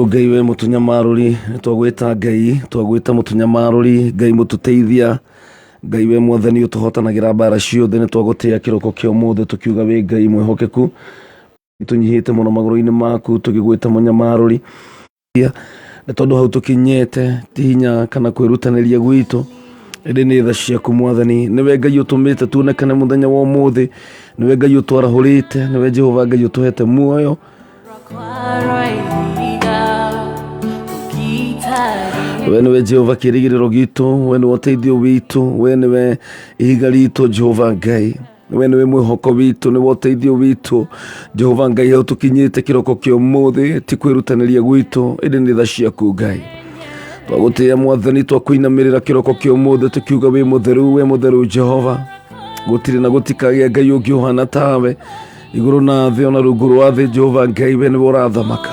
Nĩguo Ngai we mũtũnyamarũri, nĩ twagwĩta Ngai, twagwĩta mũtũnyamarũri, Ngai mũtũteithia, Ngai we mwathani ũtũhotanagĩra mbara ciothe, nĩ twagũtĩa kĩroko kĩa ũmũthĩ tũkiuga wĩ Ngai mwĩhokeku, tũnyihĩte mũno magũrũ-inĩ maku tũgĩgwĩta mũnyamarũri, nĩ tondũ hau tũkinyĩte ti hinya kana kwĩrutanĩria gwitũ ĩndĩ nĩ tha ciaku mwathani nĩwe Ngai ũtũmĩte tuonekane mũthenya wa ũmũthĩ, nĩwe Ngai ũtwarahũrĩte, nĩwe Jehova Ngai ũtũhete muoyo. We nĩwe Jehova kĩĩrĩgĩrĩro gitũ, we nĩwe ũteithio witũ, we nĩwe ihiga ritũ Jehova Ngai, we nĩwe mwĩhoko witũ, nĩwe ũteithio witũ Jehova Ngai. Hau tũkinyĩte kĩroko kĩa ũmũthĩ ti kwĩrutanĩria gwitũ, ĩndĩ nĩ tha ciaku Ngai. Twagũtĩĩa mwathani, twakũinamĩrĩra kĩroko kĩa ũmũthĩ tũkiuga wĩ mũtheru, wĩ mũtheru Jehova. Gũtirĩ na gũtikagĩa Ngai ũngĩ ũhana tawe igũrũ na thĩ ona rungu rwa thĩ. Jehova Ngai, we nĩwe ũrathamaka.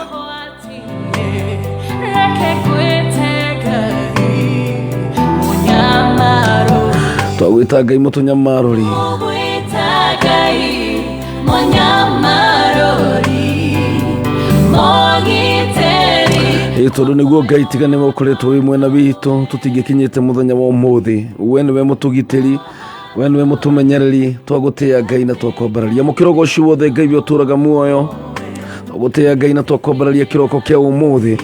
Twagwĩta Ngai mũtũnyamarũri, ĩ tondũ nĩguo Ngai tiga nĩwe ũkoretwo wĩ mwena witũ tũtingĩkinyĩte mũthenya wa ũmũthĩ. We nĩwe mũtũgitĩri, we nĩwe mũtũmenyereri. Twagũtĩĩa Ngai na twakwambararia mũkĩrogo ũcio wothe. Ngai we ũtũraga muoyo, twagũtĩĩa Ngai na twakwambararia kĩroko kĩa ũmũthĩ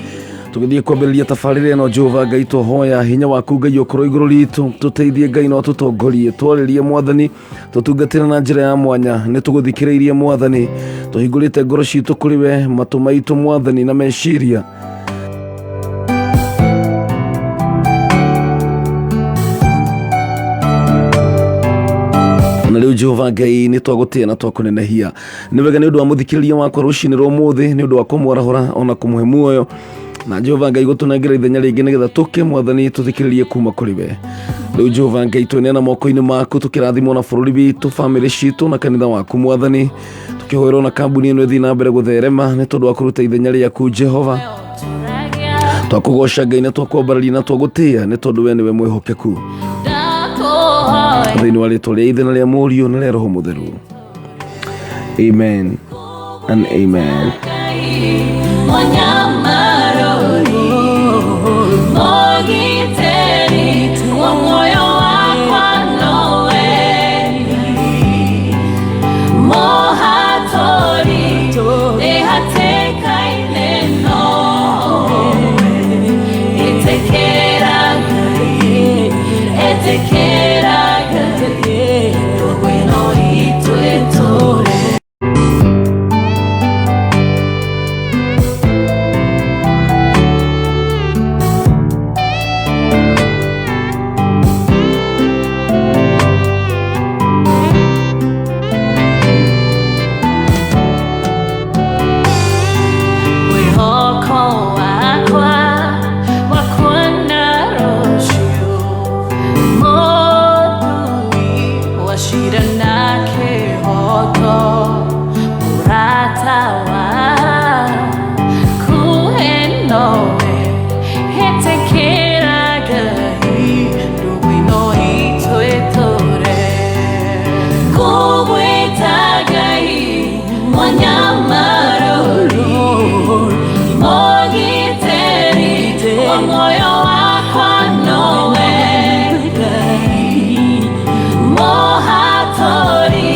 tũgĩthiĩ kwambĩrĩria tabarĩra ĩno. Jehova Ngai, twahoya hinya waku Ngai ũkorwo igũrũ ritũ, tũteithie Ngai no tũtongorie, twarĩrie mwathani, tũtungatĩre na njĩra ya mwanya. Nĩ tũgũthikĩrĩirie mwathani, tũhingũrĩte ngoro citũ kũrĩ we, matũ maitũ mwathani na meciria. Na rĩu Jehova Ngai, nĩ twagũtĩĩa na twakũnenehia. Nĩ wega nĩ ũndũ wa mũthikĩrĩria wakwa rũcinĩ rwa ũmũthĩ, nĩ ũndũ wa kũmwarahũra ona kũmũhe muoyo, na Jehova Ngai gũtũnengera ithenya rĩngĩ nĩgetha tũke mwathani tũthikĩrĩrie kuma kũrĩ we. Rĩu Jehova Ngai, tweneana moko-inĩ maku, tũkĩrathimwo na bũrũri witũ, bamĩrĩ citũ na kanitha waku mwathani, tũkĩhoerwo na kambuni ĩno ĩthiĩ na mbere gũtherema nĩ tondũ wa kũruta ithenya rĩaku Jehova. Twakũgoca Ngai na twakwambararia na twagũtĩĩa nĩ tondũ we nĩwe mwĩhokeku. Thĩinĩ wa rĩtwa rĩa Ithe na rĩa Mũriũ na rĩa Roho Mũtheru, amen and amen. Mwĩhoko wakwa wa kuona rũciũ, mũtui wa cira na kĩhooto, mũrata waku nowe, ĩtĩkĩra Ngai, ndũgũ ĩno itũ ĩtũre. Ngũgwĩta Ngai mũnyamarũri, mũgitĩri wa muoyo wakwa nowe Ngai, mũhatũri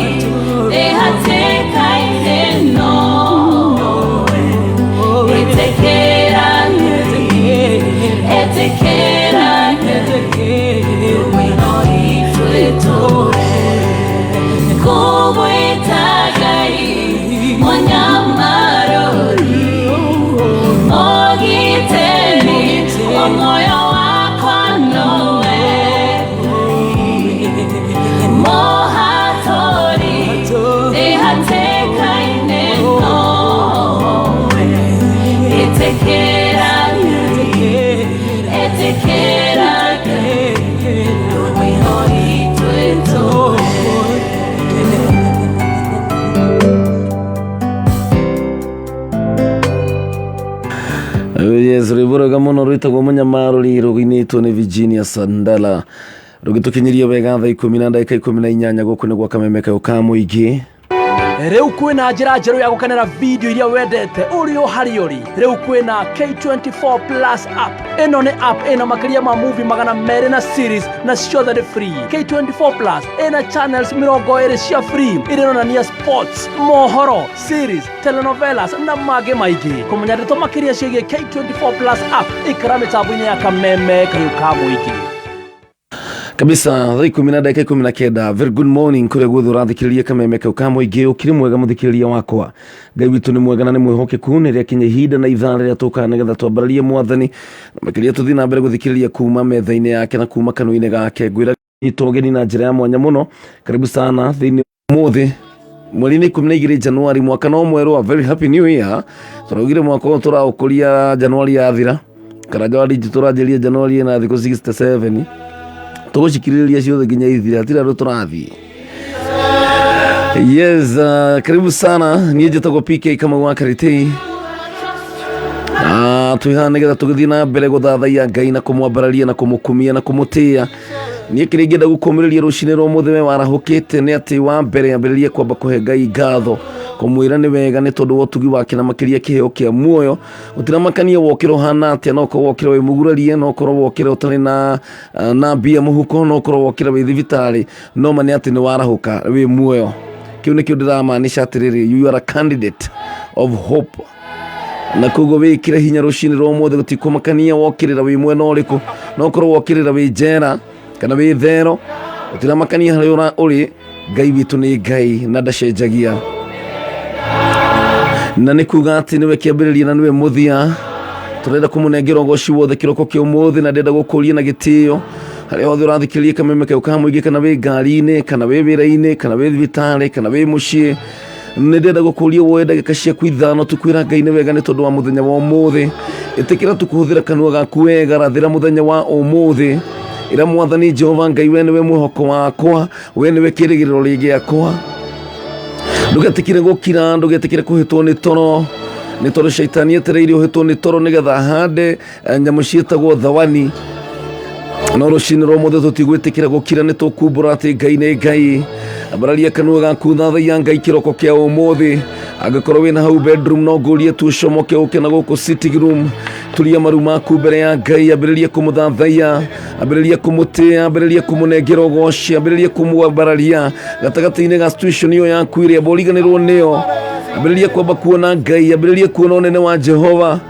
ndĩ hatĩka-inĩ nowe, ĩtĩkĩra Ngai, ĩtĩkĩra Ngai, ndũgũ ĩno itũ ĩtũre. Ngũgwĩta Ngai mũnyamarũri, mũgitĩri wa muoyo wakwa nowe Ngai, mũhatũri ndĩ hatĩka-inĩ nowe, ĩtĩkĩra Ngai, ĩtĩkĩra Ngai, ndũgũ ĩno itũ ĩtũre. Yes, rwĩmbo rwega mũno rwĩtagwo mũnyamarũri rũinĩtwo nĩ Virginia Sandala, rũgĩtũkinyĩria wega thaa 10 na ndagĩka 18 gũkũ nĩ gwa kameme kayũ ka mũingĩ. Rĩu kwĩna njĩra njerũ ya gũkenera video iria wendete ũrĩ o harĩa ũrĩ. Rĩu kwĩna K24 Plus app. Ĩno nĩ app ĩna makĩria ma movie 200 na series na ciothe nĩ free. K24 Plus ĩna channels 20 cia free iria ironania sports, mohoro, series, telenovelas na mangĩ maingĩ. Kũmenya ndeto makĩria ciĩgiĩ K24 Plus app, ikara mĩtambo-inĩ ya Kameme kayũ ka mũingĩ. Kabisa, thaa 10:19. Very good morning kũrĩa guothe ũrathikĩrĩria Kameme kau ka mũingĩ. Ũkĩrĩ mwega mũthikĩrĩria wakwa? Ngai witũ nĩ mwega na nĩ mwĩhokeku. Nĩ rĩakinya ihinda na ithaa rĩrĩa tũkaga nĩgetha twambararie Mwathani na makĩria tũthiĩ na mbere gũthikĩrĩria kuma metha-inĩ yake na kuma kanua-inĩ gake. Ngwĩra nyitwo ũgeni na njĩra ya mwanya mũno. Karibu sana thĩinĩ mũthĩ mweri-inĩ 12 Januari, mwaka no mwerũ. A very happy new year. Tũraugire mwaka ũyũ tũraũkũria Januari yathira. Karanja wa digital, tũranjĩria Januari ĩna thikũ 67, tũgũcikirĩrĩria ciothe nginya ithire, hatirĩ andũ tũrathiĩ. Yes, karibu sana. Niĩ njĩtagwo PK Kamau wa Karitei. Twĩ haha nĩgetha tũgĩthiĩ na mbere gũthathaiya Ngai na kũmwambararia na kũmũkumia na kũmũtĩĩa. Niĩ kĩrĩa ingĩenda gũkũmĩrĩria rũcinĩ rwa ũmũthĩ we warahũkĩte nĩ atĩ wa mbere, ambĩrĩria kwamba kũhe Ngai ngatho, kũmwĩra nĩ wega nĩ tondũ wa ũtugi wake na makĩria kĩheo kĩa muoyo. Gũtiramakania wokĩra ũhana atĩa, no ũkorwo wokĩra wĩ mũgurarie, no ũkorwo wokĩra ũtarĩ na mbia mũhuko, no ũkorwo wokĩra wĩ thibitarĩ, no ma nĩ atĩ nĩ warahũka wĩ muoyo. Kĩu nĩkĩo ndĩramaanisha atĩrĩrĩ, you are a candidate of hope, na koguo wĩkĩre hinya rũcinĩ rwa ũmũthĩ. Gũtikũmakania wokĩrĩra wĩ mwena ũrĩkũ, no ũkorwo wokĩrĩra wĩ njera kana wĩ thero, gũtiramakania harĩa ũrĩ. Ngai witũ nĩ Ngai na ndacenjagia, na nĩ kuga atĩ nĩwe kĩambĩrĩria na nĩwe mũthia. Tũrenda kũmũnengera ũgoci wothe kĩroko kĩa ũmũthĩ, na ndĩrenda gũkũria na gĩtĩo harĩa hothe ũrathikĩrĩria Kameme kau ka mũingĩ, kana wĩ ngari-inĩ, kana wĩ wĩra-inĩ, kana wĩ thibitarĩ, kana wĩ mũciĩ. Nĩ ndĩrenda gũkũria woe ndagĩka ciaku 5 tukwĩra Ngai nĩ wega nĩ tondũ wa mũthenya wa ũmũthĩ. Ĩtĩkĩra tukũhũthĩra kanua gaku wega, rathĩra mũthenya wa ũmũthĩ, ĩra Mwathani Jehova Ngai, we nĩwe mwĩhoko wakwa, we nĩwe kĩrĩgĩrĩro gĩakwa. Ndũgetĩkĩre gũkira, ndũgetĩkĩre kũhĩtwo nĩ toro, nĩ tondũ caitani etereire ũhĩtwo nĩ toro nĩgetha ahande nyamũ ciĩtagwo thawani. No rũcinĩ rwa ũmũthĩ tũtigwĩtĩkĩra gũkira, nĩ tũkumbũra atĩ Ngai nĩ Ngai. Ambararia kanua gaku, thathaiya Ngai kĩroko kĩa ũmũthĩ. Angĩkorwo wĩna hau bedroom, no ngũrie tu ũcomoke ũke na gũkũ sitting room, turia maru maku mbere ya Ngai, ambĩrĩria kũmũthathaiya, ambĩrĩria kũmũtĩĩa, ambĩrĩria kũmũnengera ũgoci, ambĩrĩria kũmwambararia gatagatĩ-inĩ ga situation ĩyo yaku ĩrĩa mboriganĩrwo nĩyo. Ambĩrĩria kwamba kuona Ngai, ambĩrĩria kuona ũnene wa Jehova.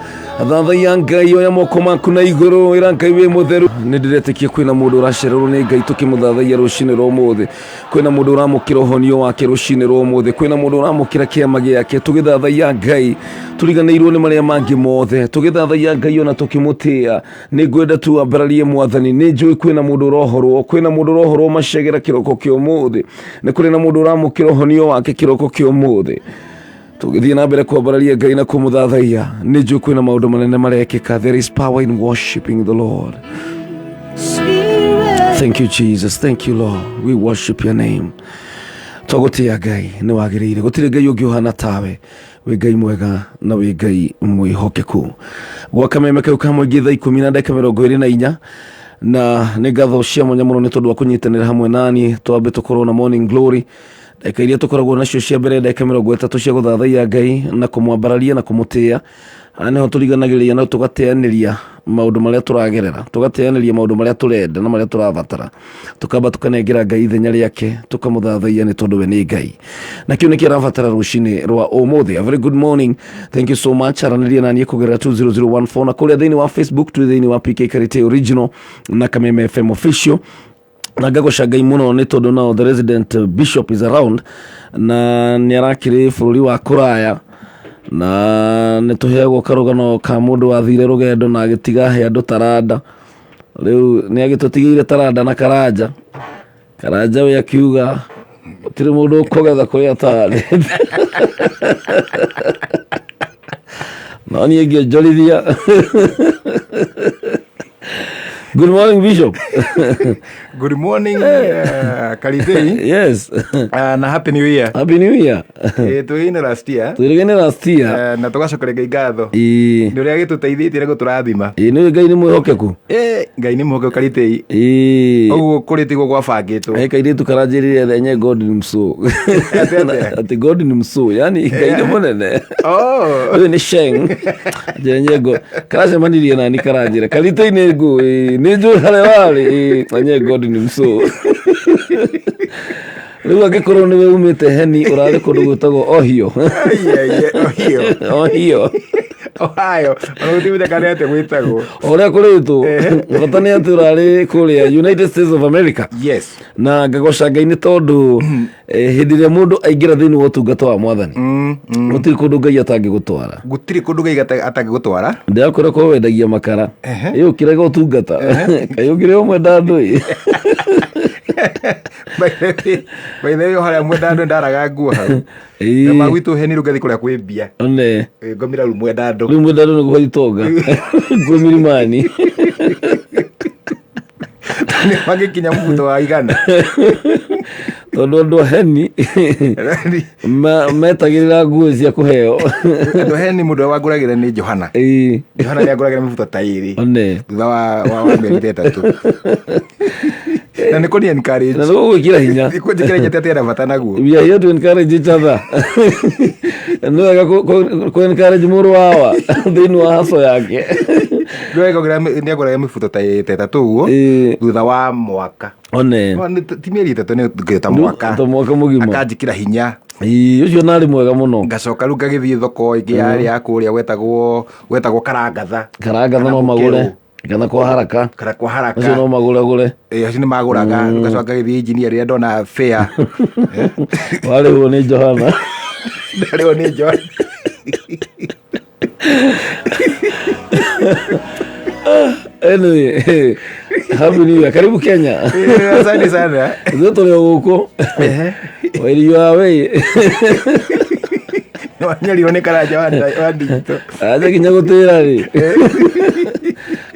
Thathaiya Ngai, oya moko maku na igũrũ, ĩra Ngai wĩ mũtheru. Nĩ ndĩretĩkia kwĩna mũndũ ũracererwo nĩ Ngai tũkĩmũthathaiya rũcinĩ rwa ũmũthĩ. Kwĩna mũndũ ũramũkĩra ũhonio wake rũcinĩ rwa ũmũthĩ. Kwĩna mũndũ ũramũkĩra kĩama gĩake tũgĩthathaiya Ngai. Tũriganĩirwo nĩ marĩa mangĩ mothe tũgĩthathaiya Ngai ona tũkĩmũtĩĩa. Nĩ ngwenda tu ambararie Mwathani. Nĩ njũĩ kwĩna mũndũ ũrohorwo, kwĩna mũndũ ũrohorwo macegera kĩroko kĩa ũmũthĩ. Nĩ kũrĩ na mũndũ ũramũkĩra ũhonio wake kĩroko kĩa ũmũthĩ. Tũgĩthiĩ na mbere kwambararia Ngai na kũmũthathaiya, nĩ njũĩ kwĩna maũndũ manene marekĩka. There is power in worshiping the Lord. Thank you, Jesus. Thank you, Lord. We worship your name. Twagũtĩĩa Ngai, nĩ wagĩrĩire. Gũtirĩ Ngai ũngĩ ũhana tawe. Wĩ Ngai mwega na wĩ Ngai mwĩhokeku. Gwa Kameme kau ka mũingĩ, thaa 10:24, na nĩ ngatho cia mwanya mũno nĩ tondũ wa kũnyitanĩra hamwe nani. Twambe tũkorwo na morning glory, ndagĩka iria tũkoragwo nacio cia mbere, ndagĩka 30 cia gũthathaiya Ngai na kũmwambararia na kũmũtĩĩa. Haha nĩho tũriganagĩrĩria na tũgateanĩria maũndũ marĩa tũragerera, tũgateanĩria maũndũ marĩa tũrenda na marĩa tũrabatara, tũkamba tũkanengera Ngai ithenya rĩake, tũkamũthathaiya nĩ tondũ we nĩ Ngai na kĩu nĩkĩo arabatara rũcinĩ rwa ũmũthĩ. A very good morning, thank you so much. Aranĩria naniĩ kũgerera 20014 na kũrĩa thĩinĩ wa Facebook twĩ thĩinĩ wa PK Karite Original na Kameme FM Official. Na ngagoca Ngai mũno nĩ tondũ now the resident bishop is around, na nĩ arakĩrĩ bũrũri wa kũraya, na nĩ tũheagwo karũgano ka mũndũ wathire rũgendo na agĩtiga he andũ taranda. Rĩu nĩ agĩtũtigĩire taranda na Karanja. Karanja we akiuga gũtirĩ mũndũ ũkũgetha kũrĩa atarĩ, no niĩ ngĩonjorithia. Good morning, Bishop. Good morning, Karitei. Yes. Na happy new year. Happy New Year. Twĩine last year. Twĩrĩgene last year. Na tũgacokeria Ngai ngatho Ĩĩ. nĩ ũrĩa gĩtũteithĩtie na gũtũrathima. Ĩĩ, nĩ Ngai nĩ mwĩhokeku. Ngai nĩ mwĩhokeku, Karitei. Ĩĩ. Ũguo kũrĩ tiguo gwabangĩtwo. He kairĩtu karanjĩrire enye God ni msuu. Atĩ atĩa? Atĩ God ni msuu, yani Ngai nĩ mũnene. Oh. Ũyũ nĩ Sheng. Njenye God. Karacemanirie nani karanjĩra. Karitei nĩ ngũ, ĩĩ, nĩ njũĩ harĩa warĩ, ĩĩ, enye God ni msuu. Rĩu angĩkorwo nĩwe umĩte heni ũrarĩ kũndũ gwĩtagwo Ohio. Ai, ai, ai, Ohio. Ohio. Ohio. Ona gũtirĩ kana atĩ gwĩtagwo. O ũrĩa kũrĩtwo bata nĩ atĩ ũrarĩ kũrĩa United States of America. Yes. Na ngagoca Ngai nĩ tondũ hĩndĩ ĩrĩa mũndũ aingĩra thĩinĩ wa ũtungata wa mwathani, gũtirĩ kũndũ Ngai atangĩgũtwara. Gũtirĩ kũndũ Ngai atangĩgũtwara. Ndĩrakwĩra korwo wendagia makara, ĩ ũkĩrega ũtungata, kaĩ ũkĩrĩ o mwenda andũ ĩ. By the way, harĩa Mwendandũ ndaraga nguo hau. Ĩĩ. Na magwitũ heni rĩu ngathiĩ kũrĩa kwĩ mbia. One. Ngomira rĩu Mwendandũ. Rĩu Mwendandũ nĩ kũhoi itonga nguo mirimani. Nĩ magĩkinya mũbuto wa 100. Tondũ andũ a heni metagĩrĩra nguo cia kũheo. Andũ heni mũndũ ũrĩa wangũragĩra nĩ Johana. Ĩĩ. Johana nĩ angũragĩra mĩbuto ta 2. One. Thutha wa mĩeri ta 3. Na nĩ kũni encourage. Na nĩ gũgwĩkĩra hinya. Nĩ kũnjĩkĩra hinya atĩ ena bata naguo. We are here to encourage each other. Nĩ wega kũ encourage mũrũ wawa thĩinĩ wa haso yake. Nĩ angũragĩra mĩbuto ta 3 ũguo. Ĩĩ. Thutha wa mwaka. One. No, ti mĩeri 3, nĩ ta mwaka. Ta mwaka mũgima. Akanjĩkĩra hinya. Ĩĩ, ũcio narĩ mwega mũno. Ngacoka rĩu ngagĩthiĩ thoko ĩngĩ yarĩ ya kũrĩa gwetagwo Karangatha. Karangatha Kana no magũre. Mũkĩrũ. Kana kwa haraka. Kana kwa haraka. Acio no magũragũre. Ĩĩ, acio nĩ magũraga. Ngacoka ngagĩthiĩ engineer rĩrĩa ndona fair. Warĩhwo nĩ Johana. Ndarĩhwo nĩ Johana. Anyway, happy New Year. Karibu Kenya. Asante sana. Ithuĩ tũrĩ o gũkũ. Where you are way. Wanyarirwo nĩ Karanja wa Nditũ. Aja kinya gũtĩra rĩ.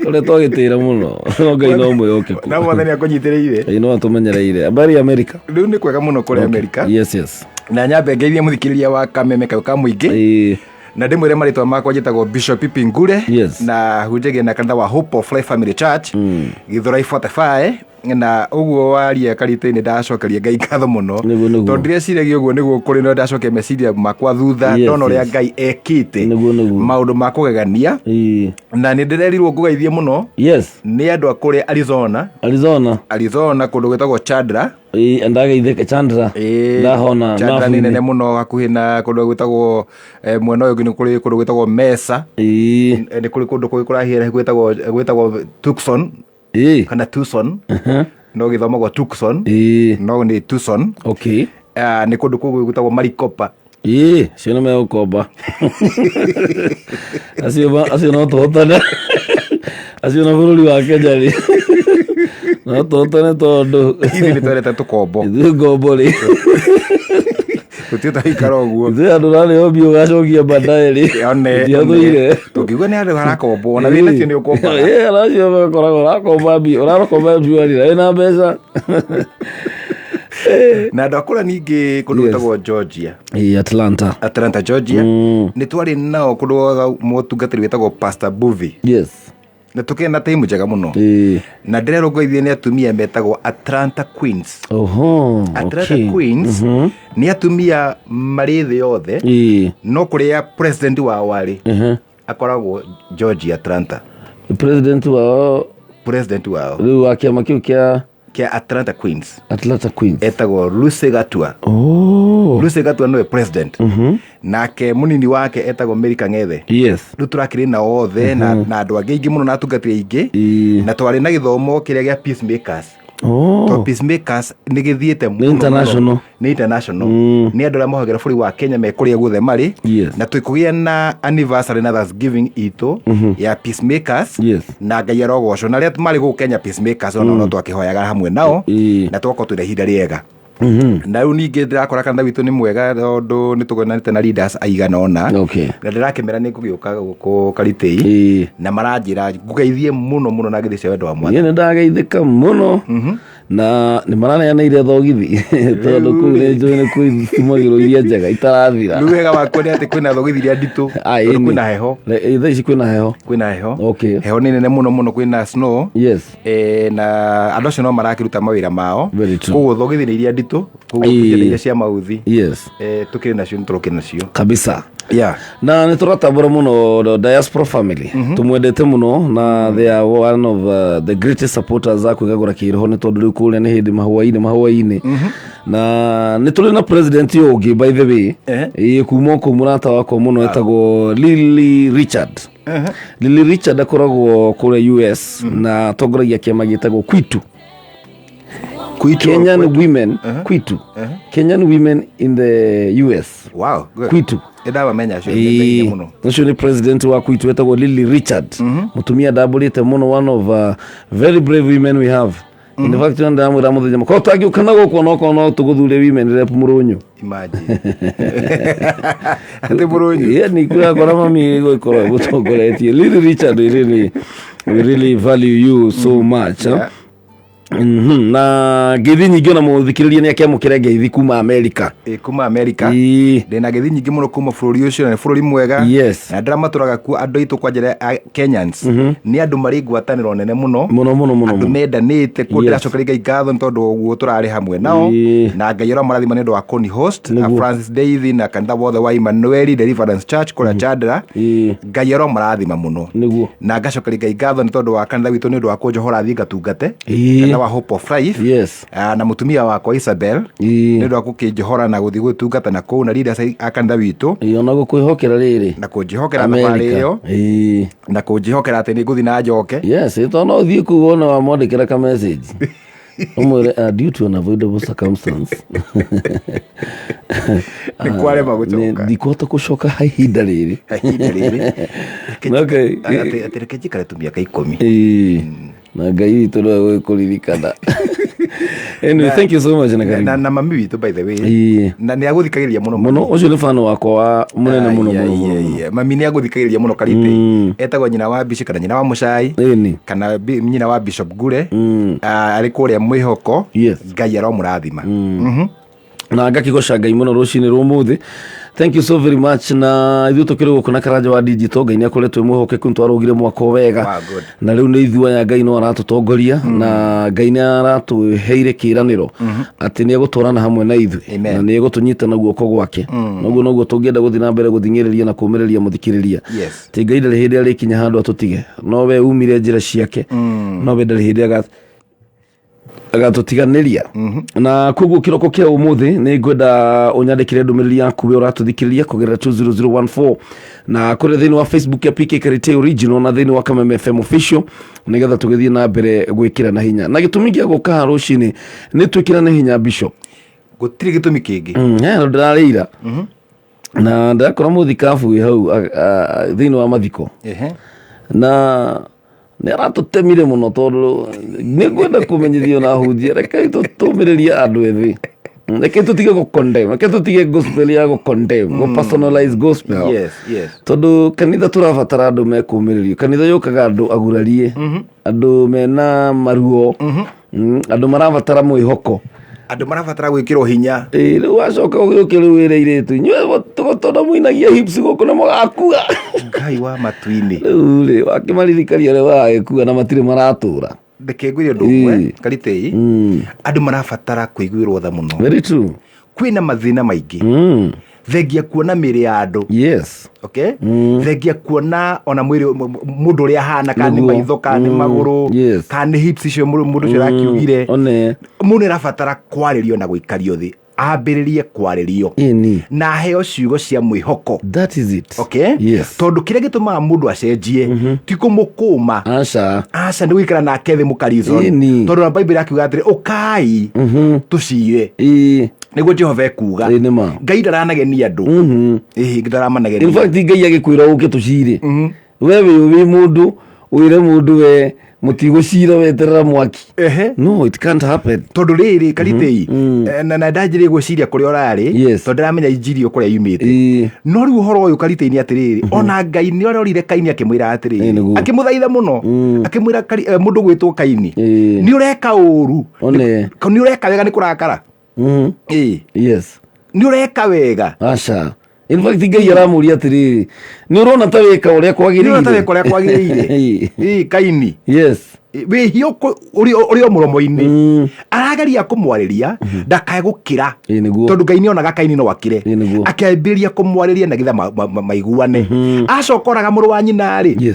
Kũrĩa twagĩtĩra mũno. No Ngai no mwĩhokeku. Na mwathani akũnyitĩrĩire. Ngai no atũmenyereire. Habari ya Amerika. Rĩu nĩ kwega mũno kũrĩa Amerika. Yes, yes. Na nyambe ngeithie mũthikĩrĩria wa kameme kau ka mũingĩ. Ĩĩ. Na ndĩmwĩre marĩtwa makwa, njĩtagwo Bishop Pipi Ngure. Yes. Na hunjagia na kanitha wa Hope of Life Family Church, Githurai 45. Na ũguo waria Karitĩ-inĩ, ndacokeria Ngai ngatho mũno. Nĩguo, nĩguo. Tondũ ndireciiragia ũguo nĩguo kũrĩ, no ndacokia meciria makwa thutha, Yes, ndona ũrĩa yes. Ngai ekĩte Nĩguo, nĩguo. maũndũ ma kũgegania. Ĩĩ. Na nĩ ndĩrerirwo ngũgeithie mũno Yes. nĩ andũ a kũrĩa Arizona. Arizona. Arizona, kũndũ gwĩtagwo Chandler. Ĩĩ, ndageithĩka Chandra. Ĩĩ, Ndahona Chandler nĩ nabu-inĩ. nene mũno, hakuhĩ na kũndũ gwĩtagwo mwena ũyũ ũngĩ nĩ kũrĩ kũndũ gwĩtagwo Mesa. Ĩĩ. Nĩ kũrĩ kũndũ kũngĩ kũrahiĩ gwĩtagwo Tucson Ĩĩ. kana Tucson, no gĩthomagwo Tucson, Ĩĩ. no nĩ Tucson. Okay. Ah, nĩ kũndũ kũu gwĩtagwo Maricopa. Ĩĩ, acio nĩ megũkomba. Acio no tũhotane. Acio na bũrũri wa Kenya rĩ. No tũhotane tondũ Ithuĩ nĩ twendete tũkombo. Ithuĩ ngombo rĩ. Gũtirĩ twaikara ũguo. Ithuĩ andũ rarĩo mbia ũgacokia baadaye rĩ. One. Tũtiathũire. Tũngiuga nĩ andũ harakombwo na wĩna cio nĩ ũkombaga. Ĩĩ, aracio makoragwo ũrakomba mbia, ũrakomba mbia na wĩna mbeca. Na andũ akũra ningĩ kũndũ Yes. gwĩtagwo Georgia. Ĩĩ, Atlanta. Atlanta, Georgia. Nĩ twarĩ nao kũndũ gwa mũtungatĩri wĩtagwo Pastor Buvi. Yes. Na tũkĩrĩ na time njega mũno. Ĩĩ. Na ndĩrerwo ngoithie nĩ atumia metagwo Atlanta Queens. Oho. Atlanta Okay. Queens nĩ atumia marĩ thĩ yothe, Ĩĩ. no kũrĩa president wao arĩ akoragwo Georgia, Atlanta. President wao? President wao. Rĩu wa kĩama kĩu kĩa Kĩa Atlanta Queens. Atlanta Queens. Etagwo Lucy Gatua. Oh. Lucy Gatua nĩwe president, nake mũnini wake etagwo Mary Kang'ethe. Rĩu tũrakĩrĩ nao othe na andũ angĩ aingĩ mũno na atungatĩri aingĩ. Na twarĩ na gĩthomo kĩrĩa gĩa peacemakers. To peacemakers nĩ gĩthiĩte mũno. International. Mũno. Nĩ international. Nĩ andũ arĩa mohagĩra bũrũri wa Kenya me kũrĩa guothe marĩ. Na tũkũgĩa na anniversary na Thanksgiving itũ ya peacemakers. Na Ngai arogocwo, na arĩa marĩ gũkũ Kenya peacemakers ona no twakĩhoyaga hamwe nao. Na twakorwo twĩna ihinda rĩega. Na rĩu ningĩ ndĩrakora kanitha witũ nĩ mwega tondũ nĩ tũgonanĩte na leaders aigana ũna. Na ndĩrakĩmera nĩ ngũgĩũka gũkũ Karitei. Na maranjĩra ngũgeithie mũno mũno na ngeithi cia wendo wa Mwathani. Niĩ nĩ ndageithĩka mũno na nĩ maraneanĩire thogithi, tondũ kũu nĩ njũĩ nĩ kwĩ iria njega itarathira. Rĩu wega wakuo nĩ atĩ kwĩna thogithi iria nditũ, Ah, tondũ ĩni. kwĩna heho. Thaa ici kwĩna heho. Kwĩna heho. Heho nĩ nene mũno mũno, kwĩna snow. Na andũ acio no marakĩruta mawĩra mao. Very true. Koguo thogithi nĩ iria nditũ, koguo tũkĩenda iria cia mauthi. Tukĩrĩ nacio, nĩ tũrokĩ nacio. Kabisa. Na nä tå ratambå må no diaspora family, tå mwendete må no, na they are one of the greatest supporters a kwä gagå ra kä roho, nä tondå rä u kå rä a nä hä ndä mahũa-inĩ na nä tå rä na president å ngä, by the way. Ĩĩ, kuma o kå må rata wakwa må no etagwo Lily Richard. Lily Richard akoragwo kå rä a US na atongoragia kä ama gä tagwo Kwitu. Kwitu. Kenyan women, Kwitu, Kenyan women in the US. Wow, good. Kwitu. Ndamamenya acio, nĩ mũno. Ũcio nĩ president wa Kwitu, etagwo Lily Richard, mũtumia ndambũrĩte mũno, one of very brave women we have. In fact, ndamwĩra mũthenya ko tangĩũka na gũkũ, onokorwo no tũgũthure women rep Mũrũnyũ. Imagine atĩ Mũrũnyũ. Yeah, ni kũrakora mami gũkorwo mũtongoretie. Lily Richard, we really value you so much. Na ngeithi nyingĩ ona mũthikĩrĩria nĩ akĩamũkĩre ngeithi kuma America. Ĩ, kuma America. Ndĩna ngeithi nyingĩ mũno kuma bũrũri ũcio, na nĩ bũrũri mwega. Na ndĩramatũraga kuo andũ aitũ, kwa njĩra ya Kenyans, nĩ andũ marĩ ngwatanĩro nene mũno. Mũno mũno mũno. Andũ Mũno. mendanĩte kuo. Ndĩracokeria Ngai ngatho nĩ tondũ ũguo tũrarĩ hamwe nao. Na Ngai ũramarathima nĩ ũndũ wa Connie Host na Francis Daisy na kanitha wothe wa Emmanuel Deliverance Church kũrĩa Chandra. Ngai aromarathima mũno. Na ngacokeria Ngai ngatho nĩ tondũ wa kanitha witũ, nĩ ũndũ wa kũnjohora thiĩ ngatungate kanitha wa Hope of Life. Ah, na mũtumia wakwa Isabel, nĩ ũndũ wa gũkĩnjohora na gũthiĩ gũtungata na kũu, na leaders a kanitha witũ. Ona gũkwĩhokera rĩrĩ. Na kũnjĩhokera thabarĩ ĩyo. Na kũnjĩhokera atĩ nĩ ngũthiĩ na njoke. Yes, tondũ no ũthiĩ kũu wone wamwandĩkĩra ka message, ũmwĩre, "Due to unavoidable circumstance." Nĩ kwarema gũcoka. Ndikũhota gũcoka ihinda rĩrĩ. Ihinda rĩrĩ. Atĩ reke njikare tu mĩaka 10. Ĩĩ. Na Ngai witũ nĩwe gũkũririkana. Anyway, thank you so much na karibu. Na mami witũ, by the way, na nĩ agũthikagĩrĩria mũno. Mũno, ũcio nĩ fan wakwa wa mũnene mũno mũno mũno. Ai, mami nĩ agũthikagĩrĩria mũno Karite. Etagwo nyina wa Bishop kana nyina wa Mũcai kana nyina wa Bishop Gure. Ah, arĩ kũrĩa Mwĩhoko. Ngai aromũrathima. Na ngakĩgoca Ngai mũno rũcinĩ rwa ũmũthĩ. Thank you so very much. Na ithuĩ tũkĩrĩ gũkũ na Karanja wa Digital, Ngai nĩ akoretwo e mwĩhokeku, nĩ twarũgire mwaka o wega. Wow, good. Na rĩu nĩ ithuĩ aya, Ngai no aratũtongoria na Ngai nĩ aratũheire kĩĩranĩro atĩ nĩ egũtwarana hamwe na ithuĩ. Amen. Na nĩ egũtũnyita na guoko gwake. Noguo noguo tũngĩenda gũthiĩ na mbere gũthing'ĩrĩria na kũũmĩrĩria mũthikĩrĩria ti Ngai ndarĩ hĩndĩ arĩkinya handũ atũtige, no we umire njĩra ciake, no we ndarĩ hĩndĩ agatũtiganĩria. Na koguo kĩroko kĩa ũmũthĩ nĩ ngwenda ũnyandĩkĩre ndũmĩrĩri yaku we ũratũthikĩrĩria kũgerera 20014 na kũrĩa thĩinĩ wa Facebook ya PK Karite Original na thĩinĩ wa Kameme FM Official, nĩgetha tũgĩthiĩ na mbere gwĩkĩrana hinya. Na gĩtũmi gĩa gũka haha rũcinĩ nĩ twĩkĩrane hinya, Bishop. Gũtirĩ gĩtũmi kĩngĩ. He ndĩrarĩira na ndĩrakora mũthikabu wĩ hau thĩinĩ wa mathiko. Na nĩ aratũtemire mũno, tondũ nĩ ngwenda kũmenyithio na hunjia, rekei tũmĩrĩrie andũ ethĩ, rekei tũtige gũ-condemn, rekei tũtige gospel ya gũ-condemn, gũ-personalize gospel. Tondũ kanitha tũrabatara andũ mekũmĩrĩrio. Kanitha yũkaga andũ agurarie, andũ mena maruo, andũ marabatara mwĩhoko. Andũ marabatara gwĩkĩrwo hinya. Ĩĩ, rĩu wacoka ũgĩũke rĩu wĩre irĩtu inyuĩ tondũ mũinagia hips gũkũ nĩ mũgakua. Ngai wa matu-inĩ. Rĩu rĩ, wakĩmaririkania ũrĩa maragĩkua na matirĩ maratũra. Reke ngwĩre ũndũ ũmwe, Karitei. Andũ marabatara kũiguĩrwo tha mũno. Very true. Kwĩna mathĩna maingĩ. Thengia kuona mĩĩrĩ ya andũ, okay, thengia kuona ona mwĩrĩ mũndũ ũrĩa ahana, kana nĩ maitho, kana nĩ magũrũ, kana nĩ hips icio mũndũ ũcio arakiugire. One. Mũndũ nĩ arabatara kwarĩrio na gũikario thĩ, ambĩrĩrie kwarĩrio na aheo ciugo cia mwĩhoko. That is it. Okay, tondũ kĩrĩa gĩtũmaga mũndũ acenjie ti kũmũkũma. Aca. Aca, nĩ gũikara nake thĩ mũkarizon. Tondũ na Bible akiuga atĩrĩ, "Ũkai tũcire," nĩguo Jehova ekuga. Ĩĩ, nĩ ma. Ngai ndaranagenia andũ. Ĩĩ, In ndaramanagenia. fact, Ngai agĩkwĩra ũke tũcire, we wĩ mũndũ Wĩre mũndũ we mũtigũcira weterera mwaki. Ehe. No, it can't happen. Tondũ rĩrĩ karitĩi, na ndanjĩrĩ gwĩciria kũrĩa ũrarĩ, tondũ ndĩramenya injiri kũrĩa yumĩte. No rĩu ũhoro ũyũ karitĩi nĩ atĩrĩrĩ, ona Ngai nĩ arorire Kaini akĩmwĩra atĩrĩrĩ, Nĩguo. Akĩmũthaitha mũno, akĩmwĩra mũndũ gwĩtwo Kaini, nĩ ũreka ũru, One. nĩ ũreka wega nĩ kũrakara. Ĩĩ. Nĩ ũreka wega. Aca, in fact Ngai aramũria atĩrĩrĩ, nĩ ũrona ta wĩka ũrĩa Nĩ ũrona ta kwagĩrĩire? weka ũrĩa kwagĩrĩire? Ĩĩ, Kaini. Wĩhia ũrĩ o mũromo-inĩ. Arageria kũmwarĩria ndakae gũkĩra, Ĩĩ, nĩguo. tondũ Ngai nĩonaga Kaini no akire. Ĩĩ, nĩguo. Akĩambĩrĩria kũmwarĩria nĩgetha maiguane. Acoka oraga mũrũ wa nyina rĩ,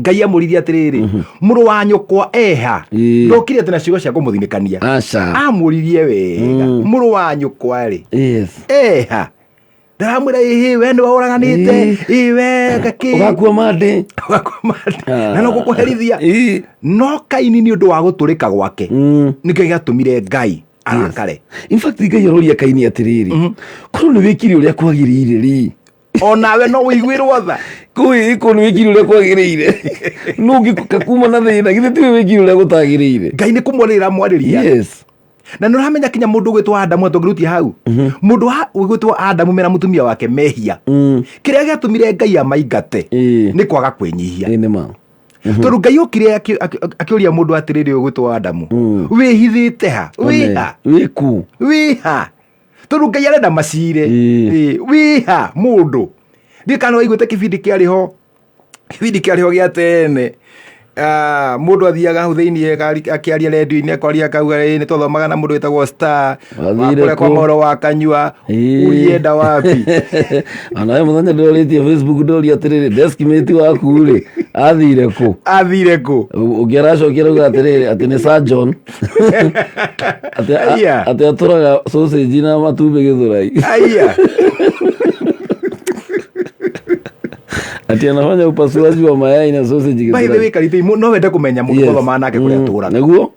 Ngai amũririe atĩrĩrĩ, mũrũ wa nyũkwa eha? Ndokire atĩ na ciugo cia kũmũthinĩkania. Aca. Amũririe wega, mũrũ wa nyũkwa rĩ, eha? Ndaramwĩra ĩhĩ, we nĩwe ũraganĩte, ĩ we gakĩ Ũgakua mandĩ. Ũgakua mandĩ. Na no gũkũherithia. No Kaini nĩ ũndũ wa gũtũrĩka gwake, nĩkĩo gĩatũmire Ngai arakare. In fact Ngai aroria Kaini atĩrĩrĩ, korwo nĩ wĩkire ũrĩa kwagĩrĩire rĩ, onawe no ũiguĩrwo tha. Kũĩ ĩko nĩ wĩkire ũrĩa kwagĩrĩire, no ũngĩka kuma na thĩna, githĩ tiwe wĩkire ũrĩa gũtagĩrĩire? Ngai nĩ kũmwarĩria aramwarĩria. Na nĩ ũramenya kinya mũndũ ũgwĩtwo Adamu, tũngĩrutia hau, mũndũ ũgwĩtwo Adamu mena mũtumia wake mehia, kĩrĩa gĩatũmire Ngai amaingate nĩ kwaga kwĩnyihia. Ĩĩ, nĩ ma. Tondũ Ngai okire akĩũria mũndũ atĩrĩrĩ, ũgwĩtwo Adamu, wĩhithĩte ha? Wĩha? Wĩku? Wĩha? Tondũ Ngai arenda macire. Wĩha mũndũ? Ndiũĩ kana waiguĩte kĩbindi kĩarĩ ho, kĩbindi kĩarĩ ho gĩa tene. Mũndũ athiaga hau thĩiniĩ akĩaria redio-inĩ, akwaria akauga, ĩĩ nĩ twathomaga na mũndũ wĩtagwo Star, Wathire wa kũrĩa kwa kũ? Moro wa Kanyua, ulienda wapi? Ona we mũthenya ndĩrorĩtie Facebook, ndoria atĩrĩrĩ, deskmate waku rĩ, athire kũ? Athire kũ? Ũngĩ aracokia rauga atĩrĩrĩ, atĩ nĩ Sir John. Atĩ Aya. atĩ atũraga sausage na matumbĩ Gĩthũrai. Aya. Ati anafanya upasuaji wa mayai na sausage By the Gĩthũrai. way, Karĩtĩ, no wende kũmenya mũndũ twathoma nake kũrĩa atũraga. Nĩguo?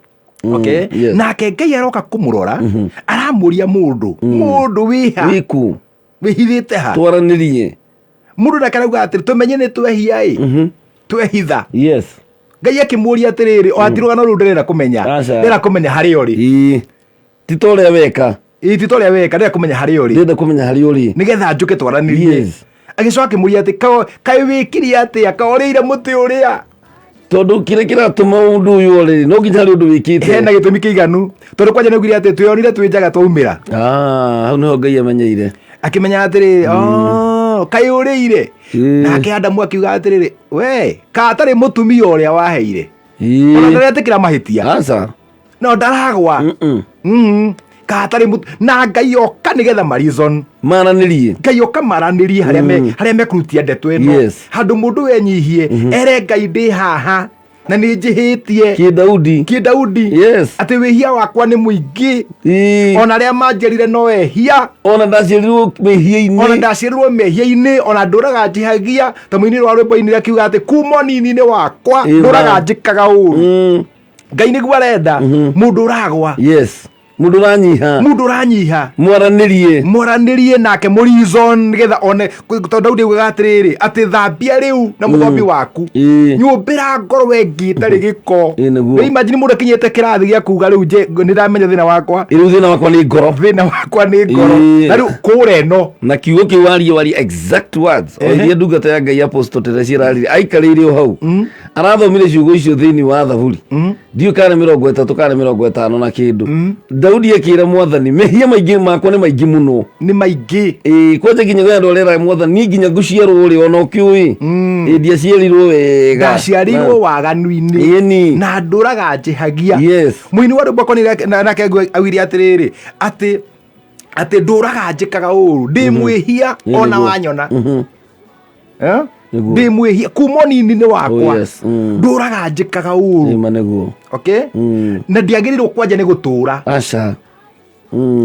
Okay? Nake Ngai aroka kũmũrora, aramũria mũndũ, mũndũ wĩha? Wĩku? Wĩhithĩte ha? Twaranĩrie. Mũndũ nake arauga atĩrĩ, tũmenye nĩ twehia ĩ, twehitha. Ngai akĩmũria atĩrĩrĩ, o ati rũgano rũu ndĩrenda kũmenya. Aca. Ndĩrenda kũmenya harĩa ũrĩ. Ĩĩ. Ti ta ũrĩa weka. Ĩĩ, ti ta ũrĩa weka, ndĩrenda kũmenya harĩa ũrĩ. Ndĩrenda kũmenya harĩa ũrĩ. Nĩgetha njũke twaranĩrie. Agĩcoka akĩmũria atĩ, kaĩ wĩkire atĩa? Kaĩ ũrĩire mũtĩ ũrĩa? Tondũ kĩrĩa kĩratũma ũndũ ũyũ ũrĩ, no nginya harĩ ũndũ wĩkĩte. Hena gĩtũmi kĩiganu. Tondũ kwanja nĩ augire atĩ twĩonire twĩ njaga twaumĩra. Hau nĩho Ngai amenyeire. Akĩmenya atĩrĩrĩ, oh, kaĩ ũrĩire? Nake Adamu akiuga atĩrĩrĩ, we, ka atarĩ mũtumia ũrĩa waheire. Ona ndaretĩkĩra mahĩtia. Aca. No ndaragwa. Ka atarĩ na Ngai oka nĩgetha ma reason. Maranĩrie. Ngai oka maranĩrie harĩa harĩa mekũrutia ndeto ĩno. Handũ mũndũ enyihie, ere Ngai ndĩ haha na nĩ njĩhĩtie. Kĩ Daudi. Kĩ Daudi. Atĩ wĩhia wakwa nĩ mũingĩ. Ona arĩa manjĩrire no ehia. Ona ndaciarirwo mehia-inĩ. Ona ndaciarirwo mehia-inĩ, ona ndũraga njĩhagia. Ta mũini wa rwĩmbo inĩ akiuga atĩ kuma ũnini-inĩ wakwa, ndũraga njĩkaga ũru. Ngai nĩguo arenda mũndũ ũragwa. Mũndũ ũranyiha. Mũndũ ũranyiha. Mwaranĩrie. Mwaranĩrie nake mũ reason nĩgetha one, tondũ Daudi augaga atĩrĩrĩ, atĩ thambia rĩu na mũthombi waku. Nyũmbĩra ngoro ĩngĩ ĩtarĩ gĩko. Nĩguo. Rĩu imagine mũndũ akinyĩte kĩrathi gĩa kuga rĩu nĩ ndamenya thĩna wakwa. Rĩu thĩna wakwa nĩ ngoro. Thĩna wakwa nĩ ngoro. Na rĩu kũra ĩno. Na kiugo kĩu waria, waria exact words. O iria ndungata ya Ngai Apostle Teresia ĩrarire, aikarĩire o hau. Arathomire ciugo icio thĩinĩ wa Thaburi. Ndiũĩ kana 30 kana 50 na kĩndũ. Daudi akĩra Mwathani, mehia maingĩ makwa nĩ maingĩ mũno. Nĩ maingĩ. Ĩĩ, kwanja nginya kwĩ andũ arera Mwathani, niĩ nginya ngũciarwo rĩ, ona ũkĩũĩ. Ĩĩ, ndiaciarirwo wega. Ndaciarirwo waganu-inĩ. Ĩni. Na ndũraga njĩhagia. Mũini wa rwĩmbo akonire nake augire atĩrĩrĩ, atĩ ndũraga njĩkaga ũru, ndĩ mwĩhia ona wanyona. Nĩguo. Ndĩ mwĩhia kuma ũnini-inĩ wakwa. Oh, yes. Ndũraga njĩkaga ũru. Ĩma nĩguo. Okay? Na ndiagĩrĩirwo kwanja nĩ gũtũra. Aca.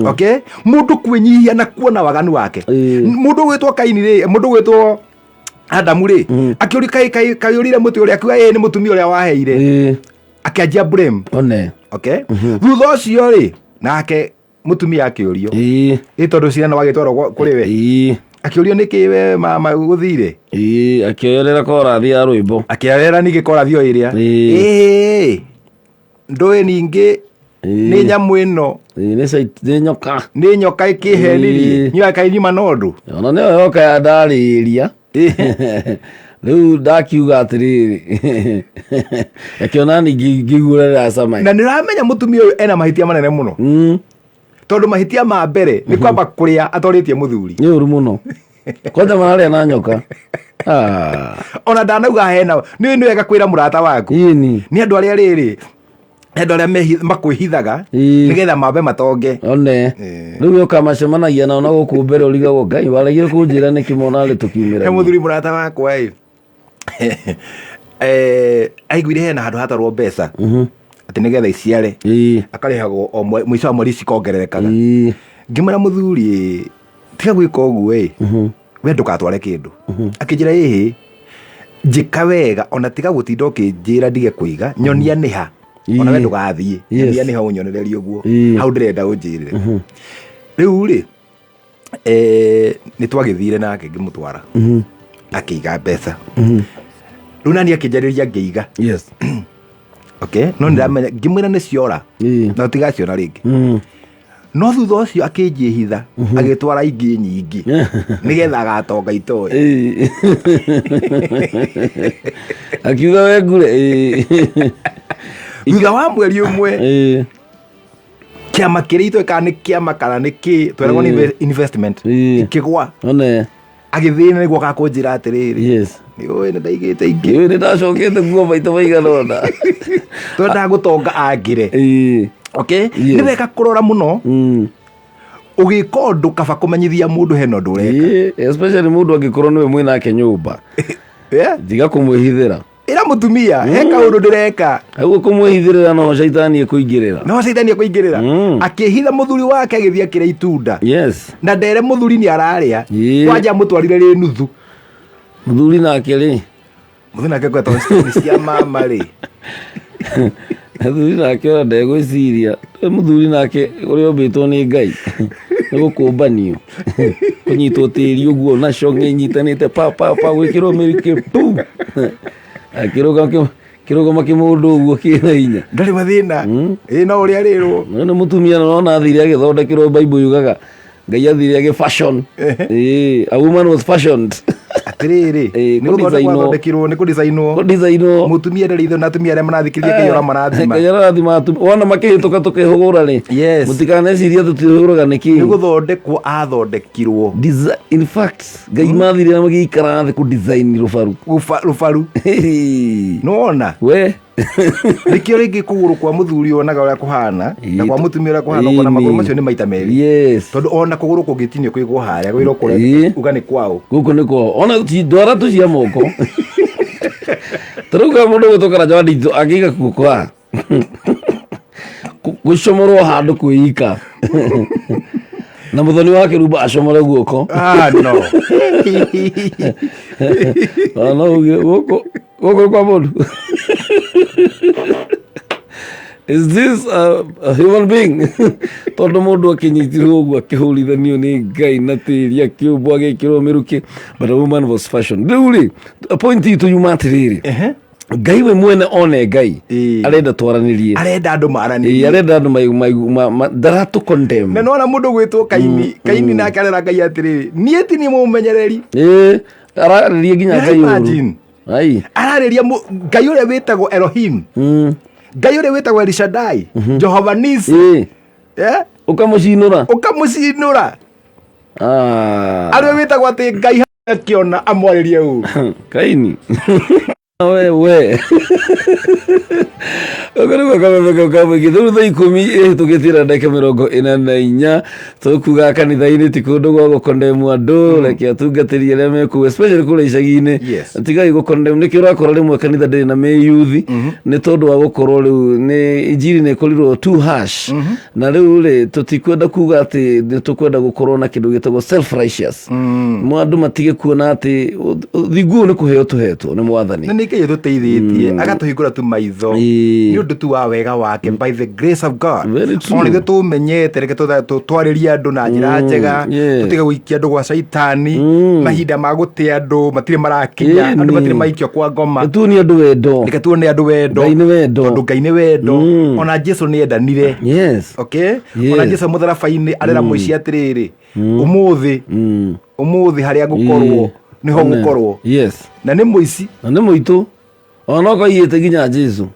Okay? Mũndũ kwĩnyihia na kuona waganu wake. Mũndũ ũgwĩtwo Kaini rĩ, mũndũ ũgwĩtwo Adamu rĩ, akĩũria kaĩ ũrĩire mũtĩ ũrĩa, akiuga ĩĩ nĩ mũtumia ũrĩa waheire. Akĩanjia blame. One. Okay? Thutha ũcio rĩ, nake mũtumia akĩũrio. Ĩ tondũ ciana wagĩtwarwo kũrĩ we. Akĩũrio nĩkĩ we mama gũthire. Ĩĩ, akĩoyerera korathi ya rwĩmbo. Akĩarera ningĩ korathi o ĩrĩa. Ĩĩ. Ĩĩ, ndũĩ ningĩ Ĩĩ. nĩ nyamũ ĩno. Ĩĩ, nĩ nyoka. Nĩ nyoka ĩkĩhenirie. Ĩĩ. Nyua kainima na ũndũ. Ona nĩyo yoka ya ndarĩria. Rĩu ndakiuga atĩrĩrĩ, akĩona ningĩ ngĩiguĩra cama. Na nĩ ũramenya mũtumia ũyũ ena mahĩtia manene mũno. Tondũ mahĩtia ma mbere nĩ kwamba kũrĩa atorĩtie mũthuri. Nĩ ũru mũno. Kwanja mararĩa na nyoka. Ah. Ona ndanauga hena nĩ wega kwĩra mũrata waku. Ĩni. Nĩ andũ arĩa rĩrĩ, nĩ andũ arĩa makwĩhithaga nĩgetha mambe matonge. One. Rĩu yoka macemanagia nao na gũkũ mbere ũrigagwo Ngai waregire kũnjĩra nĩkĩ mona arĩ tũkiumĩra. He mũthuri mũrata wakwa ĩ. Aiguire hena handũ hatwarwo mbeca. Atĩ nĩgetha iciare. Akarĩhagwo o mũico wa mweri cikongererekaga. Ngĩmwĩra mũthuri tiga gwĩka ũguo ĩ. We ndũgatware kĩndũ. Akĩnjĩra ĩhĩ njĩka wega ona tiga gũtinda ũkĩnjĩra ndige kũiga nyonia nĩ ha. Ona we ndũgathiĩ. Nyonia nĩ ha ũnyonererie ũguo. Hau ndĩrenda ũnjĩrĩre. Rĩu rĩ nĩ twagĩthire nake ngĩmũtwara. Akĩiga mbeca. Rĩu nani akĩnjarĩria ngĩiga. Yes. Okay, no ndĩramenya ngĩmwĩra nĩ ciora. Na ũtigaciona rĩngĩ. No thutha ũcio akĩnjĩhitha, agĩtwara ingĩ nyingĩ nĩgetha agatonga itoĩ. Akiuga we ngure. Thutha wa mweri ũmwe, kĩama kĩrĩa itoĩ kana nĩ kĩama kana nĩ kĩ, tweragwo nĩ investment, ikĩgwa. One. Agĩthĩna nĩguo gakũnjĩra atĩrĩrĩ. Yes. Nĩ ũĩ nĩ ndaigĩte ingĩ. Nĩ ndacokete kuo maita maigana ũna. Twendaga gũtonga angĩre. Okay? Yes. Nĩ wega kũrora mũno. Ũgĩka ũndũ kaba kũmenyithia mũndũ hena ũndũ ũreka. Especially mũndũ angĩkorwo nĩwe mwĩ nake nyũmba. Tiga kũmwĩhithĩra. Ĩra mũtumia, he kaũndũ ndĩreka. Ũguo kũmwĩhithĩrĩra no caitani ekũingĩrĩra. No caitani ekũingĩrĩra. Akĩhitha mũthuri wake agĩthiĩ akĩrĩa itunda. Yes. Na ndere mũthuri nĩ ararĩa. Kwanja amũtwarire rĩ nuthu. Mũthuri nake rĩ. Mũthuri nake kwetwo nĩ cia mama rĩ. Mũthuri nake ona ndegwĩciria. Mũthuri nake ũrĩa ũmbĩtwo nĩ Ngai. Nĩ gũkũmbanio. Kũnyitwo tĩri ũguo na cong'e inyitanĩte pa pa pa gwĩkĩrwo mĩrukĩ pu. Akĩrũgama kĩmũndũ ũguo kĩna hinya. Ndarĩ mathĩna. Ĩĩ no ũrĩa rĩrwo. Nĩ mũtumia nona athire agĩthondekerwo Bible yugaga Ngai athire agĩ fashion. A woman was fashioned. Atĩrĩrĩ, nĩ gũthondekirwo, nĩ kũdesignwo. Kũdesignwo. Mũtumia ndarĩ ithe na atumia arĩa marathikĩrĩria Ngai ũramarathima. Ngai ũrathima atumia. Wona makĩhĩtũka tũkĩhũgũra rĩ. Yes. Mũtikanecirie tũtihũgũraga nĩkĩ. Nĩ gũthondekwo athondekirwo. In fact, Ngai mathire na magĩikara thĩ kũdesign rũbaru. Rũbaru. Nĩwona? We. Nĩkĩo rĩngĩ kũgũrũ kwa mũthuri wonaga ũrĩa kũhana na kwa mũtumia ũrĩa kũhana, ũkona magũrũ macio nĩ maita merĩ. Yes. Tondũ ona kũgũrũ kũngĩtinio kũigwo harĩa, kwĩrwo kũrĩa, uga nĩ kwao. Gũkũ nĩ kwao. Ona ndwara tu cia moko. Ta rĩu mũndũ gwĩtwo Karanja wa Nditũ angĩiga guoko haha, gũcomorwo handũ kwĩika. Na mũthoni wa kĩrumba acomore guoko. Ah, no. No uge gũkũ gũkũ kwa mũndũ. Is this a human being? Tondũ mũndũ akĩnyitirwo ũguo akĩhũrithanio nĩ Ngai na tĩri akĩũmbwo agĩkĩrwo mĩrukĩ, but a woman was fashioned. Rĩu rĩ, point itũ yuma atĩrĩrĩ, Ngai we mwene one Ngai arenda twaranĩrie, arenda andũ maranĩrie, arenda andũ ndaratũ condemn. Na nona mũndũ gwĩtwo Kaini, Kaini nake arera Ngai atĩrĩrĩ, niĩ ti niĩ mũmenyereri. Ararĩria nginya Ngai ũru. Imagine. Ai. Ararĩria Ngai ũrĩa wĩtagwo Elohim. Ngai ũrĩa wĩtagwo El Shaddai, Jehovah Nisi. Ũkamũcinũra. Ũkamũcinũra. Arĩa wĩtagwo atĩ Ngai akĩona amwarĩrie ũru. Kaini. We. Ũkorwo kameme kamwe rĩu thaa ikũmi ĩhĩtũkĩtie na ndagĩka 44 tũkuga kanitha-inĩ ti kũndũ gwa gũkondemwo andũ, reke atungatĩri arĩa me kũu especially kũrĩa icagi-inĩ. Tigai gũkondem, nĩkĩo ũrakora rĩmwe kanitha ndĩrĩ na mĩyuthi nĩ tondũ wa gũkorwo rĩu nĩ injiri nĩ ĩkorirwo too harsh. Na rĩu rĩ tũtikwenda kuga atĩ nĩ tũkwenda gũkorwo na kĩndũ gĩtagwo self righteous. Andũ matige kuona atĩ thingu ũyũ nĩ kũheo tũhetwo nĩ mwathani. Na nĩ Ngai ũtũteithĩtie, agatũhingũra tu maitho. Nĩ ũndũ Ũndũ tu wa wega wake, by the grace of God. Very true. Ona ithuĩ tũmenyete, reke twarĩrie andũ na njĩra njega, tũtige gũikia andũ gwa caitani. Mahinda ma gũte andũ matirĩ marakinya, andũ matirĩ maikio kwa ngoma. Tuonie andũ wendo. Reke tuone andũ wendo. Ngai nĩ wendo. Tondũ Ngai nĩ wendo. Ona Jesu nĩ endanire. Okay. Ona Jesu mũtharaba-inĩ arera mũici atĩrĩrĩ, ũmũthĩ, ũmũthĩ harĩa ngũkorwo nĩho ngũkorwo. Na nĩ mũici. Na nĩ mũitũ, ona koiyĩte nginya Jesu.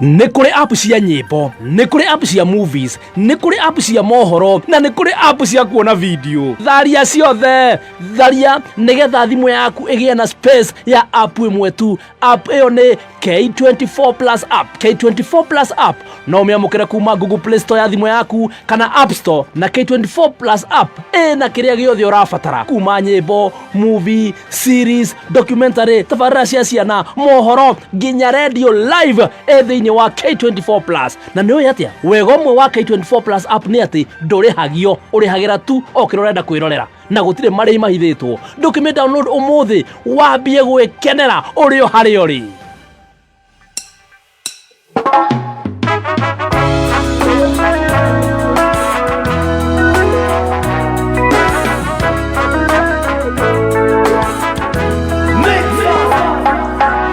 Nĩ kũrĩ app cia nyĩmbo, nĩ kũrĩ app cia movies, nĩ kũrĩ app cia mohoro, na nĩ kũrĩ app cia kuona video. Tharia ciothe, tharia nĩgetha thimũ yaku ĩgĩe na space ya app ĩmwe tu. App ĩyo nĩ K24 Plus app. K24 Plus app no ũmĩamũkĩre kuma Google Play Store ya thimũ yaku kana App Store, na K24 Plus app ĩna kĩrĩa gĩothe ũrabatara, kuma nyĩmbo, movie, series, documentary, tabarĩra cia ciana, mohoro, nginya radio live ĩ thĩinĩ wa K24 Plus. Na nĩ ũĩ atĩa wega ũmwe wa K24 Plus app nĩ atĩ ndũrĩhagio, ũrĩhagĩra tu o kĩrĩa ũrenda kwĩrorera, na gũtirĩ marĩhi mahithĩtwo. Ndũkĩmĩ download ũmũthĩ wambie gwĩkenera ũrĩ o harĩa ũrĩ.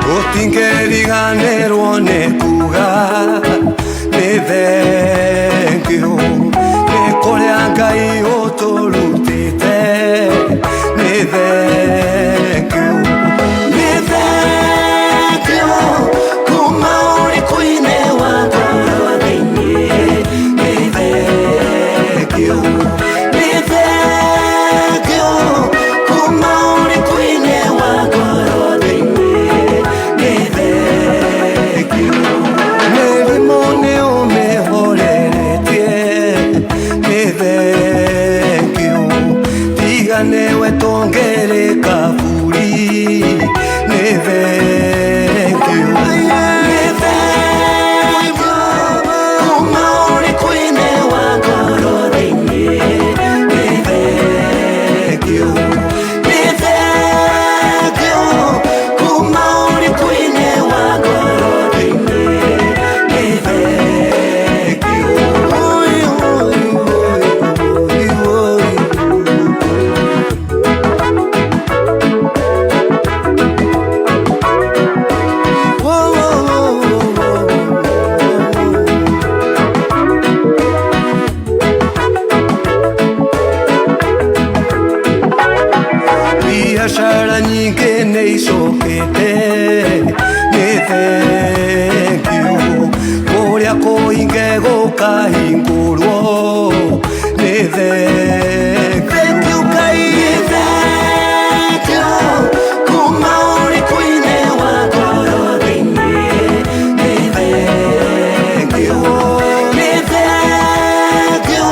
Tũtingĩriganĩrwo nĩ kuga nĩ thengiũ nĩ kũrĩa Ngai ũtũrutĩte, nĩ thengiũ, nĩ thengiũ kuma ũrĩkũ-inĩ wa ngoro thĩinĩ, nĩ thengiũ, nĩ thengiũ kuma ũrĩkũ-inĩ wa ngoro thĩinĩ, nĩ thengiũ. Mĩrimũ nĩ ũmĩhoreretie, nĩ thengiũ, tiga nĩwe tũngĩrĩ kaburi, nĩ thengiũ, nĩ thengiũ kuma ũrĩkũ-inĩ wa ngoro thĩinĩ, nĩ thengiũ, nĩ thengiũ kuma ũrĩkũ-inĩ wa ngoro thĩinĩ, nĩ thengiũ. Oi, oi, oi, oi, oi. Whoa, whoa, whoa, whoa, whoa. Biacara nyingĩ nĩ icokete, nĩ thengiũ, kũrĩa kũinge gũkahingũrwo, nĩ thengiũ Ngai, nĩ thengiũ kuma ũrĩkũ-inĩ wa ngoro thĩinĩ, nĩ thengiũ, nĩ thengiũ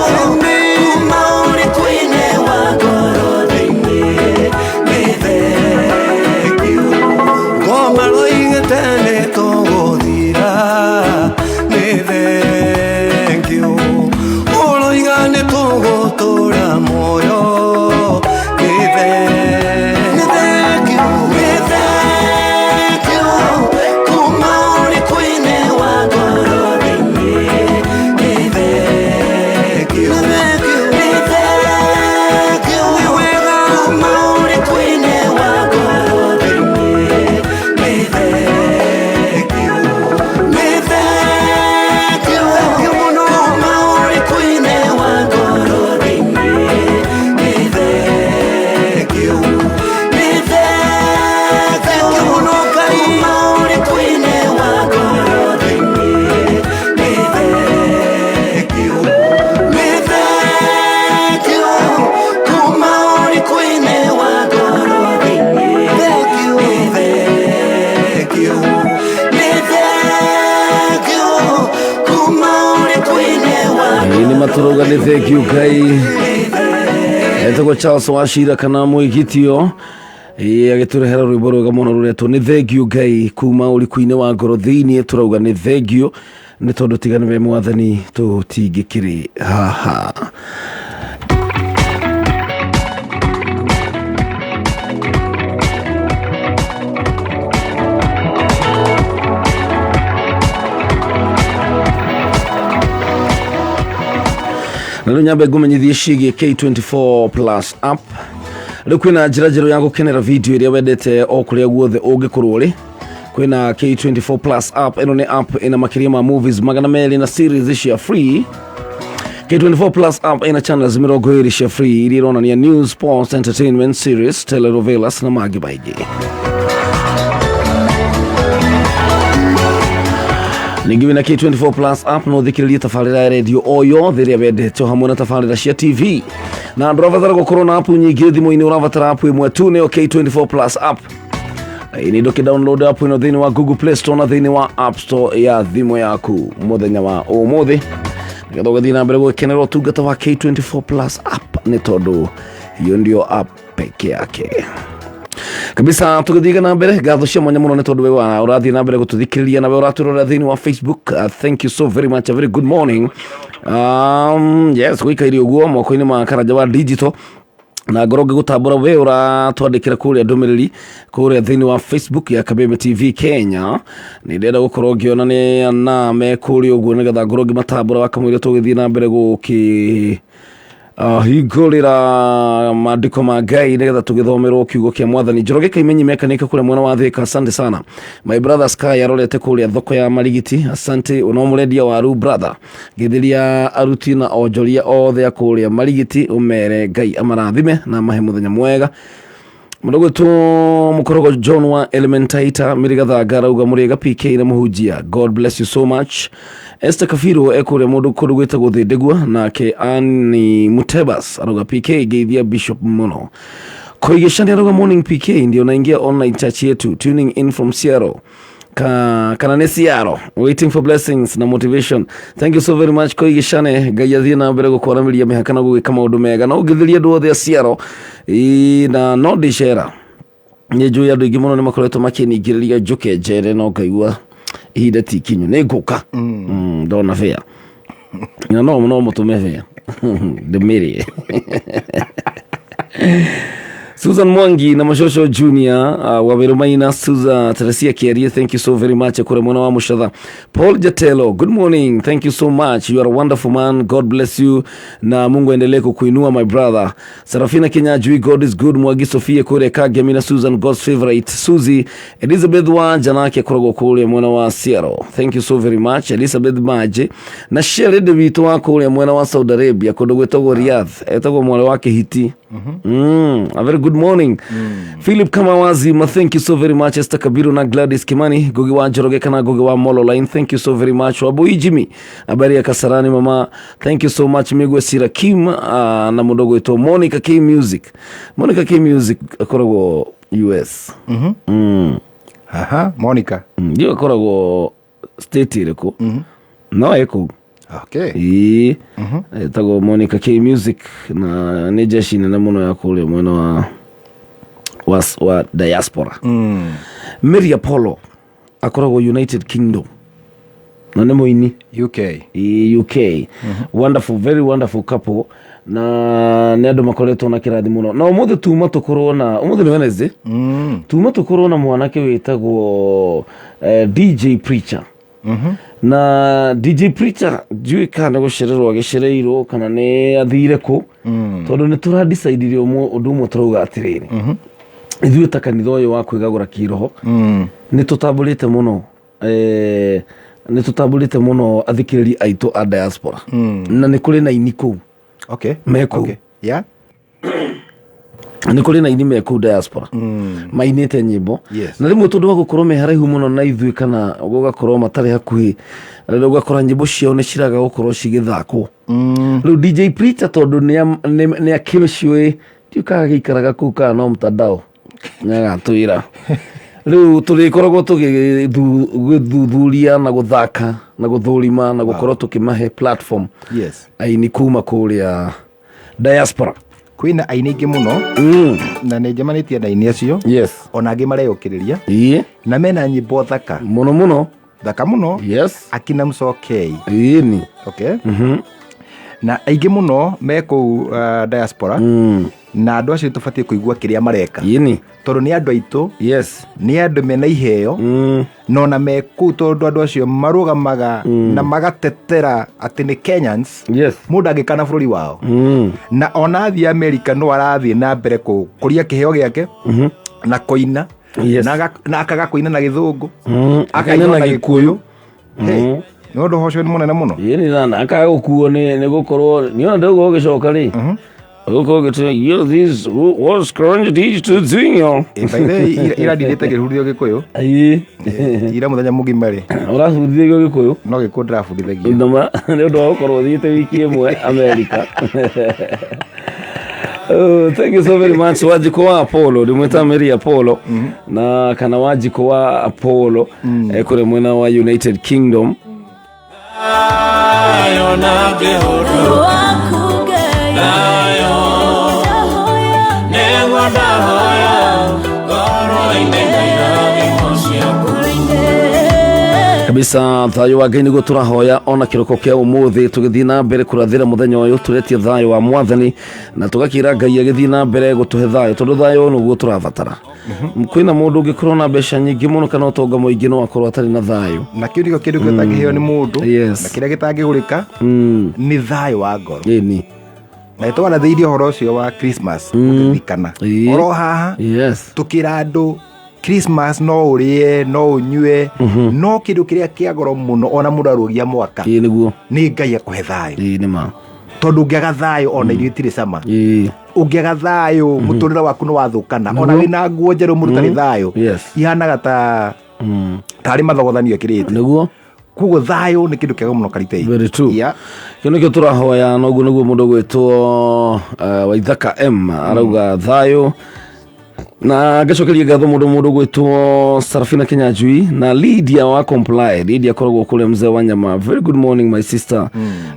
kuma ũrĩkũ-inĩ wa ngoro thĩinĩ, nĩ thengiũ. Ngoma roigĩte nĩ tũgũthira, nĩ thengiũ, ũroiga nĩ tũgũtũra muoyo, nĩ thengiũ, nĩ thengiũ kuma ũrĩkũ-inĩ wa ngoro thĩinĩ, nĩ thengiũ, nĩ thengiũ kuma ũrĩkũ-inĩ wa ngoro thĩinĩ, nĩ thengiũ, nĩ thengiũ kuma ũrĩkũ-inĩ wa ngoro thĩinĩ, nĩ thengiũ, nĩ thengiũ kuma ũrĩkũ-inĩ wa ngoro thĩinĩ, nĩ thengiũ, nĩ thengiũ kuma ũrĩkũ-inĩ wa ngoro thĩinĩ, nĩ thengiũ, nĩ thengiũ kuma ũrĩkũ-inĩ wa Ĩ nĩ matũrauga nĩ thengiũ Ngai. Etagwo Charles Wachira kana Mwĩgitio. Ĩ agĩtũrehera rwĩmbo rwega mũno rũretwo nĩ thengiũ Ngai kuma ũriku-inĩ wa ngoro thĩinĩ, tũrauga nĩ thengiũ nĩ tondũ tiga nĩwe mwathani tũtingĩkĩrĩ haha. Na rĩu nyambe ngũmenyithie ciĩgiĩ K24 Plus app. Rĩu kwĩna njĩra njerũ ya gũkenera video ĩrĩa wendete o kũrĩa guothe ũngĩkorwo ũrĩ. Kwĩna K24 Plus app. Ĩno nĩ app ĩna makĩria ma movies 200 na series cia free. K24 Plus app ĩna channels 20 cia free iria ironania news, sports, entertainment, series, telenovelas na mangĩ maingĩ. Ningĩ wĩna K24 Plus app no ũthikĩrĩrie tabarĩra ya redio o yothe ĩrĩa wendete o hamwe na tabarĩra cia TV. Na ndũrabatara gũkorwo na app nyingĩ thimũ-inĩ, ũrabatara app ĩmwe tu, nĩyo K24 Plus app. Ĩ, nĩ ndũkĩ download app ĩno thĩinĩ wa Google Play Store na thĩinĩ wa App Store ya thimũ yaku mũthenya wa ũmũthĩ, nĩgetha ũgathiĩ na mbere gũkenera ũtungata wa K24 Plus app, nĩ tondũ hiyo ndio app peke yake kabisa. Tũgĩthiĩ na mbere, ngatho cia mwanya mũno nĩ tondũ we wa ũrathiĩ na mbere gũtũthikĩrĩria na we ũratũrora thĩinĩ wa Facebook. Thank you so very much. A very good morning. Yes, gũikaire ũguo moko-inĩ ma Karanja wa digital na ngorwo ngĩgũtambũra we ũratwandĩkĩra kũrĩa ndũmĩrĩri kũrĩa thĩinĩ wa Facebook ya Kabebe TV Kenya. Nĩ ndĩrenda gũkorwo ngĩona nĩ ana me kũrĩa ũguo, nĩgetha ngorwo ngĩmatambũra wakamũira tũgĩthiĩ na mbere gũkĩ hingũrĩra maandĩko ma Ngai, nĩgetha tũgĩthomerwo kiugo kĩa Mwathani. Njoroge Kaimenyi mekanĩka kũrĩa mwena wa Thĩka, asante sana. My brother Sky arorete kũrĩa thoko ya Marigiti, asante. No mũrendia waru, brother, ngĩthĩria aruti na onjoria othe a kũrĩa Marigiti, ũmere Ngai amarathime na mahe mũthenya mwega. Mũndũ gwĩtwo Mũkorogo John wa Elementaita Mĩrĩgathanga arauga mũrĩega PK na mũhunjia, God bless you so much. Esther Kabiro ekũrĩa mũndũ kũndũ gwĩtagwo Thĩndĩgua. Nake Ani Mutebas arauga, "PK, ngeithia Bishop mũno." Koigeshani arauga, "Morning PK, ndio naingia online church yetu, tuning in from Seattle." Kana nĩ Seattle, waiting for blessings na motivation. Thank you so very much, Koigeshane. Ngai athiĩ na mbere gũkwaramĩria mĩhaka na gũgĩka maũndũ mega na ũngĩthĩria andũ othe a Seattle. Ĩĩ, na no ndĩcera nĩ njũĩ andũ aingĩ mũno nĩ makoretwo makĩningĩrĩria njũke njere, no ngaigua ihinda ti ikinyu. Nĩ ngũka. Ndona bĩa na no mũtũme bĩa ndĩmĩrĩe. Susan Mwangi na Mashosho Junior Waweru Maina, Susan Teresia Kiarie, thank you so very much. Kure mwana wa Mushadha. Paul Jatelo, good morning, thank you so much, you are a wonderful man, God bless you na Mungu aendelee kukuinua, my brother. Sarafina Kinyajui, God is good. Mwagi Sofia kure Kagemina, Susan, God's favorite Suzy Elizabeth Wanja nake akoragwo kũrĩa mwena wa Seattle, thank you so very much. Elizabeth Maje na Sherede witũ wa kũrĩa mwena wa Saudi Arabia, kũndũ gwĩtagwo Riyadh, etagwo mwarĩ wa Kĩhiti. A very good morning. Philip Kamawazi, ma thank you so very much. Esther Kabiru na Gladys Kimani, Ngugi wa Njoroge kana Ngugi wa Molo Line, thank you so very much. Wabui Jimmy, habari ya Kasarani mama, thank you so much. Migwe Sira Kim na mũndũ gwĩtwo Monica K Music. Monica K Music akoragwo US. Aha, Monica. Ndio akoragwo state ĩrĩkũ? No ĩkũu. Ĩĩ, ĩtagwo Monica K Music na nĩ jeshi nene mũno ya kũrĩa mwena wa diaspora. Mary Apollo akoragwo United Kingdom na nĩ mũini. UK. Ĩĩ, UK. Wonderful, very wonderful couple, na nĩ andũ makoretwo na kĩrathi mũno. Na ũmũthĩ tuma tũkorwo na, ũmũthĩ nĩ Wednesday, tuma tũkorwo na mwanake wĩtagwo DJ Preacher. Na DJ Preacher ndiũĩ kana nĩ gũcererwo agĩcereirwo kana nĩ athire kũ, tondũ nĩ tũradicaidire ũndũ ũmwe, tũrauga atĩrĩrĩ, ithuĩ ta kanitha ũyũ wa kwĩgagũra kĩroho nĩ tũtambũrĩte mũno, nĩ tũtambũrĩte mũno athikĩrĩria aitũ a diaspora, na nĩ kũrĩ na ini kũu me kũu. Nĩ kũrĩ na ini me kũu diaspora mainĩte nyĩmbo, na rĩmwe tondũ wa gũkorwo me haraihu mũno na ithuĩ kana gũgakorwo matarĩ hakuhĩ, rĩu ũgakora nyĩmbo ciao nĩ ciraga gũkorwo cigĩthakwo. Rĩu DJ Preacher, tondũ nĩ akĩciũĩ, ndiũ kana gĩikaraga kũu kana no mtandao, nĩagatwĩra. Rĩu tũrĩkoragwo tũgĩthuthuria na gũthaka na gũthũrima na gũkorwo tũkĩmahe platform aini kuma kũrĩa diaspora. Kwĩna aini aingĩ mũno na nĩ njemanĩtie na aini acio, ona angĩ mareyũkĩrĩria na mena nyĩmbo thaka. Mũno mũno. Thaka mũno. Akina Msokei. Ĩni. Okay. Na aingĩ mũno me kũu diaspora, na andũ acio tũbatiĩ kũigua kĩrĩa mareka, Yĩni. Tondũ nĩ andũ aitũ, nĩ andũ mena iheo, na ona me kũu, tondũ andũ acio marũgamaga na magatetera atĩ nĩ Kenyans. Mũndũ angĩkana bũrũri wao, na ona athiĩ America no arathiĩ na mbere kũria kĩheo gĩake na kũina, na akaga kũina na Gĩthũngũ, akaina na Gĩkũyũ. Hey, nĩ ũndũ ũcio nĩ mũnene mũno. Yĩni, na akaga gũkuo nĩ gũkorwo nĩona ndĩgũkorwo ũgĩcoka rĩ, ũgũkorwo ũgĩtwĩra, "You, this was current digital thing, yo." Eh, by the way, ira ndirĩte ngĩbundithio Gĩkũyũ. Ira mũthenya mũgima rĩ, Ũrabundithio Gĩkũyũ? No Gĩkũyũ ndĩrabundithagio. Nama nĩ ũndũ wa gũkorwo ũthiĩte wiki ĩmwe America. Oh, thank you so very much, Wanjikũ wa Apollo. Ndĩmwĩta Mary Apollo na kana Wanjikũ wa Apollo, kũrĩa mwena wa United Kingdom. Waku Ngai, ndahoya Ndahoya ngoro-inĩ na irathimo ciaku. Kabisa, thayũ wa Ngai nĩguo tũrahoya ona kĩroko kĩa ũmũthĩ. Tũgĩthiĩ na mbere kũrathĩra mũthenya ũyũ, tũretie thayũ wa Mwathani na tũgakĩra Ngai agĩthiĩ na mbere gũtũhe thayũ, tondũ thayũ nĩguo tũrabatara. Kwĩna mũndũ ũngĩkorwo na mbeca nyingĩ mũno kana ũtonga mũingĩ no akorwo atarĩ na thayũ. Na kĩu nĩkĩo kĩndũ gĩtangĩheo nĩ mũndũ, na kĩrĩa gĩtangĩgũrĩka nĩ thayũ wa ngoro. Na nĩtwarathĩirie ũhoro ũcio wa Christmas, ũkĩririkana, oro haha, tũkĩra andũ Christmas no ũrĩe, no ũnyue, no kĩndũ kĩrĩa kĩa goro mũno ona mũndũ arũgia mwaka Ĩĩ nĩguo. nĩ Ngai akũhe thayũ. Ĩĩ nĩ ma. Tondũ ũngĩaga thayũ, ona irio itirĩ cama. Ũngĩaga thayũ, mũtũrĩre waku nĩ wathũkana. Ona wĩna nguo njerũ, mũndũ ũtarĩ thayũ, ihanaga ta tarĩ mathogothanio ekĩrĩte. Koguo thayũ nĩ kĩndũ kĩega mũno, Karitei. Very true. Kĩu nĩkĩo tũrahoya, na ũguo nĩguo mũndũ ũgwĩtwo Waithaka M arauga thayũ, na ngacokeria ngatho mũndũ ũgwĩtwo Sarafina Kinyanjui na Lydia wa Comply. Lydia akoragwo kũrĩa mzee wa nyama. Very good morning, my sister.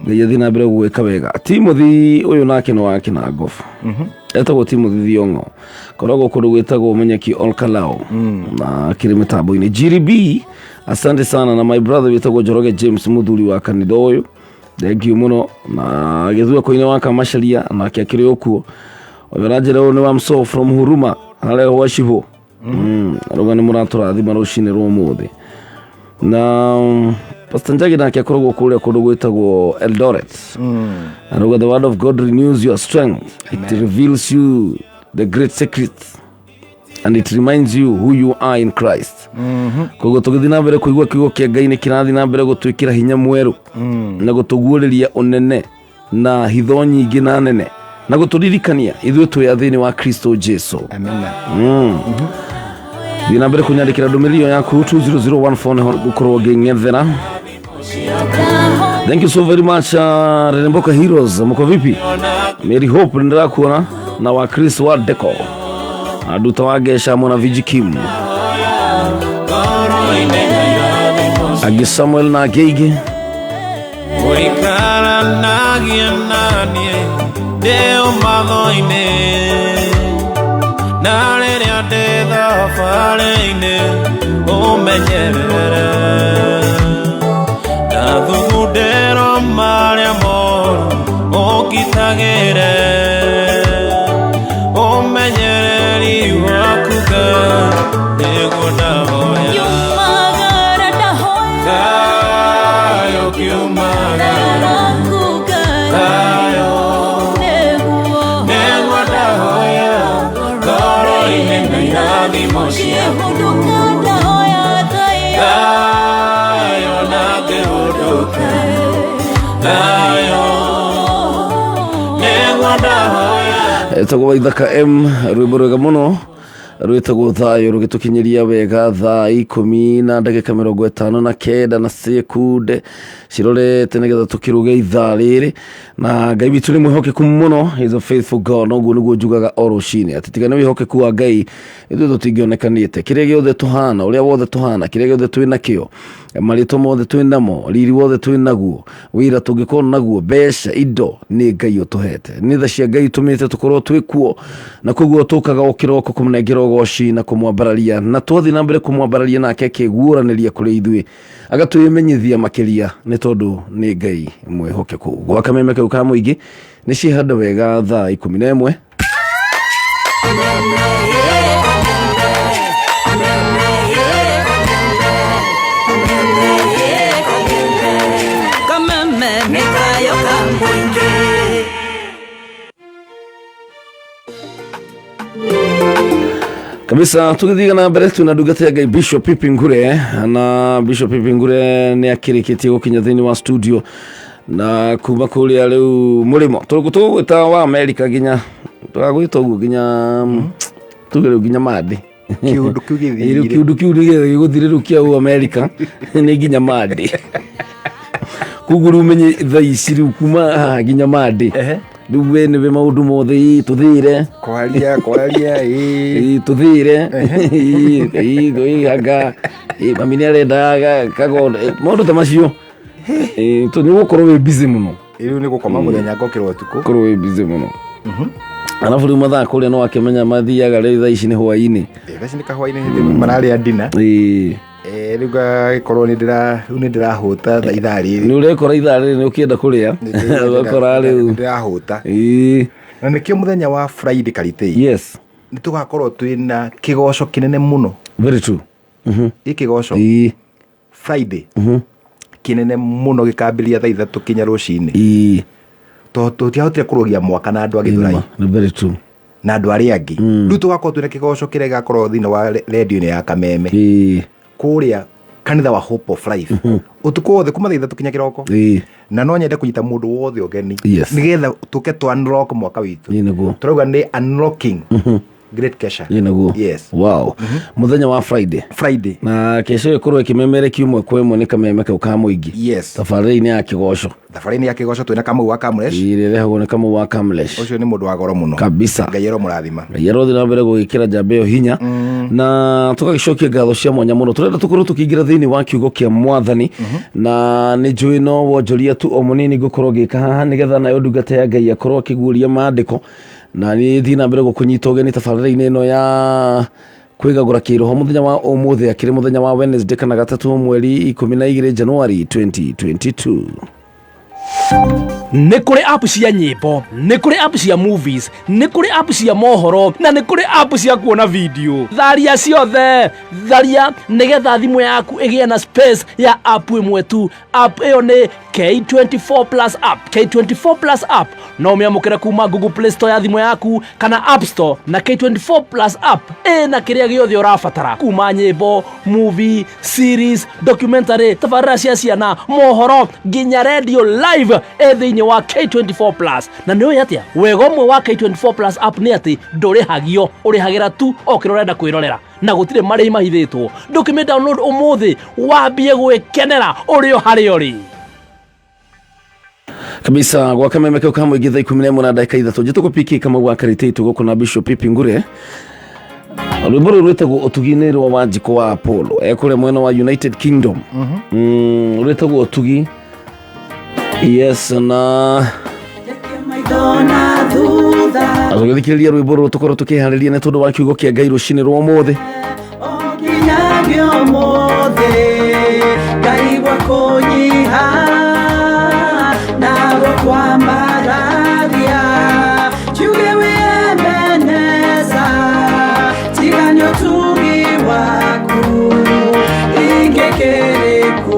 Ngai athiĩ na mbere gũgwĩka wega. Timothy ũyũ nake nĩ wa Kĩnangobu, etagwo Timothy Thiong'o, koragwo kũndũ gwĩtagwo Menyeki Olkalao, na akĩrĩ mĩtambo-inĩ. Jiri B, asante sana, na my brother wĩtagwo Njoroge James, mũthuri wa kanitha ũyũ, thank you mũno, na gĩthua koine wa Kamacaria nake akĩrĩ o kuo. Ũyũ ũranjĩra ũyũ nĩ wa Mso from Huruma harĩa gwa Cibũ. Arauga nĩ mũratũrathima rũcinĩ rwa ũmũthĩ. Na Pastor Njagi nake akoragwo kũrĩa kũndũ gwĩtagwo Eldoret. Arauga the word of God renews your strength. It reveals you the great secrets and it reminds you who you are in Christ. Koguo tũgĩthiĩ na mbere kũigua kiugo kĩa Ngai, nĩ kĩrathiĩ na mbere gũtwĩkĩra hinya mwerũ na gũtũguũrĩria ũnene na hitho nyingĩ na nene na gũtũririkania ithuĩ twĩ thĩinĩ wa Kristo Jesu. Amina. Thiĩ na mbere kũnyandĩkĩra ndũmĩrĩri ĩyo yaku, 20014 nĩho ngũkorwo ngĩng'ethera. Thank you so very much, Reremboka Heroes. Mko vipi? Mary Hope nĩndĩrakuona, na wa Chris wa Deco, Aduta wa Gesha mwana Viji Kim, Agi Samuel na Geige. Ũikaranagia naniĩ ndĩ ũmatho-inĩ, na rĩrĩa ndĩ thabarĩ-inĩ ũmenyerere, na thugundĩro marĩa moru ũngitagĩre, ũmenyereri waku Ngai nĩguo ndahoya. Yumagara ndahoya. Thayũ kiumaga. Waku Ngai. Thayũ. Nĩguo. Nĩguo ndahoya ngoro-inĩ na irathimo ciaku. Ngĩhũndũka ndahoya thayũ. Thayũ na ngĩhũndũka, thayũ nĩguo ndahoya. Etagwo Waithaka M, rwĩmbo rwega mũno rwĩtagwo Thayũ, rũgĩtũkinyĩria wega thaa 10 na ndagĩka 59 na sekunde cirorete, nĩgetha tũkĩrũge ithaa rĩrĩ. Na Ngai witũ nĩ mwĩhokeku mũno. He is a faithful God. Noguo nĩguo njugaga o rũcinĩ atĩ tiga nĩ wĩhokeku wa Ngai, ithuĩ tũtingĩonekanĩte. Kĩrĩa gĩothe tũhana, ũrĩa wothe tũhana, kĩrĩa gĩothe twĩ nakĩo, marĩtwa mothe twĩ namo, riri wothe twĩ naguo, wĩra tũngĩkorwo naguo, mbeca, indo, nĩ Ngai ũtũhete, nĩ tha cia Ngai tũmĩte tũkorwo twĩ kuo. Na koguo tũkaga o kĩroko kũmũnengera. ũgoci na kũmwambararia, na twathiĩ na mbere kũmwambararia nake akĩguũranĩria kũrĩ ithuĩ, agatwĩmenyithia makĩria, nĩ tondũ nĩ Ngai mwĩhokeku. Gwa kameme kau ka mũingĩ nĩ ciĩhanda wega thaa 11. Kameme nĩ kayo ka mũingĩ. Kabisa, tũgĩthiĩ na mbere twĩna ndungata ya Ngai Bishop Pipi Ngure, na Bishop Pipi Ngure nĩ akĩrĩkĩtie gũkinya thĩinĩ wa studio na kuma kũrĩa rĩu mũrĩmo tũgwĩta wa Amerika nginya tũgagwĩta ũguo nginya tuge rĩu nginya mandĩ. Kĩũndũ kĩu gĩthire. Rĩu kĩũndũ kĩu gĩgũthire rĩu kĩa Amerika nĩ nginya mandĩ, koguo rĩu menye thaa ici rĩu kuma haha nginya mandĩ. Rĩu we nĩwe maũndũ mothe ĩ, tũthĩre. Kwaria kwaria ĩ. Ĩ, tũthĩre. Ĩ, ĩ, ĩ, anga ĩ, mami nĩ arenda kagondo. Ĩ, maũndũ ta macio. Ĩ, nĩ ũgũkorwo wĩ busy mũno. Rĩu nĩ gũkoma mũthenya ngokĩra ũtukũ. Ũkorwo wĩ busy mũno, arabu rĩu mathaa kũrĩa no akĩmenya mathiaga rĩu thaa ici nĩ hwainĩ. Ĩ, thaa ici nĩ kahwainĩ hĩndĩ mararĩa dinner. Rĩu ngagĩkorwo nĩ ndĩra rĩu nĩ ndĩrahũta thaa ithaa rĩrĩ. Nĩ ũrekora ithaa rĩrĩ nĩ ũkĩenda kũrĩa, ũgakora rĩu ndĩrahũta. Na nĩkĩo mũthenya wa Friday, Karitei, nĩ tũgakorwo twĩna kĩgoco kĩnene mũno. Very true. Ĩ, kĩgoco Friday kĩnene mũno gĩkambĩrĩria thaa 3 kinya rũcinĩ, tondũ tũtiahotire kũrũgia mwaka na andũ a Gĩthũrai Nĩ very true. Na andũ arĩa angĩ. Rĩu tũgakorwo twĩna kĩgoco kĩrĩa gĩgakorwo thĩinĩ wa redio-inĩ ya Kameme kũrĩa kanitha wa Hope of Life ũtukũ wothe kuma thaa 3 kinya kĩroko. Na no nyende kũnyita mũndũ wothe ũgeni nĩgetha tũke tũ unlock mwaka witũ. Ĩ, nĩguo. Tũrauga nĩ unlocking great kesha. Ĩ, nĩguo. Yes. Wow, mũthenya wa Friday. Friday. Na kesho ĩkorwo ĩkĩmemerekio ĩmwe kwa ĩmwe nĩ kameme kau ka mũingĩ tabarĩra-inĩ ya kĩgoco. Thabarĩ-inĩ ya kĩgoco twĩna Kamau wa Kamresh. Ĩrĩa ĩrehagwo nĩ Kamau wa Kamlesh. Ũcio nĩ mũndũ wa goro mũno. Kabisa. Ngai aromũrathima. Ngai arothiĩ na mbere gũgĩkĩra njamba ĩyo hinya, na tũgagĩcokia ngatho cia mwanya mũno. Tũrenda tũkorwo tũkĩingĩra thĩinĩ wa kiugo kĩa mwathani, na nĩ njũĩ no wonjoria tu o mũnini ngũkorwo ngĩka haha nĩgetha nayo ndungata ya Ngai akorwo akĩguũria maandĩko, na nĩ thiĩ na mbere gũkũnyita ũgeni tabarĩra-inĩ ĩno ya kwĩgagũra kĩroho mũthenya wa ũmũthĩ, akĩrĩ mũthenya wa Wednesday kana gatatũ, mweri 12 Januari 2022. Nĩ kũrĩ app cia nyĩmbo, nĩ kũrĩ app cia movies, nĩ kũrĩ app cia mohoro, na nĩ kũrĩ app cia kuona video. Tharia ciothe, tharia nĩgetha thimũ yaku ĩgĩe na space ya app ĩmwe tu. App ĩyo nĩ K24 Plus app. K24 Plus app no ũmĩamũkĩre kuma Google Play Store ya thimũ yaku kana App Store, na K24 Plus app ĩna kĩrĩa gĩothe ũrabatara, kuma nyĩmbo, movie, series, documentary, tabarĩra cia ciana, mohoro, nginya radio live ĩ thĩinĩ wa K24 Plus. Na nĩ ũĩ atĩa wega ũmwe wa K24 Plus app nĩ atĩ ndũrĩhagio, ũrĩhagĩra tu o kĩrĩa ũrenda kwĩrorera, na gũtirĩ marĩhi mahithĩtwo. Ndũkĩmĩ download ũmũthĩ wambie gwĩkenera ũrĩ o harĩa ũrĩ. Kabisa, gwa kameme kau ka mũingĩ thaa 11 na ndagĩka 3, njĩtagwo PK Kamau wa Karitĩ gũkũ na Bishop Pipi Ngure. Rwĩmbo rũrũ rwĩtagwo Ũtugi, nĩ rwa Wanjikũ wa Apollo ekũrĩa mwena wa United Kingdom. Rwĩtagwo Ũtugi, yes, na tũgĩthikĩrĩria rwĩmbo rũrũ tũkorwo tũkĩharĩria nĩ tondũ wa kiugo kĩa Ngai rũcinĩ rwa ũmũthĩ. Nginyagia ũmũthĩ ngaigua kũnyiha na gũkwambararia, njuge wĩ Ebeneza, tiga nĩ ũtugi waku ingĩkĩrĩkũ.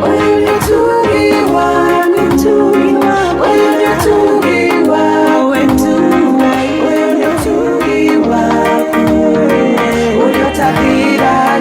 Ũyũ nĩ ũtugi waku, ũyũ nĩ ũtugi waku, ũyũ nĩ ũtugi waku ũrĩa ũtathiraga.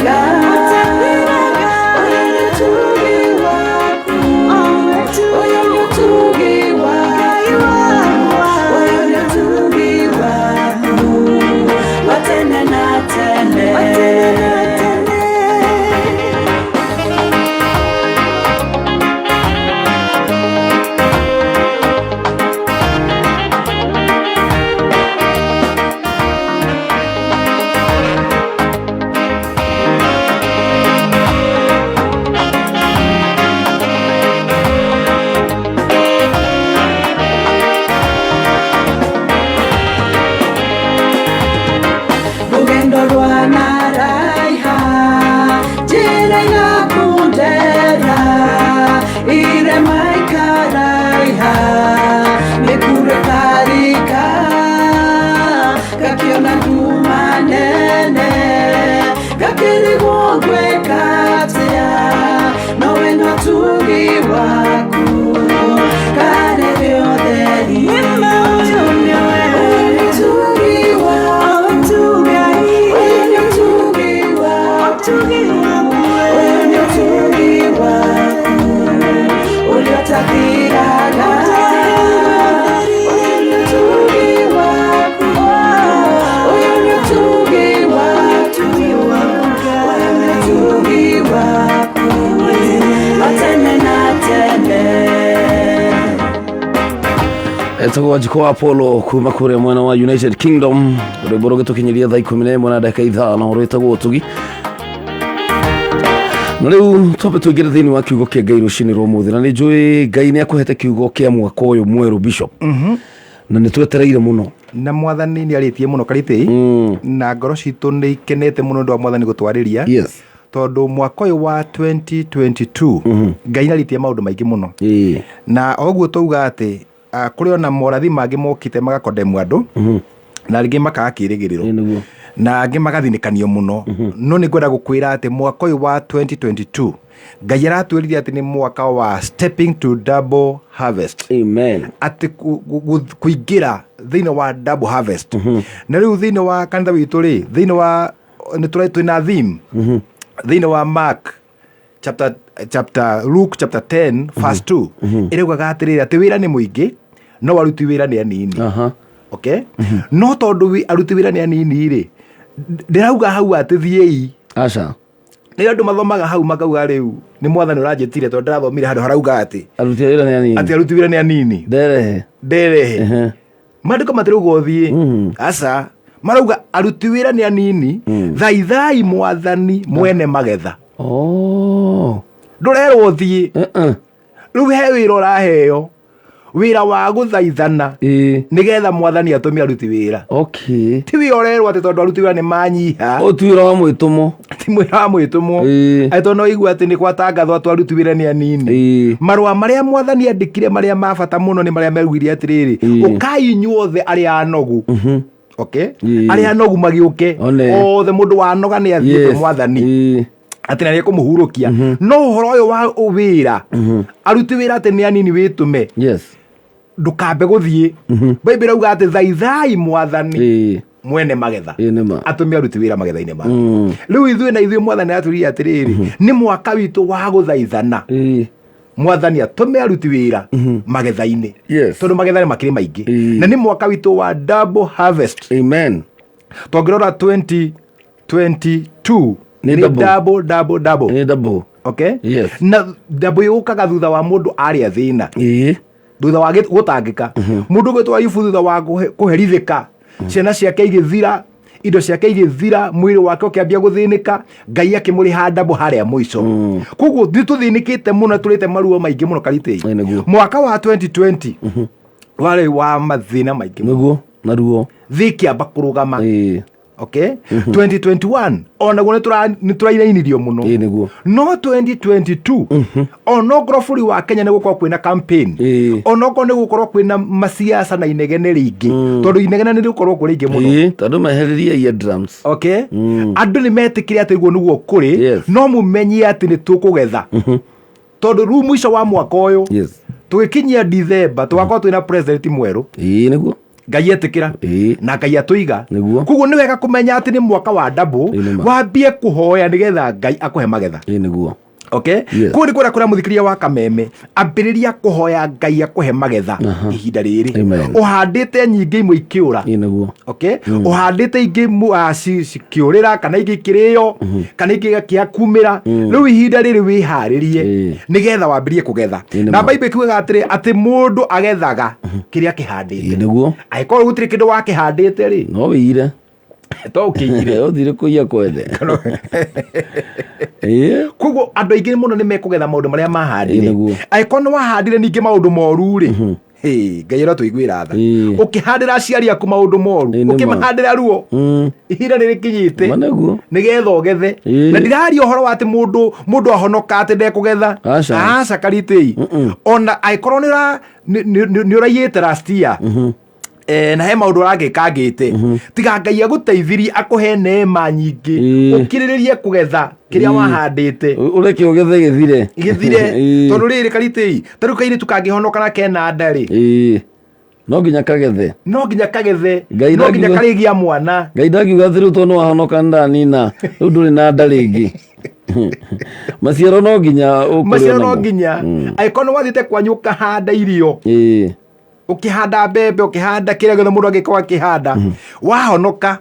Mĩkuru ĩkarika Ngakĩona nduma nene Ngakĩrigwo ngwĩka atĩa Nowe no ũtugi waku Karĩrĩ ũtheri Ũyũ nĩ ũtugi waku Ũyũ nĩ ũtugi waku Ũyũ nĩ ũtugi waku Ũrĩa ũtathiraga Ũyũ nĩ ũtugi waku Ũyũ nĩ ũtugi waku Ũyũ nĩ ũtugi waku Wa tene na tene. Etagwo Njiko Apollo kuma kũrĩa mwena wa United Kingdom, rwĩmbo rũgĩtũkinyĩria thaa 11 na ndagĩka 5, rwĩtagwo Ũtugi. Na rĩu twambe tũingĩre thĩinĩ wa kiugo kĩa Ngai rũcinĩ rwa ũmũthĩ, na nĩ njũĩ Ngai nĩ akũhete kiugo kĩa mwaka ũyũ mwerũ, Bishop, na nĩ twetereire mũno. Na Mwathani nĩ arĩtie mũno, Karitĩ, na ngoro citũ nĩ ikenete mũno nĩ ũndũ wa Mwathani gũtwarĩria, tondũ mwaka ũyũ wa 2022 Ngai nĩ arĩtie maũndũ maingĩ mũno. Na oguo twauga atĩ kũrĩ ona morathi mangĩ mokĩte magakondemwo andũ na rĩngĩ makaga kĩrĩgĩrĩro na angĩ magathinĩkanio mũno, no nĩ ngwenda gũkwĩra atĩ mwaka ũyũ wa 2022 Ngai aratwĩrire atĩ nĩ mwaka wa stepping to double harvest. Amen. Atĩ kũingĩra thĩinĩ wa double harvest. Na rĩu thĩinĩ wa kanitha witũ rĩ, thĩinĩ wa nĩ tũra twĩna theme thĩinĩ wa Mark chapter Luke chapter 10 verse 2, ĩraugaga atĩrĩrĩ, atĩ wĩra nĩ mũingĩ no aruti wĩra nĩ anini. Okay, no tondũ aruti wĩra nĩ anini rĩ, ndĩrauga hau atĩ thiĩi. Aca. Nĩ andũ mathomaga hau makauga rĩu nĩ Mwathani ũranjĩtire, tondũ ndĩrathomire handũ harauga atĩ aruti a wĩra nĩ anini, atĩ aruti wĩra nĩ anini, nderehe. Nderehe. Maandĩko matirauga ũthiĩ, aca, marauga aruti wĩra nĩ anini, thaithai Mwathani mwene magetha. Ndũrerwo ũthiĩ. Rĩu he wĩra ũraheo, wĩra wa gũthaithana nĩgetha Mwathani atũme aruti wĩra. Ti wĩra ũrerwo atĩ tondũ aruti wĩra nĩ manyiha. Ũyũ ti wĩra wa mwĩtũmo. Ti mwĩra wa mwĩtũmwo. Atĩ tondũ no igua atĩ nĩ gwatangathwo atĩ aruti wĩra nĩ anini. Marũa marĩa Mwathani andĩkire marĩa ma bata mũno nĩ marĩa merugire atĩrĩrĩ, ũkai inyuothe arĩa anogu. Okay, arĩa anogu magĩũke. One. Othe, mũndũ wanoga nĩ athiĩ kwĩ Mwathani, atĩ na nĩekũmũhurũkia. No ũhoro ũyũ wa wĩra, aruti wĩra atĩ nĩ anini, wĩtũme, ndũkambe gũthiĩ. Baibũ ĩrauga atĩ thaithai Mwathani mwene magetha Ĩĩ, nĩ ma. atũme aruti wĩra magetha-inĩ make. Rĩu ithuĩ na ithuĩ Mwathani atwĩrire atĩrĩrĩ, nĩ mwaka witũ wa gũthaithana Mwathani atũme aruti wĩra magetha-inĩ, tondũ magetha nĩ makĩrĩ maingĩ. Na nĩ mwaka witũ wa double harvest. Amen. Tũngĩrora 2022 Nĩ nĩ double. Double, double, double. Nĩ double. Okay. Yes. Na double yũkaga thutha wa mũndũ arĩa thĩna, thutha wa gũtangĩka. Mũndũ ũgwĩtwo Ayubu, thutha wa kũherithĩka, ciana ciake igĩthira, indo ciake igĩthira, mwĩrĩ wake ũkĩambia gũthĩnĩka, Ngai akĩmũrĩha double harĩa mũico. Koguo nĩ tũthĩnĩkĩte mũno, tũrĩte maruo maingĩ mũno, Karitĩ. Ĩĩ, nĩguo. Mwaka wa 2020 warĩ wa mathĩna maingĩ mũno. Nĩguo naruo. Thĩ ĩkĩamba kũrũgama. Okay, 2021 onaguo nĩ tũrainainirio mũno. Ĩĩ, nĩguo. No 2022, onokorwo bũrũri wa Kenya nĩ gũkorwo kwĩna campaign, onokorwo nĩ gũkorwo kwĩna masiasa na inegene rĩingĩ, tondũ inegene nĩ rĩgũkorwo kwĩ rĩingĩ mũno. Ĩĩ, tondũ mehererie eardrums. Okay, andũ nĩ metĩkĩre atĩ guo nĩguo kũrĩ. No mũmenye atĩ nĩ tũkũgetha, tondũ rĩu mũico wa mwaka ũyũ, tũgĩkinyia Dithemba, tũgakorwo twĩna president mwerũ. Ĩĩ, nĩguo. Ngai etĩkĩra na Ngai atũiga. Koguo nĩ wega kũmenya atĩ nĩ mwaka wa double. Ĩĩ, nĩ ma. Wambie kũhoya nĩgetha Ngai akũhe magetha. Ĩĩ, nĩguo. Okay. Koguo nĩ kwenda kũrĩa mũthikĩria wa Kameme, ambĩrĩria kũhoya Ngai akũhe magetha ihinda rĩrĩ. Amen. Ũhandĩte nyingĩ, imwe ikĩũra. Ĩĩ, nĩguo. Okay, ũhandĩte ingĩ cikĩũrĩra, kana ingĩ ikĩrĩo, kana ingĩ igakĩa kumĩra. Rĩu ihinda rĩrĩ wĩharĩrie nĩgetha wambĩrie kũgetha. Ĩĩ, nĩ Na ma. Bible ĩkiugaga atĩrĩ, atĩ mũndũ agethaga kĩrĩa kĩhandĩte. Ĩĩ, nĩguo. Angĩkorwo gũtirĩ kĩndũ wakĩhandĩte rĩ, no wĩire. To ũkĩiyire. Ũthire kũiya kwene. Ĩĩ. Koguo andũ aingĩ mũno nĩ mekũgetha maũndũ marĩa mahandire. Ĩĩ, nĩguo. Angĩkorwo nĩ wahandire ningĩ maũndũ moru rĩ, Hĩ, Ngai arotũiguĩra tha. Ĩĩ. Ũkĩhandĩra aciari aku maũndũ moru, Ĩĩ, nĩ ma. ũkĩmahandĩra ruo, ihinda nĩ rĩkinyĩte Ma nĩguo. nĩgetha ũgethe. Ĩĩ. Na ndiraria ũhoro wa atĩ mũndũ mũndũ ahonoka atĩ ndekũgetha. Aca. Aca karitĩi. Ona angĩkorwo nĩ ũra- nĩ- nĩ- nĩ ũraiyĩte last year, na he maũndũ ũragĩkangĩte, tiga Ngai agũteithirie akũhe neema nyingĩ, Ĩĩ. ũkirĩrĩrie kũgetha kĩrĩa Ĩĩ. wahandĩte Ũreke ũgethe gĩthire. Gĩthire. Ĩĩ. Tondũ rĩrĩ karitĩi, ta rĩu kairĩtu kangĩhonoka na kena nda rĩ, Ĩĩ. No nginya kagethe. No nginya kagethe. Ngai No nginya ndangiuga- karĩgia mwana. Ngai ndangiuga atĩ rĩu tondũ nĩwahonoka ndanina rĩu ndũrĩ na nda rĩngĩ. Maciaro no nginya ũkũrĩo Maciaro no namo. nginya. Angĩkorwo nĩ wathiĩte kwanyu ũkahanda irio, Ĩĩ. ũkĩhanda mbembe, ũkĩhanda kĩrĩa gĩothe mũndũ angĩkorwo akĩhanda, wahonoka,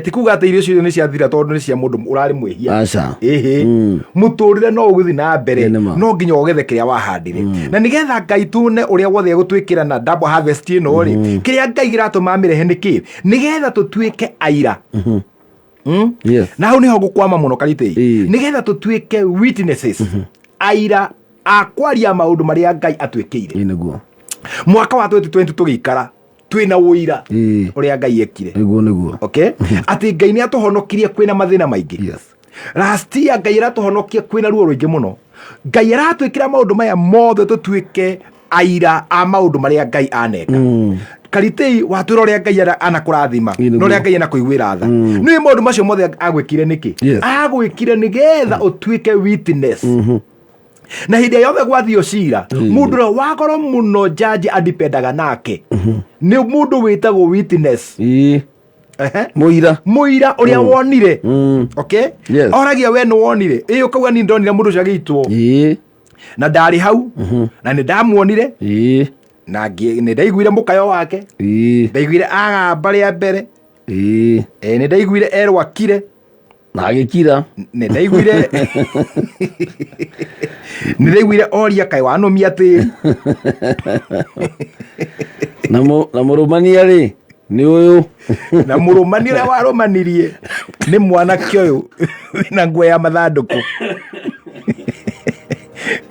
ti kuga atĩ irio icio nĩ ciathira tondũ nĩ cia mũndũ ũrarĩ mwĩhia. Aca. Ĩhĩ, mũtũrĩre no ũgũthiĩ na mbere. Ĩ, nĩ ma. No nginya ũgethe kĩrĩa wahandire, na nĩgetha Ngai tune ũrĩa wothe egũtwĩkĩra na double harvest ĩno rĩ, kĩrĩa Ngai kĩratũma amĩrehe nĩkĩ? Nĩgetha tũtuĩke aira. Yes. Na hau nĩho ngũkwama mũno karitĩi. Ĩĩ. Nĩgetha tũtuĩke witnesses, aira a kwaria maũndũ marĩa Ngai atwĩkĩire. Ĩĩ nĩguo. Mwaka wa 2020 tũgĩikara twĩna ũira Ĩĩ. ũrĩa Ngai ekire. Nĩguo nĩguo. Okay, atĩ Ngai nĩ atũhonokirie kwĩna mathĩna maingĩ. Yes. Last year Ngai aratũhonokia kwĩna ruo rũingĩ mũno. Ngai aratwĩkĩra maũndũ maya mothe tũtuĩke aira a maũndũ marĩa Ngai aneka. Karitĩi, watwĩra ũrĩa Ngai anakũrathima Ĩĩ, nĩguo. na ũrĩa Ngai anakũiguĩra tha. Nĩ maũndũ macio mothe agwĩkire nĩkĩ? Yes. Agwĩkire nĩgetha ũtuĩke witness, na hĩndĩ ĩrĩa yothe gwathio cira, mũndũ ũrĩa wa goro mũno jaji andipendaga nake nĩ mũndũ wĩtagwo witness. Ĩĩ. Ehe. Mũira. Mũira ũrĩa wonire. Okay. Yes. Oragia, we nĩ wonire? Ĩ, ũkauga ni ndonire mũndũ ũcio agĩitwo. Ĩĩ. Na ndarĩ hau na nĩ ndamuonire. Ĩĩ. Na nĩ ndaiguire mũkayo wake. Ĩĩ. Ndaiguire agamba rĩa mbere. Ĩĩ. Nĩ ndaiguire erwo akire. Na agĩkira. Nĩ ndaiguire oria, kaĩ wanũmia tĩri? Na mũrũmania rĩ nĩ ũyũ. Na mũrũmani ũrĩa warũmanirie nĩ mwanake ũyũ wĩna nguo ya mathandũkũ.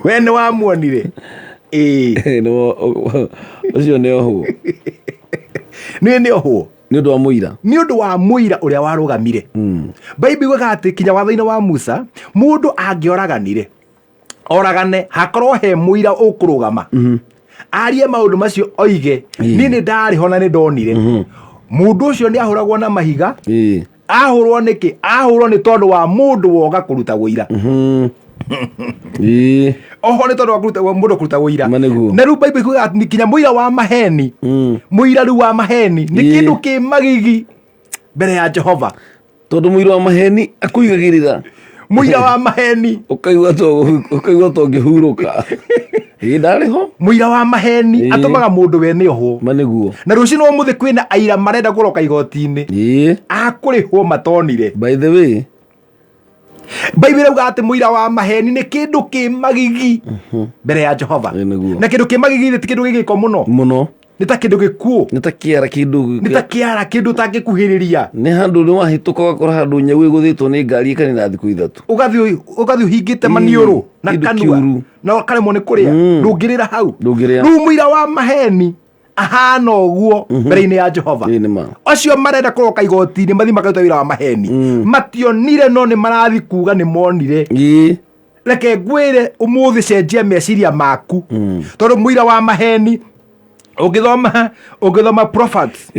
We nĩ wamuonire? Ĩĩ. Ũcio nĩ ohwo. Nĩ ohwo. Nĩ ũndũ wa mũira. Nĩ ũndũ wa mũira ũrĩa warũgamire. Baibu yugaga atĩ kinya watho-inĩ wa Musa, mũndũ angĩoraganire, oragane, hakorwo he mũira ũkũrũgama arie maũndũ macio, oige, "Niĩ nĩ ndarĩ ho na nĩ ndonire mũndũ ũcio," nĩ ahũragwo na mahiga. Ahũrwo nĩkĩ? Ahũrwo nĩ tondũ wa mũndũ woga kũruta ũira. Oho nĩ tondũ wa kũruta wa mũndũ kũruta ũira. Ma nĩguo. Na rĩu Bible ikugaga atĩ nginya mũira wa maheni, mũira rĩu wa maheni nĩ kĩndũ kĩ magigi mbere ya Jehova. Tondũ mũira wa maheni akũigagĩrĩra. Mũira wa maheni. Ũkaigua to ũngĩhurũka, ĩ ndarĩ ho. Mũira wa maheni atũmaga mũndũ we nĩ ohwo. Ma nĩguo. Na rũcinĩ ũmũthĩ kwĩna aira marenda kũroka igoti-inĩ akũrĩhwo matonire. By the way. Bible ĩrauga atĩ mũira wa maheni nĩ kĩndũ kĩ magigi mbere ya Jehova. Ĩĩ, nĩguo. Na kĩndũ kĩ magigi nĩ ti kĩndũ gĩgĩko mũno. Mũno. Nĩ ta kĩndũ gĩkuũ. Nĩ ta kĩara kĩndũ. Nĩ ta kĩara, kĩndũ ũtangĩkuhĩrĩria. Nĩ handũ nĩ wahĩtũka ũgakora handũ nyau ĩgũthĩtwo nĩ ngari ĩkanina thikũ 3. Ũgathiĩ ũhingĩte maniũrũ na Kĩndũ kanua kĩũru. na ũkaremwo nĩ kũrĩa. Ndũngĩrĩra hau. Ndũngĩrĩa. Rĩu mũira wa maheni ahana ũguo mbere-inĩ ya Jehova. Ĩĩ, nĩ ma. Acio marenda kũroka igoti-inĩ mathiĩ makaruta wĩra wa maheni, mationire no nĩ marathi kuga nĩ monire. Reke ngwĩre ũmũthĩ, cenjia meciria maku, tondũ mũira wa maheni, ũngĩthoma Proverbs,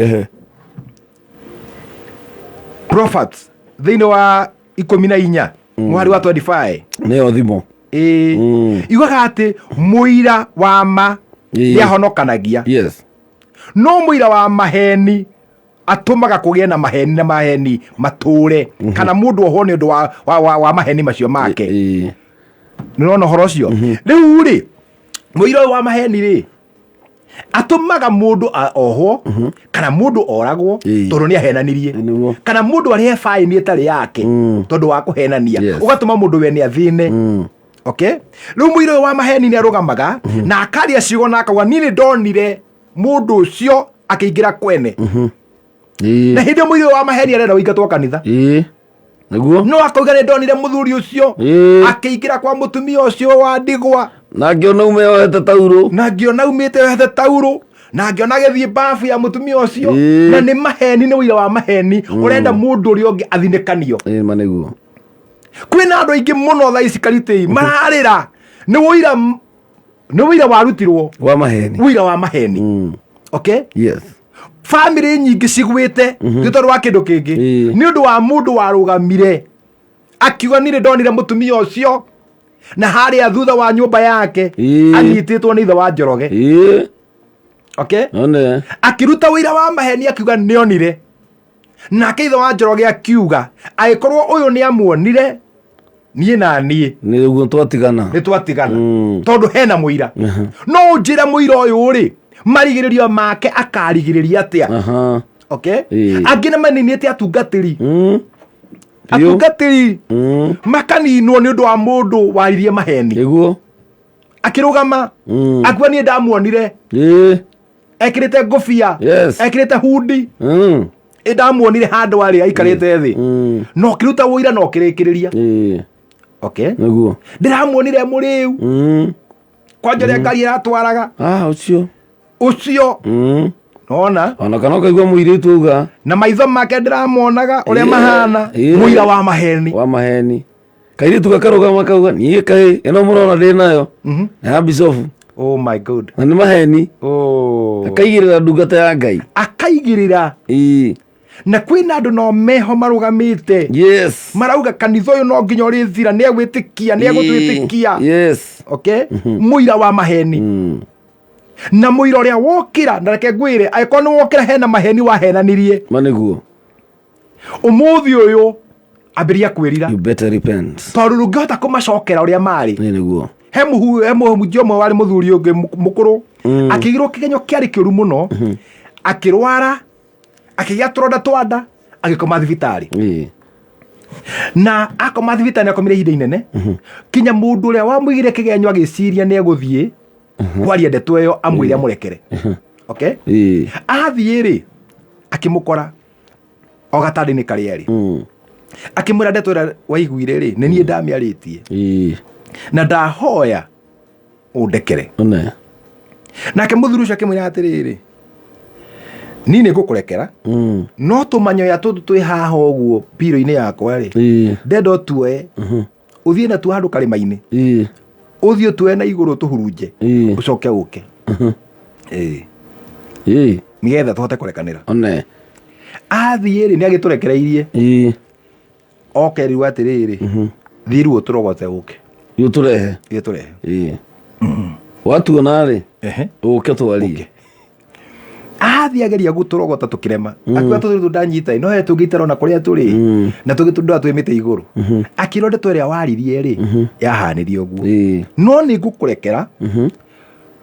Proverbs thĩinĩ wa 14 mũhari wa 25. Nĩyo thimo. Ĩĩ. Iugaga atĩ mũira wa ma nĩ ahonokanagia, no mũira wa maheni atũmaga kũgĩe na maheni na maheni matũre, kana mũndũ ohwo nĩ ũndũ wa maheni macio make. Nĩ ũrona ũhoro ũcio? Rĩu rĩ, mũira ũyũ wa maheni rĩ, atũmaga mũndũ ohwo kana mũndũ oragwo, tondũ nĩ ahenanirie, Nĩguo. kana mũndũ arĩhe baĩni ĩtarĩ yake tondũ wa kũhenania. Ũgatũma mũndũ we nĩ athĩne. Okay, rĩu mũira ũyũ wa maheni nĩ arũgamaga na akaria ciugo na akauga, "Niĩ nĩ ndonire mũndũ ũcio akĩingĩra kwene." Na hĩndĩ ĩyo mũira ũyũ wa maheni arenda ũingatwo kanitha. Ĩĩ, nĩguo. No akauga, "Nĩ ndonire mũthuri ũcio akĩingĩra kwa mũtumia ũcio wa ndigwa." Na ngĩona ume ohete taurũ. Na ngĩona umĩte ohete taurũ, na ngĩona agĩthiĩ babu ya mũtumia ũcio. Na nĩ maheni, nĩ ũira wa maheni. Ũrenda mũndũ ũrĩa ũngĩ athinĩkanio. Ĩĩ, ma nĩguo. Kwĩna andũ aingĩ mũno thaa ici karitĩi mararĩra nĩ ũira, nĩ ũira warutirwo wa maheni. Ũira wa maheni. Okay. Yes. Bamĩrĩ nyingĩ cigwĩte nĩ tondũ wa kĩndũ kĩngĩ, nĩ ũndũ wa mũndũ warũgamire akiuga nirĩ ndonire mũtumia ũcio na harĩa thutha wa nyũmba yake anyitĩtwo nĩ ithe wa Njoroge. Okay. One. Akĩruta ũira wa maheni akiuga nĩonire, nake ithe wa Njoroge akiuga angĩkorwo ũyũ nĩ amuonire, niĩ na niĩ Nĩ ũguo twatigana. Nĩ twatigana. Tondũ hena mũira. No ũnjĩre mũira ũyũ rĩ, marigĩrĩrio make akarigĩrĩria atĩa? Okay. Angĩ nĩ maninĩte atungatĩri. Atungatĩri makaninwo nĩ ũndũ wa mũndũ waririe maheni. Nĩguo. Akĩrũgama akiuga niĩ ndamuonire ekĩrĩte ngũbia, ekĩrĩte hundi. Ĩ ndamuonire handũ arĩ aikarĩte thĩ. Na ũkĩruta ũira na ũkĩrĩkĩrĩria. Okay. Nĩguo. Ndĩramuonire mũrĩu. Kwanja ũrĩa ngari ĩratwaraga. Ah, ũcio. Ũcio. Nona. Ona kana ũkaigua mũirĩtu auga. Na maitho make ndĩramonaga ũrĩa mahana. Mũira wa maheni. Wa maheni. Kairĩtu gakarũgama kauga niĩ kaĩ ĩno mũrona ndĩ nayo. Nĩ ya bicobu. Oh my God. Na nĩ maheni. Oh. Akaigĩrĩra ndungata ya Ngai. Akaigĩrĩra. Na kwĩna andũ no meho marũgamĩte. Yes. Marauga kanitha ũyũ no nginya ũrĩthira, nĩ egwĩtĩkia, nĩ egũtwĩtĩkia. Yes. Okay? Mũira wa maheni. Na mũira ũrĩa wokĩra, na reke ngwĩre, angĩkorwo nĩ wokĩra hena maheni wahenanirie. Ma nĩguo. Ũmũthĩ ũyũ ambĩrĩria kwĩrira. You better repent. Tondũ ndũngĩhota kũmacokera ũrĩa marĩ. Ĩĩ nĩguo. He mũhunjia ũmwe warĩ mũthuri ũngĩ mũkũrũ, akĩigĩrwo kĩgenyo kĩarĩ kĩũru mũno, akĩrwara, akĩgĩa tũronda twa nda, agĩkoma thibitarĩ. Na akoma thibitarĩ akomire ihinda inene, kinya mũndũ ũrĩa wamũigire kĩgenyo agĩciria nĩ egũthiĩ kwaria ndeto ĩyo amwĩre amũrekere. Okay? Athiĩ rĩ, akĩmũkora o gatanda-inĩ karĩa rĩ, akĩmwĩra ndeto ĩrĩa waiguire rĩ, nĩ niĩ ndamĩarĩtie. Na ndahoya ũndekere. One. Nake mũthuri ũcio akĩmwĩra atĩrĩrĩ, niĩ nĩ ngũkũrekera, no tũmanyoya tũtũ twĩ haha ũguo piro-inĩ yakwa rĩ, ndenda ũtuoe ũthiĩ natuo handũ karĩma-inĩ, ũthiĩ ũtuoe na igũrũ tũhurunje, ũcoke ũke. Nĩgetha tũhote kũrekanĩra. One. Athiĩ rĩ, nĩ agĩtũrekereirie. Oke rĩu atĩrĩrĩ, thiĩ rĩu ũtũrogote ũke. Thiĩ ũtũrehe. Thiĩ ũtũrehe. Watuona rĩ, ũke twarie. Athiĩ ageria gũtũrogota tũkĩrema. Akiuga tũtũ tũtũ ndanyita no he tũngĩ itarona kũrĩa tũrĩ. Na tũngĩ tũndũ twĩ mĩtĩ igũrũ. Akĩrwo ndeto ĩrĩa waririe rĩ, yahanire ũguo. No nĩ ngũkũrekera,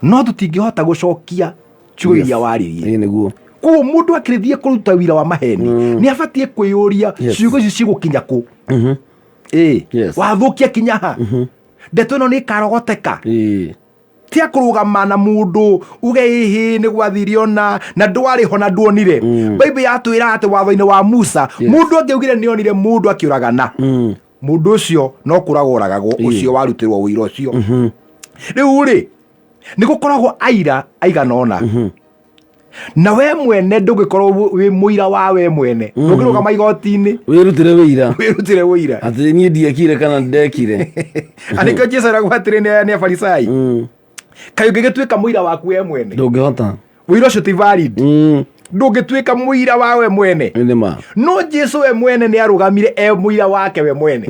no tũtingĩhota gũcokia ciugo iria waririe. Ĩĩ nĩguo. Koguo mũndũ akĩrĩthiĩ kũruta wira wa maheni, nĩ abatiĩ kwĩyũria ciugo ici cigũkinya kũ. Wathũkia kinya ha? Ndeto ĩno nĩ ĩkarogoteka. Tia kũrũgama na mũndũ uge ĩhĩ nĩ gwathire ona na ndwarĩ ho na nduonire. Bible yatwĩra atĩ watho-inĩ wa Musa, mũndũ angĩaugire nĩ onire mũndũ akĩũragana, mũndũ ũcio no kũragwo oragagwo, ũcio warutĩrwo ũira ũcio. Rĩu rĩ, nĩ gũkoragwo aira aigana ũna. Na we mwene ndũngĩkorwo wĩ mũira wa we mwene. Ndũngĩrũgama igoti-inĩ wĩrutĩre wĩira. Wĩrutĩre wĩira. Atĩ niĩ ndiekire kana ndekire. Anĩkĩo Jesu eragwo atĩrĩ nĩ Afarisai, kaĩ ũngĩgĩtuĩka mũira waku we mwene? Ndũngĩhota. Ũira ũcio ti valid. Ndũngĩtuĩka mũira wa we mwene. Nĩ ma. No Jesu we mwene nĩ arũgamire e mũira wake we mwene.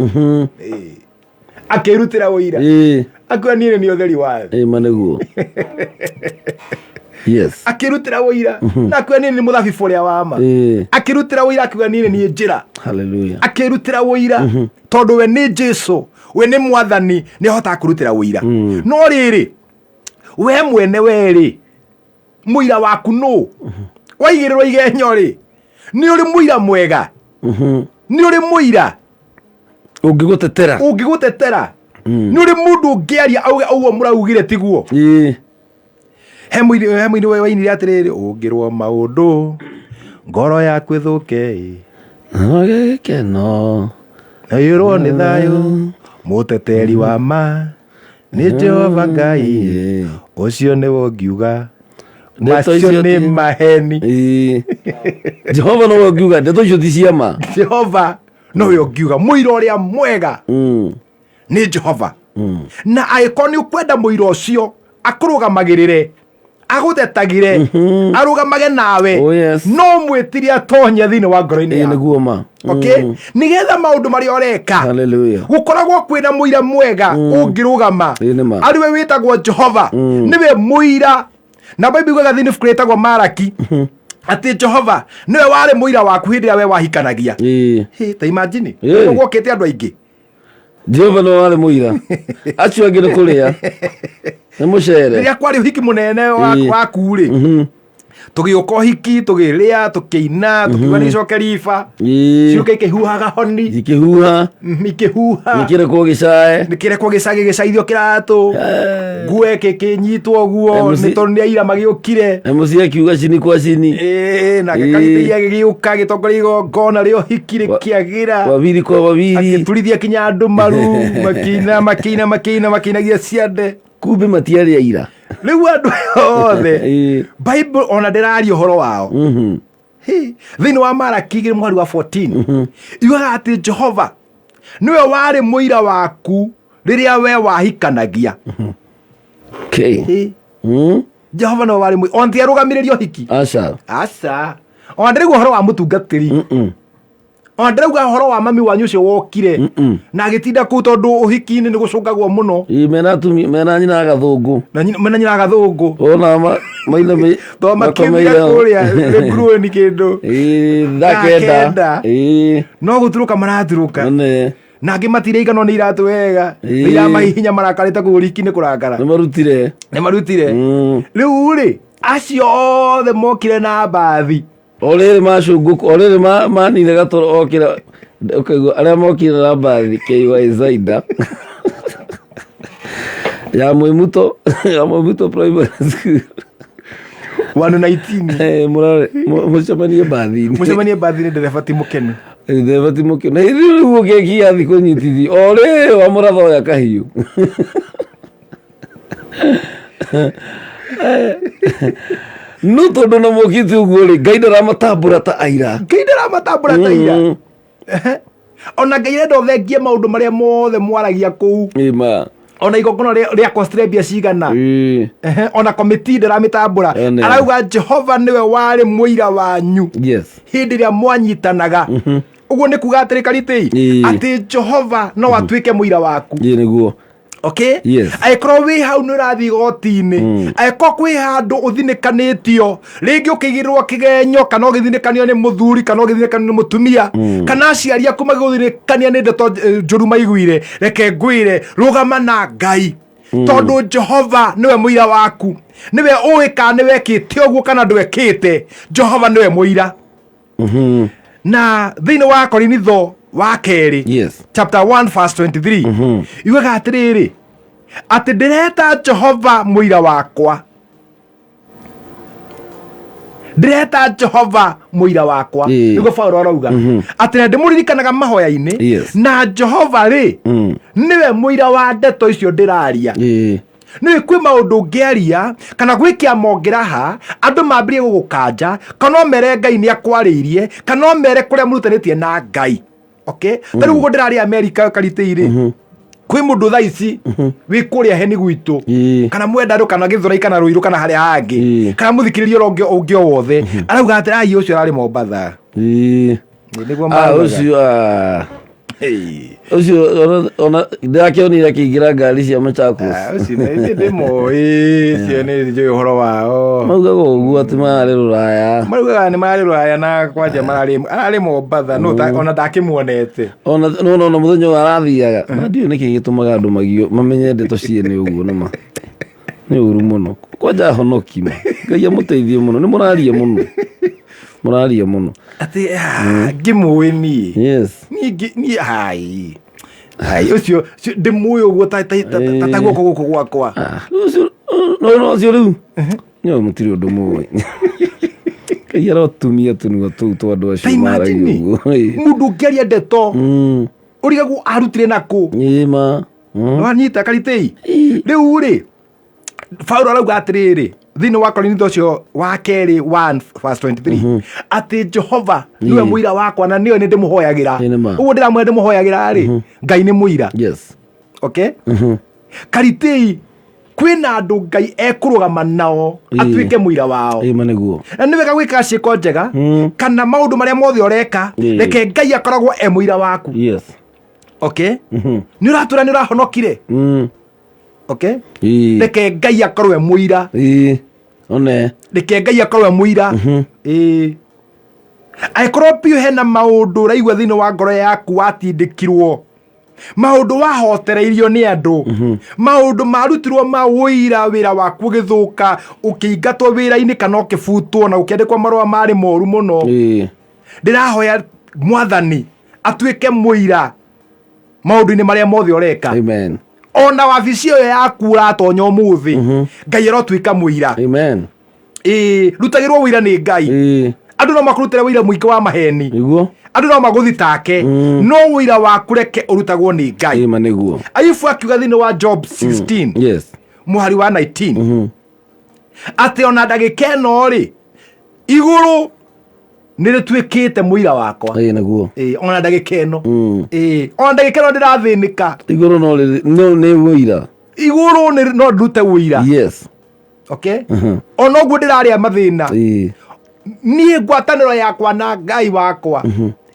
Akĩrutĩra ũira. Akiuga niĩ nĩ niĩ ũtheri wa thĩ. Ĩĩ ma nĩguo. Yes. Akĩrutĩra ũira. Na akiuga niĩ nĩ mũthabibũ ũrĩa wa ma. Akĩrutĩra ũira akiuga niĩ nĩ niĩ njĩra. Hallelujah. Akĩrutĩra ũira. Tondũ we nĩ Jesu, we nĩ mwathani, nĩ ahotaga kũrutĩra ũira. No rĩrĩ, we mwene we rĩ, mũira waku nũ? Waigĩrĩrwo igenyo rĩ, nĩ ũrĩ mũira mwega? Nĩ ũrĩ mũira ũngĩgũtetera? Ũngĩgũtetera? Nĩ ũrĩ mũndũ ũngĩaria auge ũguo mũraugire tiguo? He mũini wainire atĩrĩrĩ, ũngĩrwo maũndũ ngoro yaku ĩthũke gĩkeno na ĩrwo nĩ thayũ, mũteteri wa ma Nĩ Jehova Ngai. Ũcio nĩwe ũngiuga. Ndeto Macio icio nĩ ti- maheni. Ĩĩ. Jehova nowe ũngiuga ndeto icio ti ciama. Jehova nowe ũngiuga mũira ũrĩa mwega nĩ Jehova. Na angĩkorwo nĩ ũkwenda mũira ũcio akũrũgamagĩrĩre agũtetagĩre arũgamage nawe Oh, yes. no mwĩtire atonye thĩinĩ wa ngoro-inĩ Ĩĩ yaku. nĩguo ma. Okay? Nĩgetha maũndũ marĩa ũreka Hallelujah. gũkoragwo kwĩna mũira mwega ũngĩrũgama Ĩĩ nĩ ma. arĩ we wĩtagwo Jehova nĩwe mũira na Bible yugaga thĩinĩ ibuku rĩtagwo Maraki atĩ Jehova nĩwe warĩ mũira waku hĩndĩ ĩrĩa we wahikanagia. Ĩĩ. Hĩ, ta imagine Ĩĩ. ũguo gwokĩte andũ aingĩ. Jehova nĩwe warĩ mũira. Acio angĩ nĩ kũrĩa. Nĩ mũcere. Rĩrĩa kwarĩ ũhiki mũnene Ĩĩ. waku rĩ, tũgĩũka ũhiki tũgĩrĩa tũkĩina tũkiuga nĩ icoke riba. Ĩĩ. Ciũka ikĩhuhaga honi. Ikĩhuha. Ikĩhuha. Nĩkĩrekwo gĩcae. Nĩkĩrekwo gĩcagi gĩcaithio kĩratũ. Nguo ĩkĩnyitwo ũguo MC nĩ tondũ nĩ aira magĩũkire. MC akiuga cini kwa cini. Ĩĩ, nake Ĩĩ. Karitei agĩgĩũka agĩtongoria igongona rĩa ũhiki rĩkĩagĩra. Wawili kwa wawili. Agĩturithia kinya andũ maru makĩina makĩina makĩina makĩinagia ciande. Kumbe matiarĩ aira. Rĩu andũ aya othe Ĩĩ. Bible ona ndĩraria ũhoro wao. Hĩ, thĩinĩ wa Maraki igĩrĩ mũhari wa 14 yugaga atĩ Jehova nĩwe warĩ mũira waku rĩrĩa we wahikanagia. Okay. Hĩ, Jehova nĩwe warĩ mũira ona ti arũgamĩrĩri ũhiki. Aca. Aca ona ndĩrauga ũhoro wa mũtungatĩri, ona ndĩrauga ũhoro wa mami wanyu ũcio wokire na agĩtinda kũu tondũ ũhiki-inĩ nĩ gũcũngagwo mũno. Ĩĩ mena atumia mena nyina gathũngũ. Na mena nyina gathũngũ. Ona maina to makĩmira makomeire. kũrĩa rĩngurueni kĩndũ. Ĩĩ Thaa thaa kenda. kenda. Ĩĩ. No gũturũka maraturũka. Nene. Na angĩ matiraiganwo nĩ iratũ wega. Ĩĩ. Nĩ iramahihinya marakarĩte kũu riki-inĩ kũrakara. Nĩ marutire. Nĩ marutire. Rĩu rĩ acio othe mokire na mbathi. O rĩrĩ macũngũku o rĩrĩ manire gatoro okĩra ũkaigua arĩa mokire na mbathi KY Zaida ya Mwĩmuto ya Mwĩmuto primary school. 119. Mũrare mũcemanie mbathi-inĩ. Mũcemanie mbathi-inĩ ndereba ti mũkenu. Ndereba ti mũkenu. Na ithuĩ rĩu ũngĩkia thikũ nyitithio o rĩrĩ wa mũratha oya kahiũ. No tondũ na mokĩte ũguo rĩ Ngai ndaramatambũra ta aira. Ngai ndaramatambũra ta aira. Ona Ngai arenda ũthengie maũndũ marĩa mothe mwaragia kũu. Ĩma. Ona igongona rĩa costire mbia cigana. Ona komiti ndĩramĩtambũra. Ene. Arauga Jehova nĩwe warĩ mũira wanyu. Yes. Hĩndĩ ĩrĩa mwanyitanaga. Ũguo nĩ kuga atĩrĩ Karitei, atĩ Jehova no atuĩke mũira waku. Ĩĩ nĩguo. Okay? Yes. Angĩkorwo wĩ hau nĩ ũrathiĩ igoti-inĩ, angĩkorwo kwĩ handũ ũthinĩkanĩtio, rĩngĩ ũkĩigĩrĩrwo kĩgenyo kana ũgĩthinĩkanio nĩ mũthuri kana ũgĩthinĩkanio nĩ mũtumia, kana aciari aku magĩgũthinĩkania nĩ ndeto njũru maiguire, reke ngwĩre rũgama na Ngai. Tondũ Jehova nĩwe mũira waku, nĩwe ũĩ kana nĩwekĩte ũguo kana ndwekĩte. Jehova nĩwe mũira. Na thĩinĩ wa Korinitho wa kerĩ, Yes. chapter 1 verse 23, yugaga atĩrĩrĩ atĩ ndĩreta Jehova mũira wakwa, ndĩreta Jehova mũira wakwa. Nĩguo Paulo arauga atĩ na ndĩmũririkanaga mahoya-inĩ. Na Jehova rĩ nĩwe mũira wa ndeto icio ndĩraria. Nĩ kwĩ maũndũ ũngĩaria kana gwĩ kĩama ũngĩraha andũ mambĩrĩrie gũgũkanja, kana ũmere Ngai nĩ akwarĩirie, kana ũmere kũrĩa mũrutanĩtie na Ngai. Okay? Ta rĩu ũguo ndĩrarĩ Amerika Karitei rĩ, kwĩ mũndũ thaa ici wĩ kũrĩa heni gwitũ kana Mwendarũ kana Gĩthũrai kana Rũirũ kana harĩa hangĩ kana mũthikĩrĩria ũrĩa ũngĩ o wothe arauga atĩ ai ũcio ararĩ Mombatha. Nĩguo maugaga. Ũcio, ũcio ona ndĩrakĩonire akĩingĩra ngari cia Machakos. Ũcio nĩ ndĩmoĩ, ũcio nĩ njũĩ ũhoro wao. Maugaga ũguo atĩ mararĩ rũraya. Maraugaga nĩ mararĩ rũraya na kwanja ararĩ Mombatha, no ona ndakĩmuonete. Ona no no mũthenya ũyũ arathiaga. Na ndiũĩ nĩkĩ gĩtũmaga andũ magio mamenye ndeto ciene ũguo nĩma. Nĩ ũru mũno. Kwanja honoki ma. Ngai amũteithie mũno. Nĩ mũraria mũno. Mũraria mũno. Atĩ, ngĩmũĩ niĩ. Yes. Niĩ niĩ hai. Hai, ũcio ndĩmũĩ ũguo ta guoko gũkũ gwakwa. Ũcio, no, no, ũcio rĩu. Nyowe mũtirĩ ũndũ mũĩ. Ngai arotumia tũnua tũu twa andũ acio Ta maragia imagine, ũguo. mũndũ ũngĩaria ndeto, ũrigagwo arutire nakũ? Ĩĩ ma. Wanyita karitei rĩu rĩ Paulo arauga atĩrĩrĩ thĩinĩ wa Korinitho ũcio wa kerĩ 1 verse 23 atĩ Jehova nĩwe mũira wakwa na nĩwe nĩ ndĩmũhoyagĩra. Ĩ nĩ ma. Ũguo ndĩramwĩra ndĩmũhoyagĩra rĩ, Ngai nĩ mũira. Yes. Okay, karitei kwĩna andũ Ngai ekũrũgama nao atuĩke mũira wao. Ĩ ma nĩguo. Na nĩ wega gwĩka ciĩko njega kana maũndũ marĩa mothe ũreka, reke Ngai akoragwo e mũira waku. Yes. Okay, nĩ ũratũra nĩ ũrahonokire. Okay, Ĩ. reke Ngai akorwo e mũira. Ĩ. One. Reke Ngai akorwo e mũira. Ĩĩ, angĩkorwo biũ hena maũndũ ũraigua thĩinĩ wa ngoro yaku, watindĩkirwo maũndũ, wahotereirio nĩ andũ, maũndũ marutirwo ma ũira, wĩra waku ũgĩthũka, ũkĩingatwo wĩra-inĩ kana ũkĩbutwo na ũkĩandĩkwo marũa marĩ moru mũno, Ĩ. ndĩrahoya Mwathani atuĩke mũira maũndũ-inĩ marĩa mothe ũreka. Amen. Ona wabici ĩyo yaku ũratonya ũmũthĩ, Ngai arotuĩka mũira. Amen. Ĩĩ, rutagĩrwo wĩira nĩ Ngai. Ĩ. Andũ no makũrutĩre wĩira mũingĩ wa maheni, Nĩguo. andũ no magũthitake, no wĩira waku reke ũrutagwo nĩ Ngai. Ĩ ma nĩguo. Ayubu akiuga thĩinĩ wa Job 16 mũhari wa 19 atĩ ona ndagĩka ĩno rĩ, igũrũ nĩ rĩtuĩkĩte mũira wakwa. Ĩ nĩguo. Ĩĩ, ona ndagĩka ĩno. Ĩĩ, ona ndagĩka ĩno ndĩrathĩnĩka, Igũrũ no rĩrĩ no nĩ ũira. Igũrũ no ndute ũira. Okay, ona ũguo ndĩrarĩa mathĩna, Ĩ. niĩ ngwatanĩro yakwa na Ngai wakwa,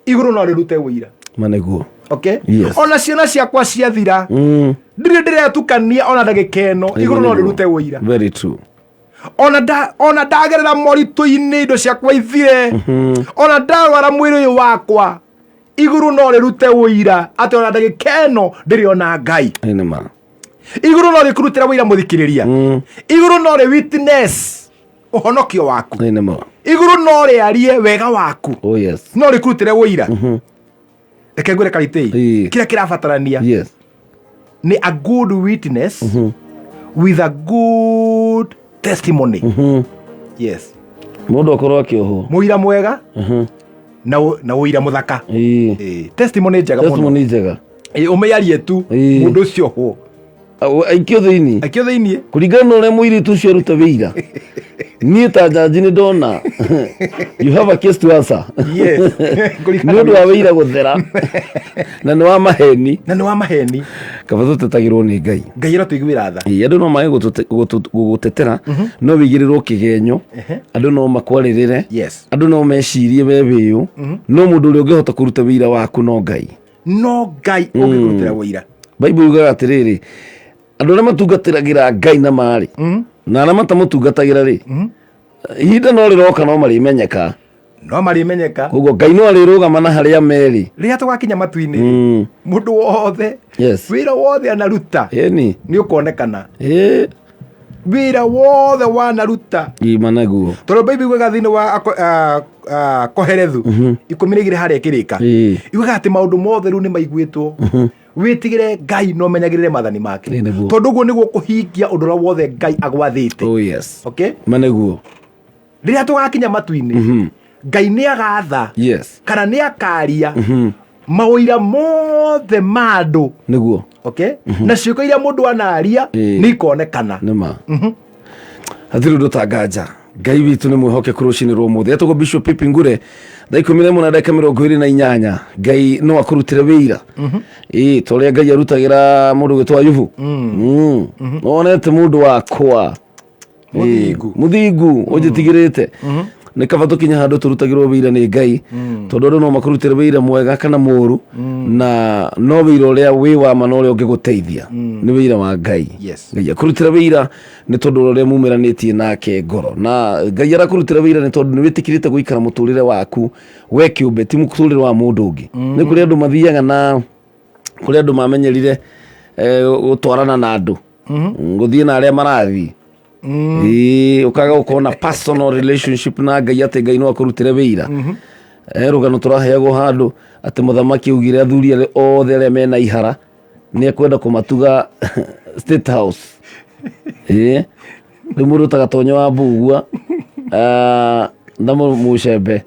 igũrũ no rĩrute ũira. Ma nĩguo. Okay, Yes. ona ciana ciakwa ciathira, ndirĩ ndĩretukania, ona ndagĩka ĩno igũrũ no rĩrute ũira. Very true. Ona ndagerera moritũ-inĩ, indo ciakwa ithire, ona ndarwara mwĩrĩ ũyũ wakwa, igũrũ no rĩrute ũira atĩ ona ndagĩka ĩno ndĩrĩ ona Ngai. Ĩ nĩ ma. Igũrũ no rĩkũrutĩra ũira, mũthikĩrĩria. Igũrũ no rĩ witness ũhonokio waku. Ĩ nĩ ma. Igũrũ no rĩarie wega waku. Oh yes. No rĩkũrutĩre ũira. Reke ngwĩre karitei, kĩrĩa kĩrabatarania nĩ a good witness with a good testimony. Yes. Mũndũ akorwo akĩohwo. Mũira mwega na ũira mũthaka. Ĩ. Ĩĩ, testimony njega mũno. Testimony njega. Ĩĩ, ũmĩarie tu. Mũndũ ũcio ohwo. Aikio thĩinĩ. Aikio thĩiniĩ. Kũringana na ũrĩa mũirĩtu ũcio aruta wĩira, niĩ ta njanji nĩ ndona you have a case to answer. Yes. Nĩ ũndũ wa wĩira gũthera na nĩ wa maheni. Na nĩ wa maheni. Kaba tũtetagĩrwo nĩ Ngai. Ngai arotũiguĩra tha. Ĩĩ, andũ no mage gũgũtetera, no wĩigĩrĩrwo kĩgenyo, andũ no makwarĩrĩre, andũ no mecirie we wĩyũ, no mũndũ ũrĩa ũngĩhota kũruta wĩira waku no Ngai. No Ngai ũngĩkũrutĩra ũira. Bible yugaga atĩrĩrĩ, andũ arĩa matungatagĩra Ngai na marĩ na arĩa matamũtungatagĩra rĩ, ihinda no rĩroka no marĩmenyeka. No marĩmenyeka. Koguo Ngai no arĩrũgama na harĩa merĩ. Rĩrĩa tũgakinya matu-inĩ, mũndũ wothe, wĩra wothe anaruta Ĩni. nĩ ũkonekana. Ĩ. Wĩra wothe wanaruta. Ima naguo. Tondũ Bible yugaga thĩinĩ wa Koherethu 12 harĩa ĩkĩrĩka, yugaga atĩ maũndũ mothe rĩu nĩ maiguĩtwo. Wĩtigĩre Ngai na ũmenyagĩrĩre maathani make, Ĩ, nĩguo. tondũ ũguo nĩguo kũhingia ũndũ ũrĩa wothe Ngai agwathĩte. Oh yes. Okay, Ma nĩguo. Rĩrĩa tũgakinya matu-inĩ, Ngai nĩ agatha kana nĩ akaria maũira mothe ma andũ. Nĩguo. Okay, na ciĩko iria mũndũ anaria nĩ ikonekana. Nĩ ma hatirĩ ũndũ tanganja. Ngai witũ nĩ mwĩhokeku. Rũcinĩ rwa ũmũthĩ etagwo Bishop Pipi Ngure, thaa 11 na ndagĩka 28. Ngai no akũrutĩre wĩira, ĩĩ, ta ũrĩa Ngai arutagĩra mũndũ gwĩtwo Ayubu. Nonete mũndũ wakwa Mũthingu. Mũthingu ũnjĩtigĩrĩte. Nĩ kaba tũkinye handũ tũrutagĩrwo wĩira nĩ Ngai, tondũ andũ no makũrutĩre wĩira mwega kana mũru, na no wĩira ũrĩa wĩ wa ma na ũrĩa ũngĩgũteithia nĩ wĩira wa Ngai. Ngai akũrutĩra wĩira nĩ tondũ ũrĩa mumĩranĩtie nake ngoro, na Ngai arakũrutĩra wĩira nĩ tondũ nĩ wĩtĩkĩrĩte gũikara mũtũrĩre waku we kĩũmbe, ti mũtũrĩre wa mũndũ ũngĩ. Nĩ kũrĩ andũ mathiaga na kũrĩ andũ mamenyerire gũtwarana na andũ, gũthiĩ na arĩa marathiĩ. Ĩĩ, ũkaga gũkorwo na personal relationship na Ngai, atĩ Ngai no akũrutĩre wĩira. Rũgano tũraheagwo handũ atĩ mũthamaki augire athuri arĩa othe arĩa mena ihara nĩ ekwenda kũmatuga State House. Ĩĩ, rĩu mũndũ ta Gatonyo wa Mbugua, ah, na mũcembe,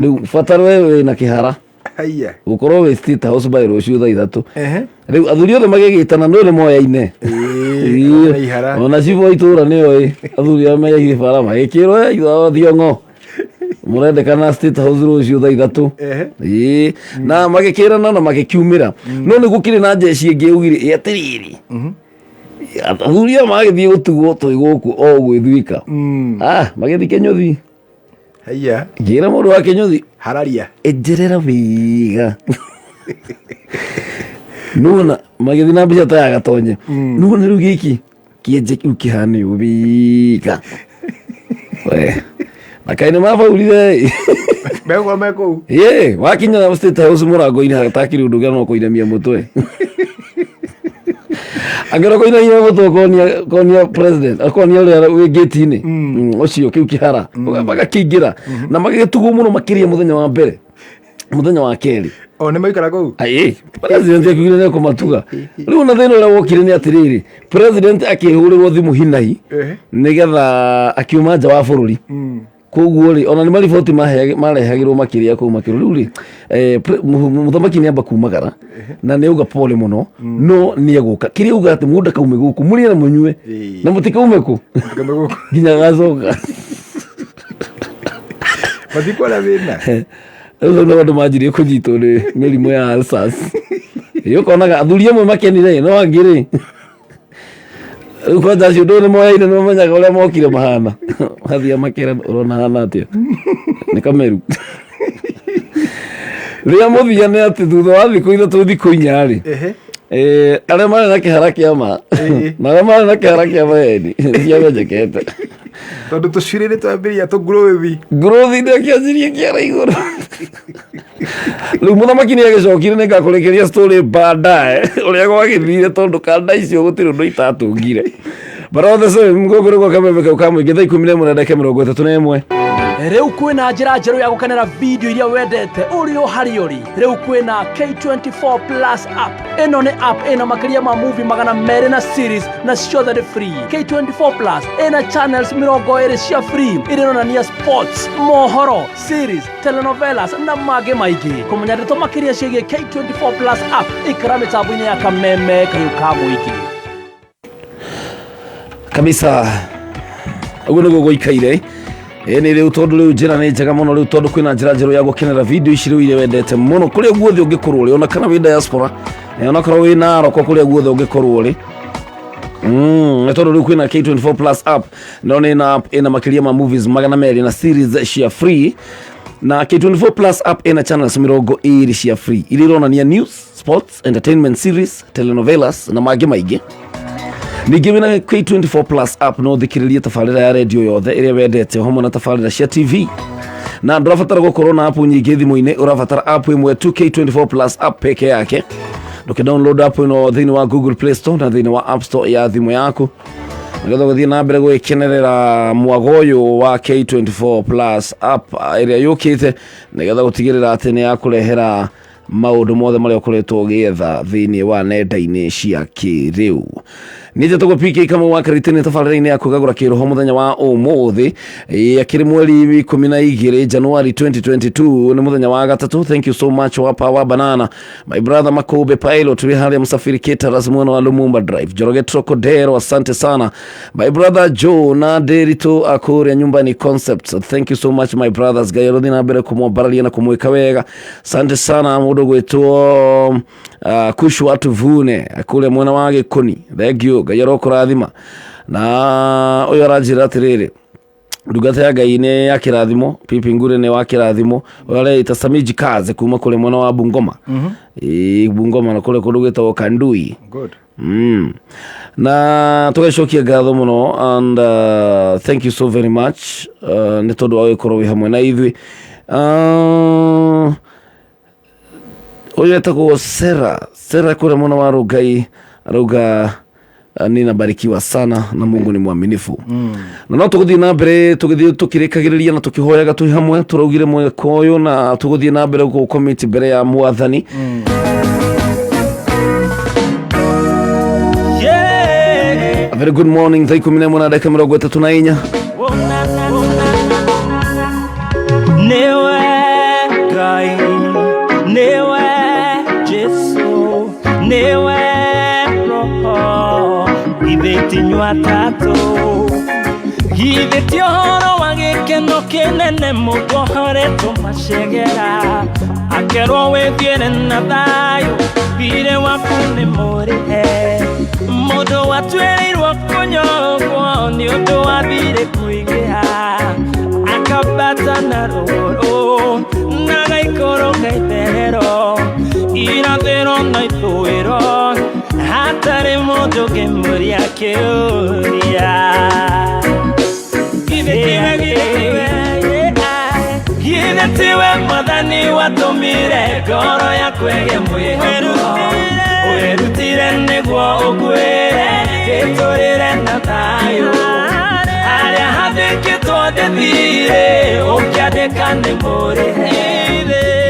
rĩu bata we wĩna kĩhara. Haiya. Gũkorwo wĩ State House by rũciũ thaa 3. Ehe. Rĩu athuri othe magĩgĩtana no nĩ moyaine. Ĩĩ, ona ihara. Ona cibũ wa itũra nĩoĩ athuri arĩa meyaire bara magĩkĩrwo itha thiong'o mũrendekana State House rũciũ thaa 3. Ehe. Ĩĩ, na magĩkĩrana na magĩkiumĩra, no nĩ gũkĩrĩ na njeci ĩngĩ yaugire, "Ĩ atĩrĩrĩ, athuri aya magĩthiĩ gũtugwo twĩ gũkũ o gwĩthuika." Ah, magĩthiĩ Kĩnyũthi. Haiya. Ngĩra mũndũ wa Kĩnyũthi, Hararia. Enjerera wega nona magĩthiĩ na mbica ta ya gatonye, nona rĩu gĩkĩ kĩenje kĩu kĩhana ũũ wega we na kaĩ nĩ mabaurire. Megũkorwo me kũu. Ĩ wakinya State House mũrango-inĩ hatakĩrĩ ũndũ ũngĩ no kũinamia mũtwe, angĩrwo kũinamia mũtwe konia konia president, akonia ũrĩa wĩ gate-inĩ ũcio kĩu kĩhara magakĩingĩra na magĩgĩtugwo mũno makĩria mũthenya wa mbere, mũthenya wa kerĩ. O nĩ maikara kũu. Aĩ, president akiugire nĩ ekũmatuga. Rĩu na thĩna ũrĩa wokire nĩ atĩrĩrĩ, president akĩhũrĩrwo thimũ hinahi nĩgetha akiuma nja wa bũrũri. Koguo rĩ, ona nĩ mariboti marehagĩrwo makĩria kũu makĩrwo rĩu rĩ, mũthamaki nĩ amba kumagara na nĩ auga pole mũno, no nĩ egũka. Kĩrĩa auga atĩ mũndũ akaume gũkũ mũrĩe na mũnyue na mũtikaume kũ Mũtikaume gũkũ. Nginya agacoka. Matikuona thĩna. Rĩu hau nĩho andũ manjirie kũnyitwo nĩ mĩrimũ ya ulcers. Ĩ ũkonaga athuri amwe makenire, no angĩ rĩ, rĩu kwanja acio ndũĩ nĩ moyaine, nĩ mamenyaga ũrĩa mokire mahana, mathia makĩra ũrona hana atĩa nĩ kameru. Rĩrĩa mũthia nĩ atĩ thutha wa thikũ 3, thikũ 4 rĩ, arĩa marĩ na kĩhara kĩa ma na arĩa marĩ na kĩhara kĩa maheni ciamenyekete. Tondũ tũcuĩrĩ nĩ twambĩrĩria tũngurũthi. Ngũrũthi nĩ akĩanjirie kĩara igũrũ. Rĩu mũthamaki nĩ agĩcokire, nĩ ngakũrĩkĩria story baadaye ũrĩa gwagĩthire, tondũ kanda icio gũtirĩ ũndũ itatungire. But all the same, gũkũ nĩguo kameme kau ka mũingĩ, thaa 11 na ndagĩka 31. Rĩu kwĩna njĩra njerũ ya gũkenera video iria wendete ũrĩ o harĩa ũrĩ. Rĩu kwĩna K24 Plus app. Ĩno nĩ app ĩna makĩria ma movie 200 na series na ciothe nĩ free. K24 Plus ĩna channels 20 cia free iria ironania sports, mohoro, series, telenovelas na mangĩ maingĩ. Kũmenya ndeto makĩria ciĩgiĩ K24 Plus app, ikara mĩtambo-inĩ ya Kameme kayũ ka mũingĩ. Kabisa, ũguo nĩguo gũikaire. Ĩ nĩ rĩu, tondũ rĩu njĩra nĩ njega mũno rĩu, tondũ kwĩna njĩra njerũ ya gũkenera video ici rĩu iria wendete mũno kũrĩa guothe ũngĩkorwo ũrĩ, ona kana wĩ diaspora, onakorwo wĩ Naroko, kũrĩa guothe ũngĩkorwo ũrĩ. Nĩ tondũ rĩu kwĩna K24 Plus app. No nĩ na app ĩna makĩria ma movies 200 na series cia free, na K24 Plus app ĩna channels 20 cia free iria ironania news, sports, entertainment, series, telenovelas na mangĩ maingĩ. Ningĩ wĩna K24 Plus app no ũthikĩrĩrie tabarĩra ya redio yothe ĩrĩa wendete o hamwe na tabarĩra cia TV, na ndũrabatara gũkorwo na app nyingĩ thimũ-inĩ, ũrabatara app ĩmwe tu, K24 Plus app peke yake. Ndũkĩ download app ĩno thĩinĩ wa Google Play Store na thĩinĩ wa App Store ya thimũ yaku, nĩgetha ũgĩthiĩ na mbere gwĩkenerera mwago ũyũ wa K24 Plus app ĩrĩa yũkĩte nĩgetha gũtigĩrĩra atĩ nĩ yakũrehera maũndũ mothe marĩa ũkoretwo ũgĩetha thĩinĩ wa nenda-inĩ cia kĩrĩu. Niĩ njĩtagwo PK Kamau wa Karitini, tabarĩra-inĩ ya kwĩgagũra kĩroho mũthenya wa ũmũthĩ. Akĩrĩ mweri 12 Januari 2022, nĩ mũthenya wa gatatũ. Thank you so much wa Power Banana, my brother Makobe Pilot wĩ harĩa Msafiri Caterers mwena wa Lumumba Drive, Njoroge Trokodero, asante sana. My brother Joe na Derito akũrĩa Nyumbani Concepts, thank you so much, my brothers. Ngai arothiĩ na mbere kũmwambararia na kũmwĩka wega. Asante sana. Mũndũ gwĩtwo Kushwa Tuvune kũrĩa mwena wa Gĩkũni, thank you, Ngai arokũrathima. Na ũyũ aranjĩra atĩrĩrĩ, ndungata ya Ngai nĩ ya kĩrathimo, Pipi Ngure nĩ wa kĩrathimo. Ũyũ areita Samiji Kaze kuma kũrĩa mwena wa Bungoma. Ĩĩ, Bungoma na kũrĩa kũndũ gwĩtagwo Kandui. Good. Na tũgacokia ngatho mũno and thank you so very much nĩ tondũ wa gũkorwo wĩ hamwe na ithuĩ. Ũyũ etagwo Sera Sera kũrĩa mwena wa Rũngai, arauga ninabarikiwa sana na Mungu ni mwaminifu. Na no tũgũthiĩ na mbere tũgĩthiĩ tũkĩrĩkagĩrĩria na tũkĩhoyaga twĩ hamwe. Tũraugire mweka ũyũ na tũgũthiĩ na mbere gũcommit mbere ya Mwathani. A very good morning, thaa 11 na ndagĩka 34. Nĩwe Ngai, nĩwe. Githĩ ti inyuĩ atatũ Githĩ ti ũhoro wa gĩkeno kĩnene mũndũ ohoretwo macegera akerwo wĩthiĩre na thayũ thirĩ waku nĩ mũrĩhe mũndũ watuĩrĩirwo kũnyongwo nĩ ũndũ wa thirĩ kũingĩha akambata na rũgũrũ na gaikũrũka itherero irathĩro na ithũĩro hatarĩ mũndũ ũngĩmũria kĩũria Githĩ tiwe mwathani watũmire ngoro yaku ĩgĩe mwĩhoko wĩrutire nĩguo ũkuĩre ĩtũrĩre na thayũ harĩa hathĩkĩtwo ndĩthire ũkĩandĩka nĩ mũrĩhe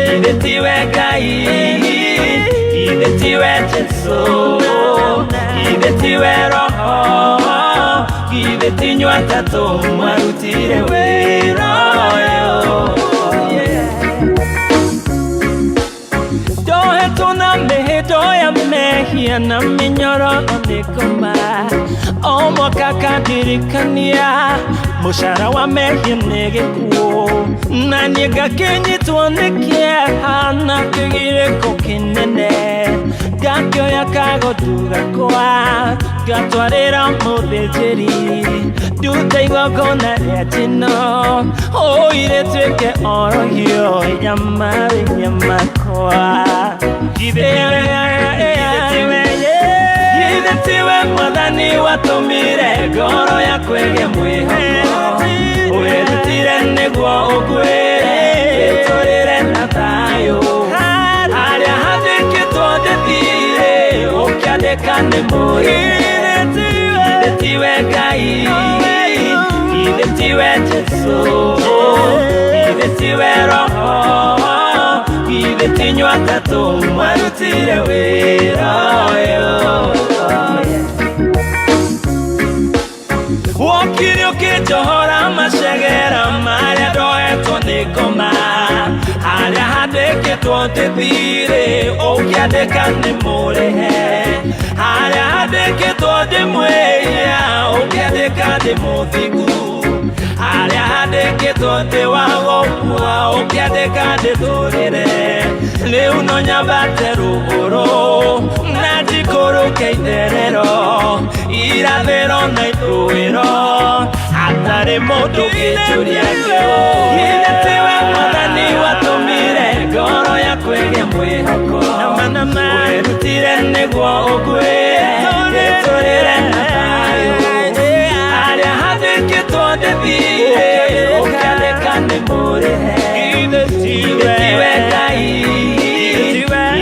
Githĩ tiwe Ngai githĩ tiwe Jesũ githĩ tiwe Roho githĩ ti inyuĩ atatũ mwarutire wĩra ũyũ Ndohetwo na mĩhĩndo ya mehia na mĩnyororo nĩ ngoma o mwaka kandirikania mũcara wa mehia nĩ gĩkuũ na niĩ ngakĩnyitwo nĩ kĩeha na kĩgirĩko kĩnene ngakĩoya kagondu gakwa ngatwarĩra mũthĩnjĩri ndute igongona rĩa njino ũire tuĩke orohio nyama makwa Githĩ tiwe mwathani watũmire ngoro yaku ĩgĩe mwĩhoko wĩrutire nĩguo ũkuĩre wĩtũrĩre na thayũ harĩa hathĩkĩtwo ndĩthire ũkĩandĩka nĩ mũrĩhe Githĩ tiwe Ngai githĩ tiwe Jesũ githĩ tiwe Roho githĩ ti inyuĩ atatũ mwarutire wĩra ũyũ Wokire ũkĩnjohora macegera marĩa ndohetwo nĩ ngoma harĩa handĩkĩtwo ndĩthire ũkĩandĩka nĩ mũrĩhe harĩa handĩkĩtwo ndĩ mwĩhia ũkĩandĩka ndĩ mũthingu harĩa handĩkĩtwo ndĩ wa gũkua ũkĩandĩka ndĩtũrĩre rĩu no nyambate rũgũrũ na njikũrũke itherero irathĩro na ithũĩro hatarĩ mũndũ ũngĩnjũria kĩũria Githĩ tiwe mwathani watũmire ngoro yaku ĩgĩe mwĩhoko wĩrutire nĩguo ũkuĩre wĩtũrĩre na thayũ harĩa hathĩkĩtwo ndĩthire ũkĩandĩka nĩ mũrĩhe Githĩ tiwe Ngai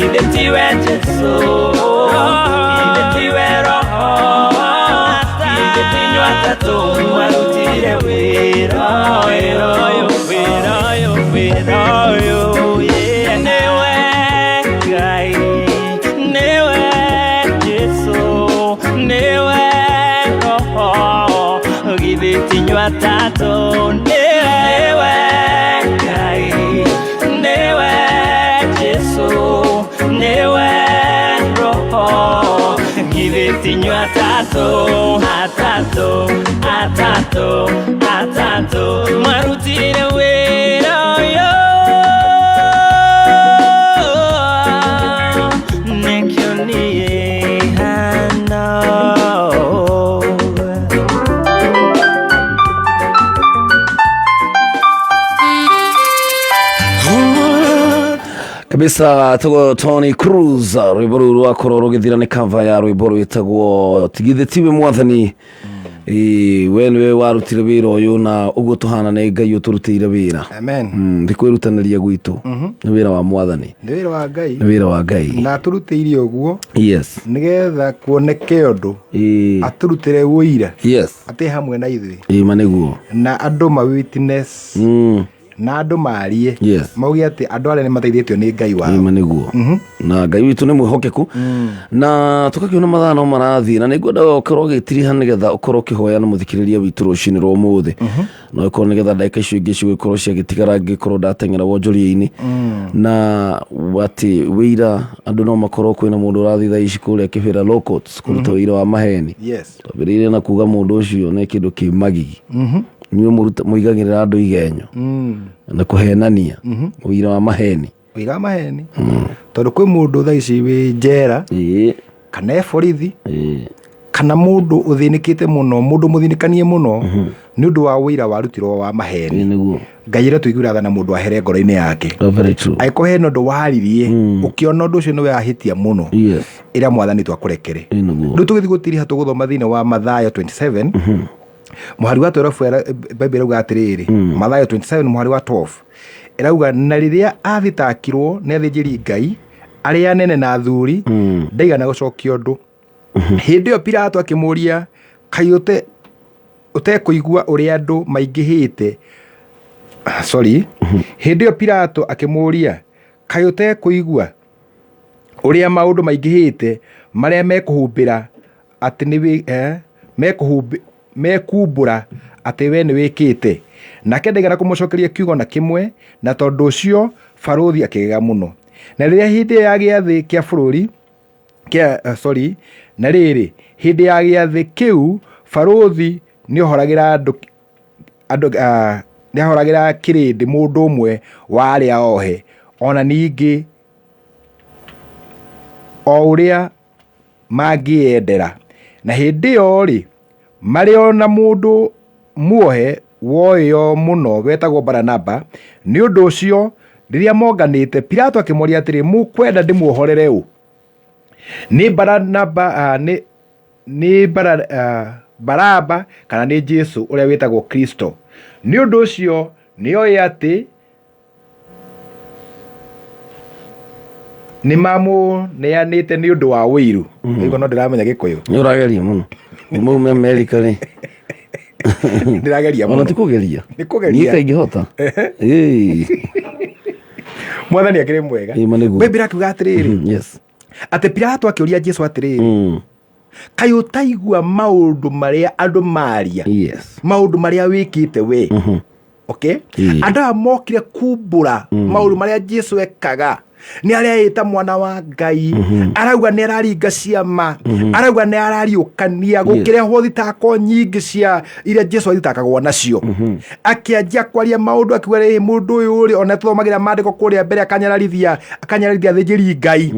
githĩ tiwe Jesũ githĩ tiwe Roho githĩ ti inyuĩ atatũ mwarutire wĩra ũyũ wĩra ũyũ wĩra ũyũ yeah. Nĩwe Ngai nĩwe Jesũ nĩwe Roho githĩ ti inyuĩ atatũ nĩwe Ngai nĩwe Jesũ nĩwe Roho githĩ ti inyuĩ atatũ atatũ atatũ atatũ mwarutire wĩra ũyũ nĩkĩo niĩ hana. Kabisa tugo Tony Cruz rwimbo rũu rwakorwo rũgĩthira nĩ cover ya rwimbo rwĩtagwo tigithĩ tiwe mwathani we nĩwe warutire wĩra ũyũ na ũguo tũhana nĩ Ngai ũtũrutĩire wĩra. Amen. Ti kwĩrutanĩria gwitũ nĩ wĩra wa mwathani Nĩ wĩra wa Ngai nĩ wĩra wa Ngai na atũrutĩire ũguo yes nĩgetha kuoneke ũndũ Ĩĩ. atũrutĩre ũira yes atĩ hamwe na ithuĩ ĩĩ ma nĩguo na andũ ma witness Na andũ marie. Yes. Mauge atĩ andũ arĩa nĩ mateithĩtio nĩ Ngai wao. Ĩma nĩguo. Na Ngai witũ nĩ mwĩhokeku. Na tũgakĩona mathaa no marathiĩ, na nĩngwenda ũkorwo ũgĩtiriha nĩgetha ũkorwo ũkĩhoya na mũthikĩrĩria witũ rũcinĩ rwa ũmũthĩ. No ĩkorwo nĩgetha ndagĩka icio ingĩ cigũgĩkorwo ciagĩtigara ngĩkorwo ndateng'era wonjoria-inĩ. Na atĩ wĩira andũ no makorwo kwĩna mũndũ ũrathiĩ thaa ici kũrĩa Kĩbĩra Law Courts kũruta wĩira wa maheni. Yes. Twambĩrĩirie na kuga mũndũ ũcio nĩ kĩndũ kĩ magigi. Inyuĩ mũigagĩrĩra andũ igenyo na kũhenania ũira wa maheni. Ũira wa maheni. Tondũ kwĩ mũndũ thaa ici wĩ njera kana e borithi kana mũndũ ũthĩnĩkĩte mũno, mũndũ mũthĩnĩkanie mũno nĩ ũndũ wa ũira warutirwo wa maheni. Nĩguo. Ngai ĩrĩa tũiguĩra tha na mũndũ ahere ngoro-inĩ yake. Oh, very true. Angĩkorwo hena ũndũ waririe ũkĩona ũndũ ũcio nĩwe ahĩtia mũno, Yes. ĩra mwathani twakũrekere. Nĩguo. Rĩu tũgĩthiĩ gũtiriha tũgũthoma thĩinĩ wa Mathayo 27 mũhari wa 12, Bible ĩrauga atĩrĩrĩ, Mathayo 27 mũhari wa 12 ĩrauga, na rĩrĩa athitakirwo nĩ athĩnjĩri Ngai arĩa anene na athuri, ndaigana gũcokia ũndũ. Hĩndĩ ĩyo Pilato akĩmũũria, kaĩ ũtekũigua ũrĩa andũ maingĩhĩte? Sorry. Hĩndĩ ĩyo Pilato akĩmũũria, kaĩ ũtekũigua ũrĩa maũndũ maingĩhĩte marĩa mekũhumbĩra atĩ nĩ mekumbũra atĩ we nĩ wĩkĩte? Nake ndaigana kũmũcokeria kiugo na kĩmwe, na tondũ ũcio barũthi akĩgega mũno. Na rĩrĩa hĩndĩ ya gĩathĩ kĩa bũrũri kĩa, sorry, na rĩrĩ, hĩndĩ ya gĩathĩ kĩu barũthi nĩohoragĩra andũ nĩahoragĩra kĩrĩndĩ mũndũ ũmwe wa arĩa ohe, ona ningĩ o ũrĩa mangĩendera. Na hĩndĩ ĩyo rĩ, marĩ o na mũndũ muohe woĩo mũno wetagwo Baranaba. Nĩ ũndũ ũcio rĩrĩa monganĩte, Pilato akĩmoria atĩrĩ, mũkwenda ndĩmuohorere ũ? Nĩ Baranaba, nĩ Baraba kana nĩ Jesu ũrĩa wĩtagwo Kristo? Nĩ ũndũ ũcio nĩoĩ atĩ nĩ mamũneanĩte nĩ ũndũ wa ũiru. Ũguo no ndĩramenya Gĩkũyũ. Nĩ ũrageria mũno. Uma Amerika rĩ. Ndĩrageria Ona mũno. ti kũgeria. Nĩ kũgeria. Niĩ kaingĩhota. Mwathani akĩrĩ mwega. Ĩma nĩguo. Bible akiuga atĩrĩrĩ, Yes. atĩ Pilato akĩũria Jesu atĩrĩrĩ, kaĩ ũtaigua maũndũ marĩa andũ maria? Yes. Maũndũ marĩa wĩkĩte we? Okay? Andũ aya mokire kumbũra maũndũ marĩa Jesu ekaga. Nĩ areĩta mwana wa Ngai, arauga nĩ araringa ciama, arauga nĩ arariũkania, gũkĩrehwo thitako nyingĩ cia iria Jesu athitakagwo nacio. Akĩanjia kwaria maũndũ akiuga, rĩ mũndũ ũyũ rĩ, ona tũthomagĩra maandĩko kũrĩa mbere, akanyararithia athĩnjĩri Ngai,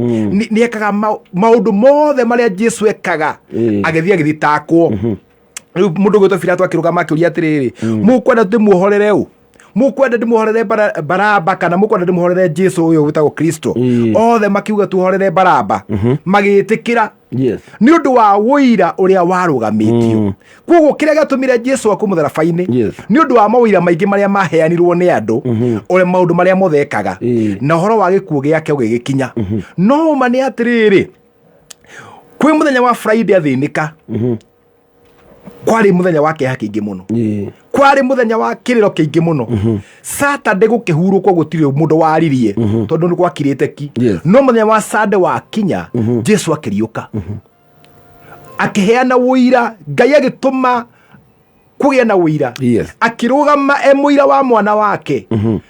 nĩ ekaga maũndũ mothe marĩa Jesu ekaga, agĩthiĩ agĩthitakwo. Rĩu mũndũ ũgwĩtwo Pilato akĩrũgama akĩũria atĩrĩrĩ, mũkwenda ndĩmuohorere ũ? Mũkwenda ndĩmuohorere Baraba kana mũkwenda ndĩmuohorere Jesu ũyũ wĩtagwo Kristo? Othe makiuga tuohorere Baraba. Magĩtĩkĩra. Yes. Nĩ ũndũ wa ũira ũrĩa warũgamĩtio. Koguo kĩrĩa gĩatũmire Jesu akue mũtharaba-inĩ nĩ ũndũ wa maũira maingĩ marĩa maheanirwo nĩ andũ, ũrĩa maũndũ marĩa mothe ekaga, na ũhoro wa gĩkuũ gĩake ũgĩgĩkinya. No ũma nĩ atĩrĩrĩ, kwĩ mũthenya wa Friday athĩnĩka, kwarĩ mũthenya wa kĩeha kĩingĩ mũno, kwarĩ mũthenya wa kĩrĩro kĩingĩ mũno. Saturday gũkĩhurũkwo, gũtirĩ mũndũ waririe tondũ nĩ gwakirĩte ki. No mũthenya wa Sunday wakinya, Jesu akĩriũka, akĩheana ũira. Ngai agĩtũma kũgĩa na ũira. Akĩrũgama e mũira wa mwana wake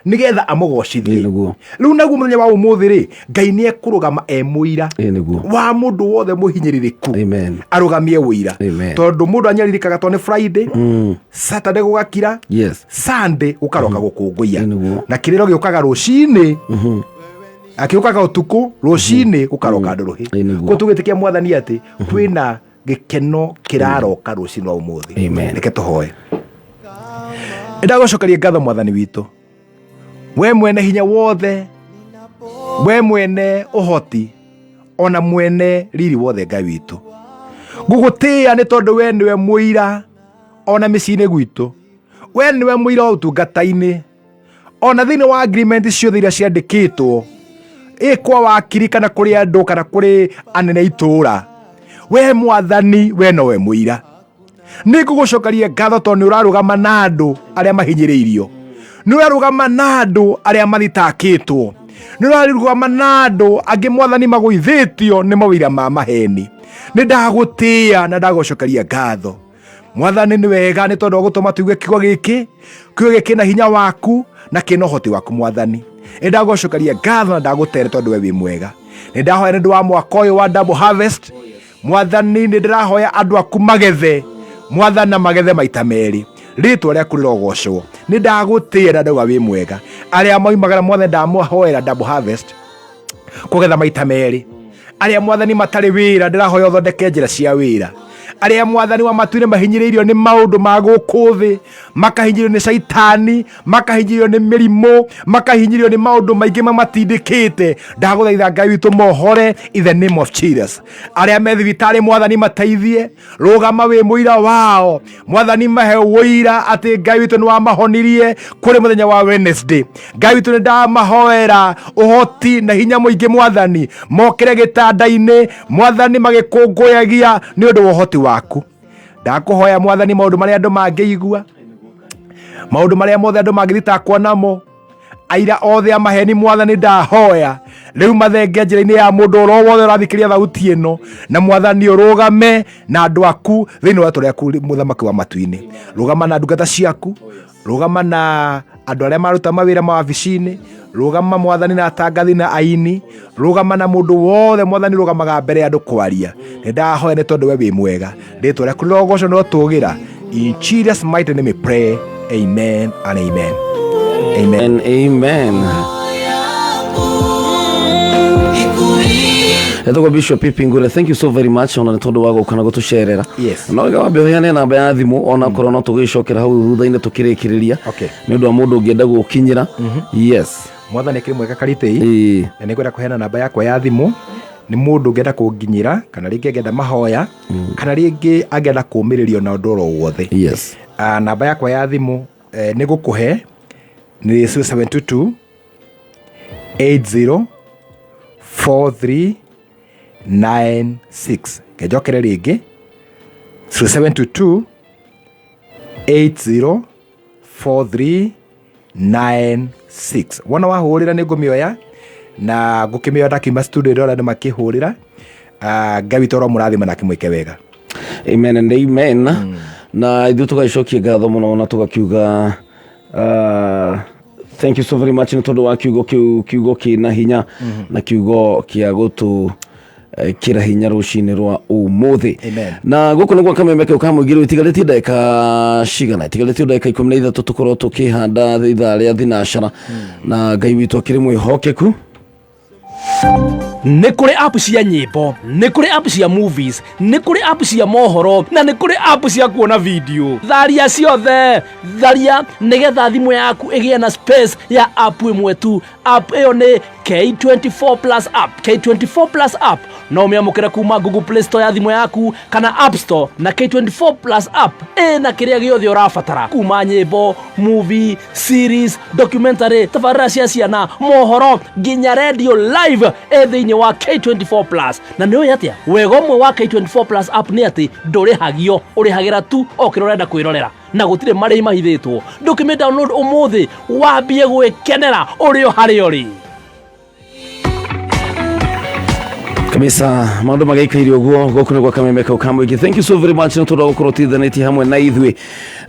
nĩgetha amũgocithie. Rĩu naguo mũthenya wa ũmũthĩ rĩ, Ngai nĩ ekũrũgama e mũira wa mũndũ wothe mũhinyĩrĩrĩku. Amen. Arũgamie ũira. Amen. Tondũ mũndũ anyarirĩkaga tondũ nĩ Friday, Saturday gũgakira, Sunday gũkaroka gũkũngũiya, na kĩrĩro gĩũkaga rũcinĩ, akĩũkaga ũtukũ, rũcinĩ gũkaroka ndũrũhĩ. Koguo tũgĩtĩkia mwathani atĩ kwĩna gĩkeno kĩraroka rũcinĩ rwa ũmũthĩ. Amen. Reke tũhoe. Ndagũcokeria ngatho mwathani witũ, we mwene hinya wothe, we mwene ũhoti ona mwene riri wothe. Ngai witũ, ngũgũtĩĩa nĩ tondũ we nĩwe mũira ona mĩciĩ-inĩ gwitũ, we nĩwe mũira wa ũtungata-inĩ, ona thĩinĩ wa agreement ciothe iria ciandĩkĩtwo ĩ kwa wakiri kana kũrĩ andũ kana kũrĩ anene itũũra. We mwathani, we nowe mũira. Nĩ ngũgũcokeria ngatho tondũ nĩ ũrarũgama na andũ arĩa mahinyĩrĩirio, Nĩ ũrarũgama na andũ arĩa mathitakĩtwo, nĩ ũrarũgama na andũ angĩ Mwathani magũithĩtio nĩ mawĩra ma maheni. Nĩ ndagũtĩĩa na ndagũcokeria ngatho Mwathani. Nĩ wega nĩ tondũ wa gũtũma tuigue kiugo gĩkĩ, kiugo gĩkĩ na hinya waku na kĩna ũhoti waku Mwathani. Nĩ ndagũcokeria ngatho na ndagũtere tondũ we wĩ mwega. Nĩ ndahoya nĩ ũndũ wa mwaka ũyũ wa double harvest Mwathani, nĩ ndĩrahoya andũ aku magethe Mwathani, na magethe maita merĩ. Rĩtwa rĩaku rĩrogocwo. Nĩ ndagũtĩĩa na ndauga wĩ mwega. Arĩa moimagara Mwathani, ndamahoera double harvest, kũgetha maita merĩ. Arĩa Mwathani matarĩ wĩra, ndĩrahoya ũthondeke njĩra cia wĩra. Arĩa Mwathani wa matuire mahinyĩrĩirio nĩ maũndũ ma gũkũ thĩ, makahinyĩrĩrio nĩ caitani, makahinyĩrĩrio nĩ mĩrimũ, makahinyĩrĩrio nĩ maũndũ maingĩ mamatindĩkĩte, ndagũthaitha Ngai witũ mohore in the name of Jesus. Arĩa me thibitarĩ Mwathani mateithie, rũgama wĩ mũira wao Mwathani, mahe ũira atĩ Ngai witũ nĩ wamahonirie kũrĩ mũthenya wa Wednesday. Ngai witũ, nĩ ndamahoera ũhoti na hinya mũingĩ Mwathani, mokĩre gĩtanda-inĩ Mwathani magĩkũngũyagia nĩ ũndũ wa ũhoti waku. Ndakũhoya Mwathani, maũndũ marĩa andũ mangĩigua, maũndũ marĩa mothe andũ mangĩthitakwo namo, aira othe a maheni Mwathani, ndahoya rĩu mathenge njĩra-inĩ ya mũndũ oro wothe ũrathikĩrĩria thauti ĩno. Na Mwathani, ũrũgame na andũ aku thĩinĩ wa rĩtwa rĩaku. Mũthamaki wa matu-inĩ, rũgama na ndungata ciaku, rũgama na andũ arĩa maruta mawĩra mawabici-inĩ, rũgama Mwathani na atangathi na aini, rũgama na mũndũ wothe Mwathani rũgamaga mbere ya andũ kwaria. Nĩ ndahoya nĩ tondũ we wĩ mwega. Rĩtwa rĩaku rĩrogocwo nĩ rotũgĩra. In Jesus' mighty name we pray, amen and amen, amen. And amen. Etagwo Bishop Pipi Ngure, thank you so very much ona nĩ tondũ wa gũka na gũtũcerera. No wega wambe ũheane namba ya thimũ, ona korwo no tũgĩcokera hau thutha-inĩ tũkĩrĩkĩrĩria nĩ ũndũ wa mũndũ ũngĩenda gũkinyĩra. Yes. Mwathani akĩrĩ mwega karitei. Na nĩ ngwenda kũheana namba yakwa ya thimũ nĩ mũndũ ũngĩenda kũnginyĩra, kana rĩngĩ angĩenda mahoya, kana rĩngĩ angĩenda kũũmĩrĩrio na ũndũ oro wothe. Ah, namba yakwa ya thimũ nĩ gũkũhe nĩ 0722 80 43 96. Ngenjokere rĩngĩ, 0722 80 43 96. Wona wahũrĩra nĩ ngũmĩoya na ngũkĩmĩoya ndakiuma studio ndĩrona andũ makĩhũrĩra. Ah, Ngai witũ aromũrathima na akĩmwĩke wega. Amen and amen. Na ithuĩ tũgagĩcokia ngatho mũno na tũgakiuga thank you so very much nĩ tondũ wa kiugo kĩu, kiugo kĩna hinya na kiugo kĩa gũtũ kĩra hinya rũcinĩ rwa ũmũthĩ. Amen. Na gũkũ nĩ gwa kameme kau ka mũingĩ. Rĩu itigarĩtie ndagĩka cigana? Itigarĩtie ndagĩka 13 tũkorwo tũkĩhanda ithaa rĩa thinacara, na Ngai witũ akĩrĩ mwĩhokeku. Nĩ kũrĩ app cia nyĩmbo, nĩ kũrĩ app cia movies, nĩ kũrĩ app cia mohoro, na nĩ kũrĩ app cia kuona video. Tharia ciothe, tharia nĩgetha thimũ yaku ĩgĩe na space ya app ĩmwe tu. App ĩyo nĩ K24 Plus app. K24 Plus app no ũmĩamũkĩre kuma Google Play Store ya thimũ yaku kana App Store. Na K24 Plus app ĩna kĩrĩa gĩothe ũrabatara, kuma nyĩmbo, movie, series, documentary, tabarĩra cia ciana, mohoro, nginya radio live ĩ thĩinĩ wa K24 Plus. Na nĩ ũĩ atĩa wega ũmwe wa K24 Plus app nĩ atĩ ndũrĩhagio, ũrĩhagĩra tu o kĩrĩa ũrenda kwĩrorera, na gũtirĩ marĩhi mahithĩtwo. Ndũkĩmĩ download ũmũthĩ wambie gwĩkenera ũrĩ o harĩa ũrĩ. Kabisa, maũndũ magĩikaire ũguo. Gũkũ nĩ gwa kameme kau ka mũingĩ. Thank you so very much nĩ tondũ wa gũkorwo ũtithanĩtie hamwe na ithuĩ,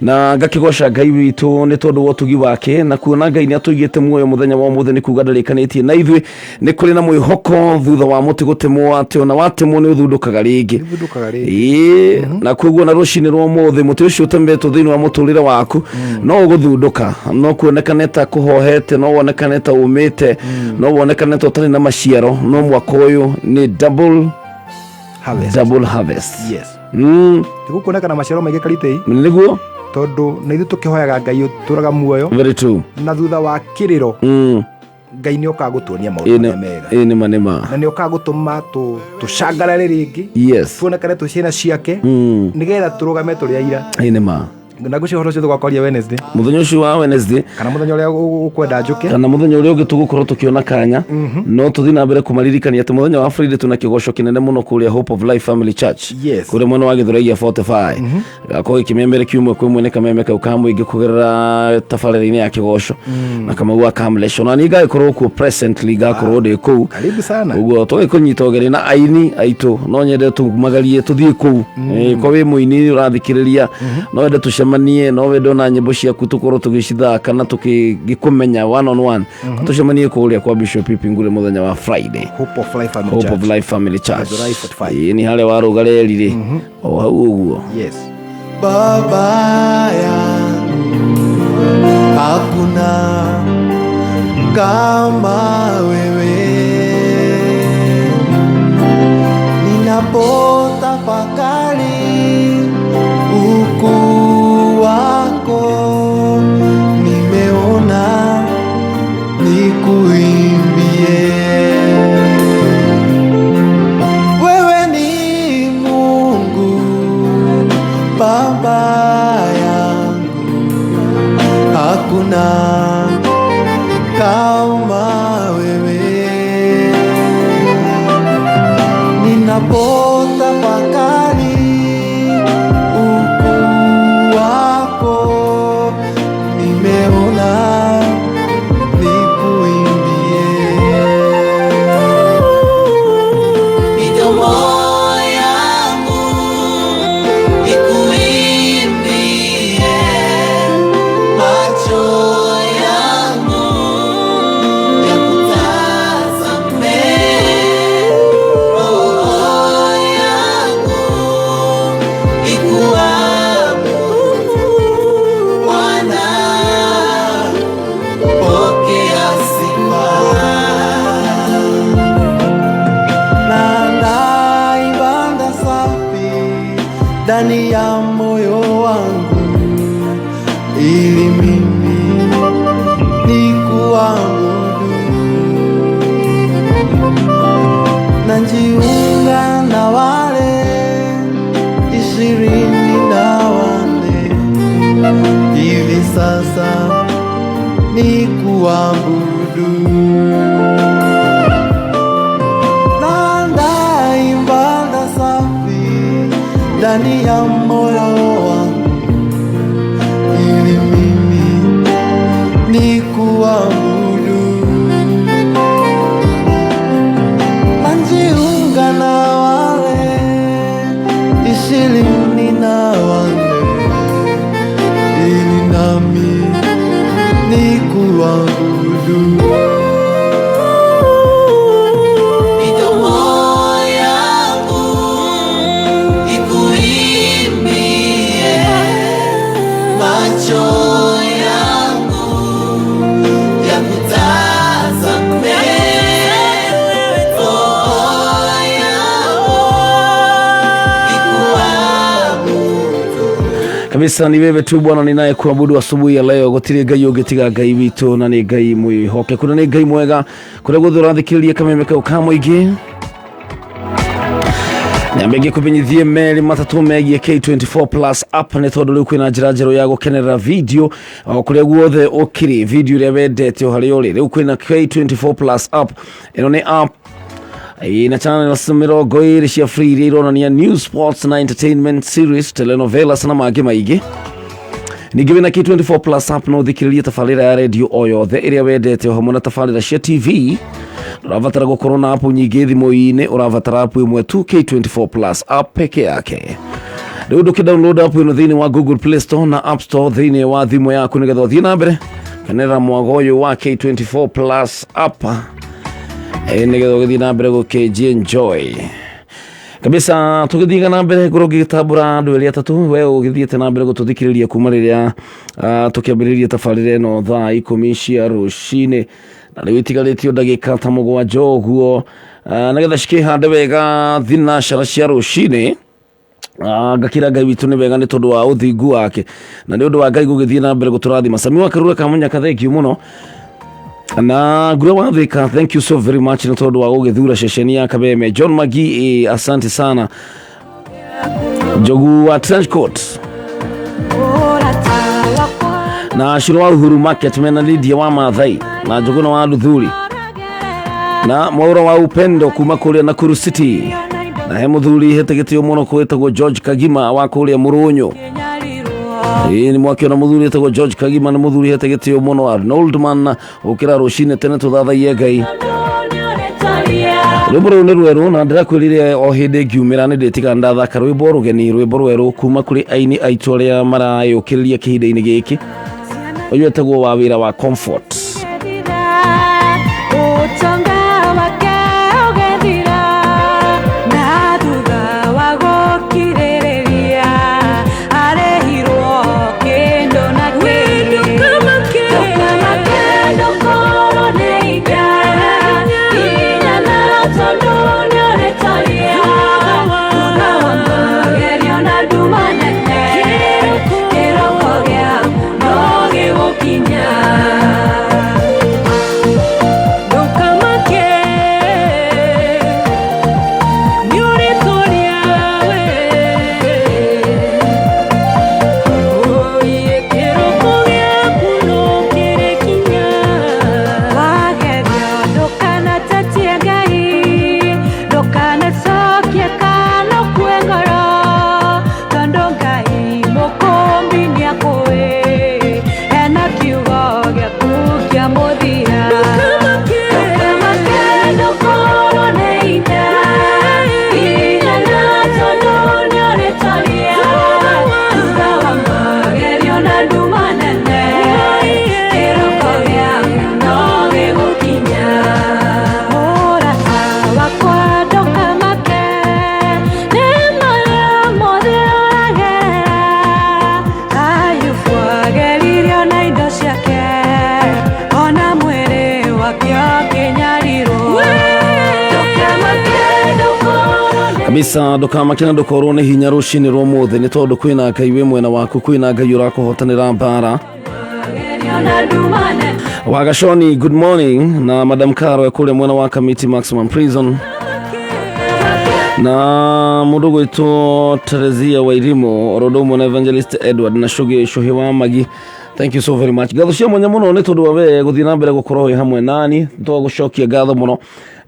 na ngakĩgoca Ngai witũ nĩ tondũ wa ũtugi wake na kuona Ngai nĩ atũigĩte muoyo mũthenya wa ũmũthĩ, nĩ kuga ndarĩkanĩtie na ithuĩ. Nĩ kũrĩ na mwĩhoko thutha wa mũtĩ gũtemwo, atĩ ona watemwo nĩ ũthundũkaga rĩngĩ. Ũthundũkaga rĩngĩ. Ĩĩ, na koguo na rũcinĩ rwa ũmũthĩ, mũtĩ ũcio ũtemetwo thĩinĩ wa mũtũrĩre waku no ũgũthundũka. No kuonekane ta kũhohete, no wonekane ta ũmĩte, no wonekane ta ũtarĩ na maciaro, no mwaka ũyũ nĩ double harvest. Double harvest. Nĩgũkuonekana maciaro maingĩ karitei. Nĩguo. Tondũ na ithuĩ tũkĩhoyaga Ngai ũtũraga muoyo. Very true. Na thutha wa kĩrĩro Ngai nĩ okaga gũtuonia maũndũ marĩa mega. Ĩ nĩma nĩma. Na nĩ okaga gũtũma tũcangarare rĩngĩ, tuonekane twĩ ciana ciake, nĩgetha tũrũgame tũrĩ aira. Ĩ nĩma. Na ngwĩciria ũhoro ũcio tũgakwaria Wednesday. Mũthenya ũcio wa Wednesday. Kana mũthenya ũrĩa ũkwenda njũke. Kana mũthenya ũrĩa ũngĩ tũgũkorwo tũkĩona kanya. No tũthiĩ na mbere kũmaririkania atĩ mũthenya wa Friday tũna kĩgoco kĩnene mũno kũrĩa Hope of Life Family Church. Yes. Kũrĩa mwena wa Gĩthũrai gĩa 45. Gakorwo gĩkĩmemere kiumia kwĩ mwene kameme kau ka mũingĩ kũgerera tabarĩra-inĩ ya kĩgoco na kamau wa kamlesho, na niĩ ngagĩkorwo kuo presently, ngakorwo ndĩ kũu. Karibu sana. Ũguo tũgĩkũnyita ũgeni na aini aitũ, no nyende tumagarie tũthiĩ kũu. Ko wĩ mũini ũrathikĩrĩria, no wende tũcemanie, no wende ona nyĩmbo ciaku tũkorwo tũgĩcithaka na tũgĩkũmenya one on one, tũcemanie kũrĩa kwa Bishop Pipi Ngure mũthenya wa Friday. Hope of Life Family Hope Church. of Life Family Church. Githurai 45. Ĩĩ, nĩ harĩa warũga reri rĩ, o hau ũguo. Yes. Baba yangu, hakuna kama wewe. Ninapotafakari ukuu wako, nimeona nikuimbie. Wewe ni Mungu Baba yangu, hakuna kama wewe. Ninapotafakari ukuu wako, nimeona nikuimbie. Midomo yangu ikuimbie, macho yangu yakutazame, roho yangu ikuabudu. Bwana, pokea sifa. Na ibada safi ndani ya moyo wangu, ili mimi nikuabudu. Najiunga na wale 24 hivi sasa nikuabudu. Naandaa ibada safi ndani ya moyo wangu, ili mimi nikuabudu. Najiunga na wale 24 ili nami nikuabudu. Midomo yangu ikuimbie, macho yangu yakutazame, roho yangu ikuabudu. Kabisa, ni wewe tu Bwana ninaye kuabudu asubuhi ya leo. Gutiri Ngai ũngĩ Ngai witũ, na nĩ Ngai mwĩhokeku na nĩ Ngai mwega. Kũrĩa guothe ũrathikĩrĩria kameme kau ka mũingĩ, nyambe ngĩkũmenyithie merĩ matatũ megiĩ K24 Plus app, nĩ tondũ rĩu kwĩna njĩra njerũ ya gũkenerera video o kũrĩa guothe ũkĩrĩ, video ĩrĩa wendete o harĩa ũrĩ. Rĩu kwĩna K24 Plus app. Ĩno nĩ app ina channels 20 cia free iria ironania news, sports na entertainment series, telenovelas na mangĩ maingĩ. Ningĩ wĩna K24 Plus app no ũthikĩrĩrie tabarĩra ya redio o yothe ĩrĩa wendete, o hamwe na tabarĩra cia TV. Ũrabatara gũkorwo na app nyingĩ thimũ-inĩ? Ũrabatara app ĩmwe tu, K24 Plus app peke yake. Rĩu ndũkĩ download app ĩno thĩinĩ wa Google Play Store na App Store thĩinĩ wa thimũ yaku, nĩgetha ũthiĩ na mbere kenera mwago ũyũ wa K24 Plus app, nĩgetha ũgĩthiĩ na mbere gũkĩnji enjoy kabisa. Tũgĩthiaga na mbere ngorwo ngĩgĩtambũra andũ erĩ atatũ. We ũgĩthiĩte na mbere gũtũthikĩrĩria kuma rĩrĩa tũkĩambĩrĩria tabarĩra ĩno thaa 10 cia rũcinĩ, na rĩu itigarĩtio ndagĩka ta 7 ũguo, nĩgetha cikĩhande wega thinacara cia rũcinĩ. Ngakira Ngai witũ nĩ wega nĩ tondũ wa ũthingu wake na nĩ ũndũ wa Ngai gũgĩthiĩ na mbere gũtũrathima. Sami wa Karura Kamunyaka, thank you mũno, na Ngura wa Thika, thank you so very much nĩ tondũ wa gũgĩthura ceceni ya Kabeme. John Magi, asante sana. Njogu wa Trenchcoat. Ũrata wakwa Na Ciro wa Uhuru Market mena Lydia wa Mathai na Njũgũna wa Luthuri na Mwaura wa Upendo kuma kũrĩa Nakuru City, na he mũthuri hete gĩtĩo mũno kwĩtagwo George Kagima wa kũrĩa Mũrũnyũ. Ĩĩ nĩ mwakĩona mũthuri etagwo George Kagima, nĩ mũthuri hete gĩtĩo mũno. Arnold man ũkĩra rũcinĩ tene tũthathaiye Ngai. Rwĩmbo rũu nĩ rwerũ na ndĩrakwĩrire o hĩndĩ ngiumĩra nĩ ndĩtiga ndathaka rwĩmbo rũgeni, rwĩmbo rwerũ kuma kũrĩ aini aitũ arĩa marayũkĩrĩria kĩhinda-inĩ gĩkĩ. Ũyũ etagwo wa wĩra wa Comfort. Ũtonga wake ũgĩthira na thutha wa gũkirĩrĩria arĩhirwo kĩndũ na kĩngĩ. Ndũkamake, ndũkorwo nĩ hinya hinya na tondũ nĩũrĩtoria thutha wa magerio na nduma nene, kĩroko gĩaku no gĩgũkinya. Ndũkamake, nĩũrĩtoria we. Oye, kĩroko gĩaku no kĩrĩkinya. Wagerio ndũkanatetie Ngai, ndũkanacokie kana ũkue ngoro, tondũ Ngai mũkũmbi nĩakũĩ ena kiugo gĩaku kĩa mũthia. Ndũkamake, ndũkorwo nĩ hinya hinya na tondũ nĩũrĩtoria thutha wa magerio na nduma nene, kĩroko gĩaku no gĩgũkinya. Mũrata wakwa, ndũkamake nĩ marĩa mothe ũragerera. Ayubu ageririo na indo ciake, ona mwĩrĩ wake ũkĩnyarirwo. Ndũkamake, ndũkorwo nĩ Kabisa, ndũkamake na ndũkorwo nĩ hinya rũcinĩ rwa ũmũthĩ, nĩ tondũ kwĩna Ngai wĩ mwena waku, kwĩna Ngai ũrakũhotanĩra mbara. magerio na nduma nene. Wagashoni, good morning, na Madam Caro kũrĩa mwena wa Kamiti Maximum Prison, na mũndũ gwĩtwo Teresia Wairimu oro ũndũ ũmwe na Evangelist Edward na Shugi Shuhi wa Magi. Thank you so very much. Ngatho cia mwanya mũno nĩ tondũ wa we gũthiĩ na mbere gũkorwo wĩ hamwe nani. Tũgũcokia ngatho mũno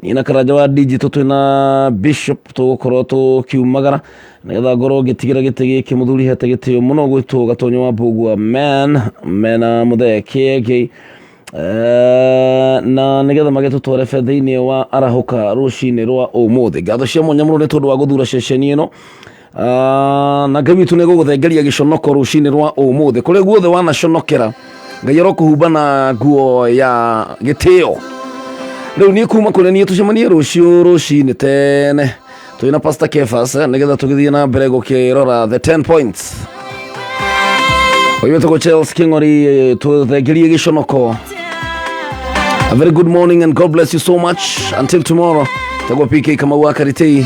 niĩ na Karanja wa Digital, twĩna Bishop, tũgũkorwo tũkiumagara nĩgetha ngorwo ngĩtigĩra gĩtĩ gĩkĩ mũthuri hete gĩtĩo mũno gwĩtwo Gatonyo wa Mbũgua man mena Mũthee Kĩengei. Na nĩgetha magĩtũtware be thĩinĩ wa arahũka rũcinĩ rwa ũmũthĩ. Ngatho cia mwanya mũno nĩ tondũ wa gũthura ceceni ĩno. Na Ngai witũ nĩ gũgũthengeria gĩconoko rũcinĩ rwa ũmũthĩ kũrĩa guothe wanaconokera. Ngai arokũhumba na nguo ya gĩtĩo. Rĩu niĩ kuma kũrĩ niĩ, tũcemanie rũciũ rũcinĩ tene twĩna Pastor Kefas nĩgetha tũgĩthiĩ na mbere gũkĩrora the 10 points. Ũyũ wĩtagwo Charles King'ori, tũthengerie gĩconoko. A very good morning and God bless you so much. Until tomorrow. Tagwo PK Kamau wa Karitei.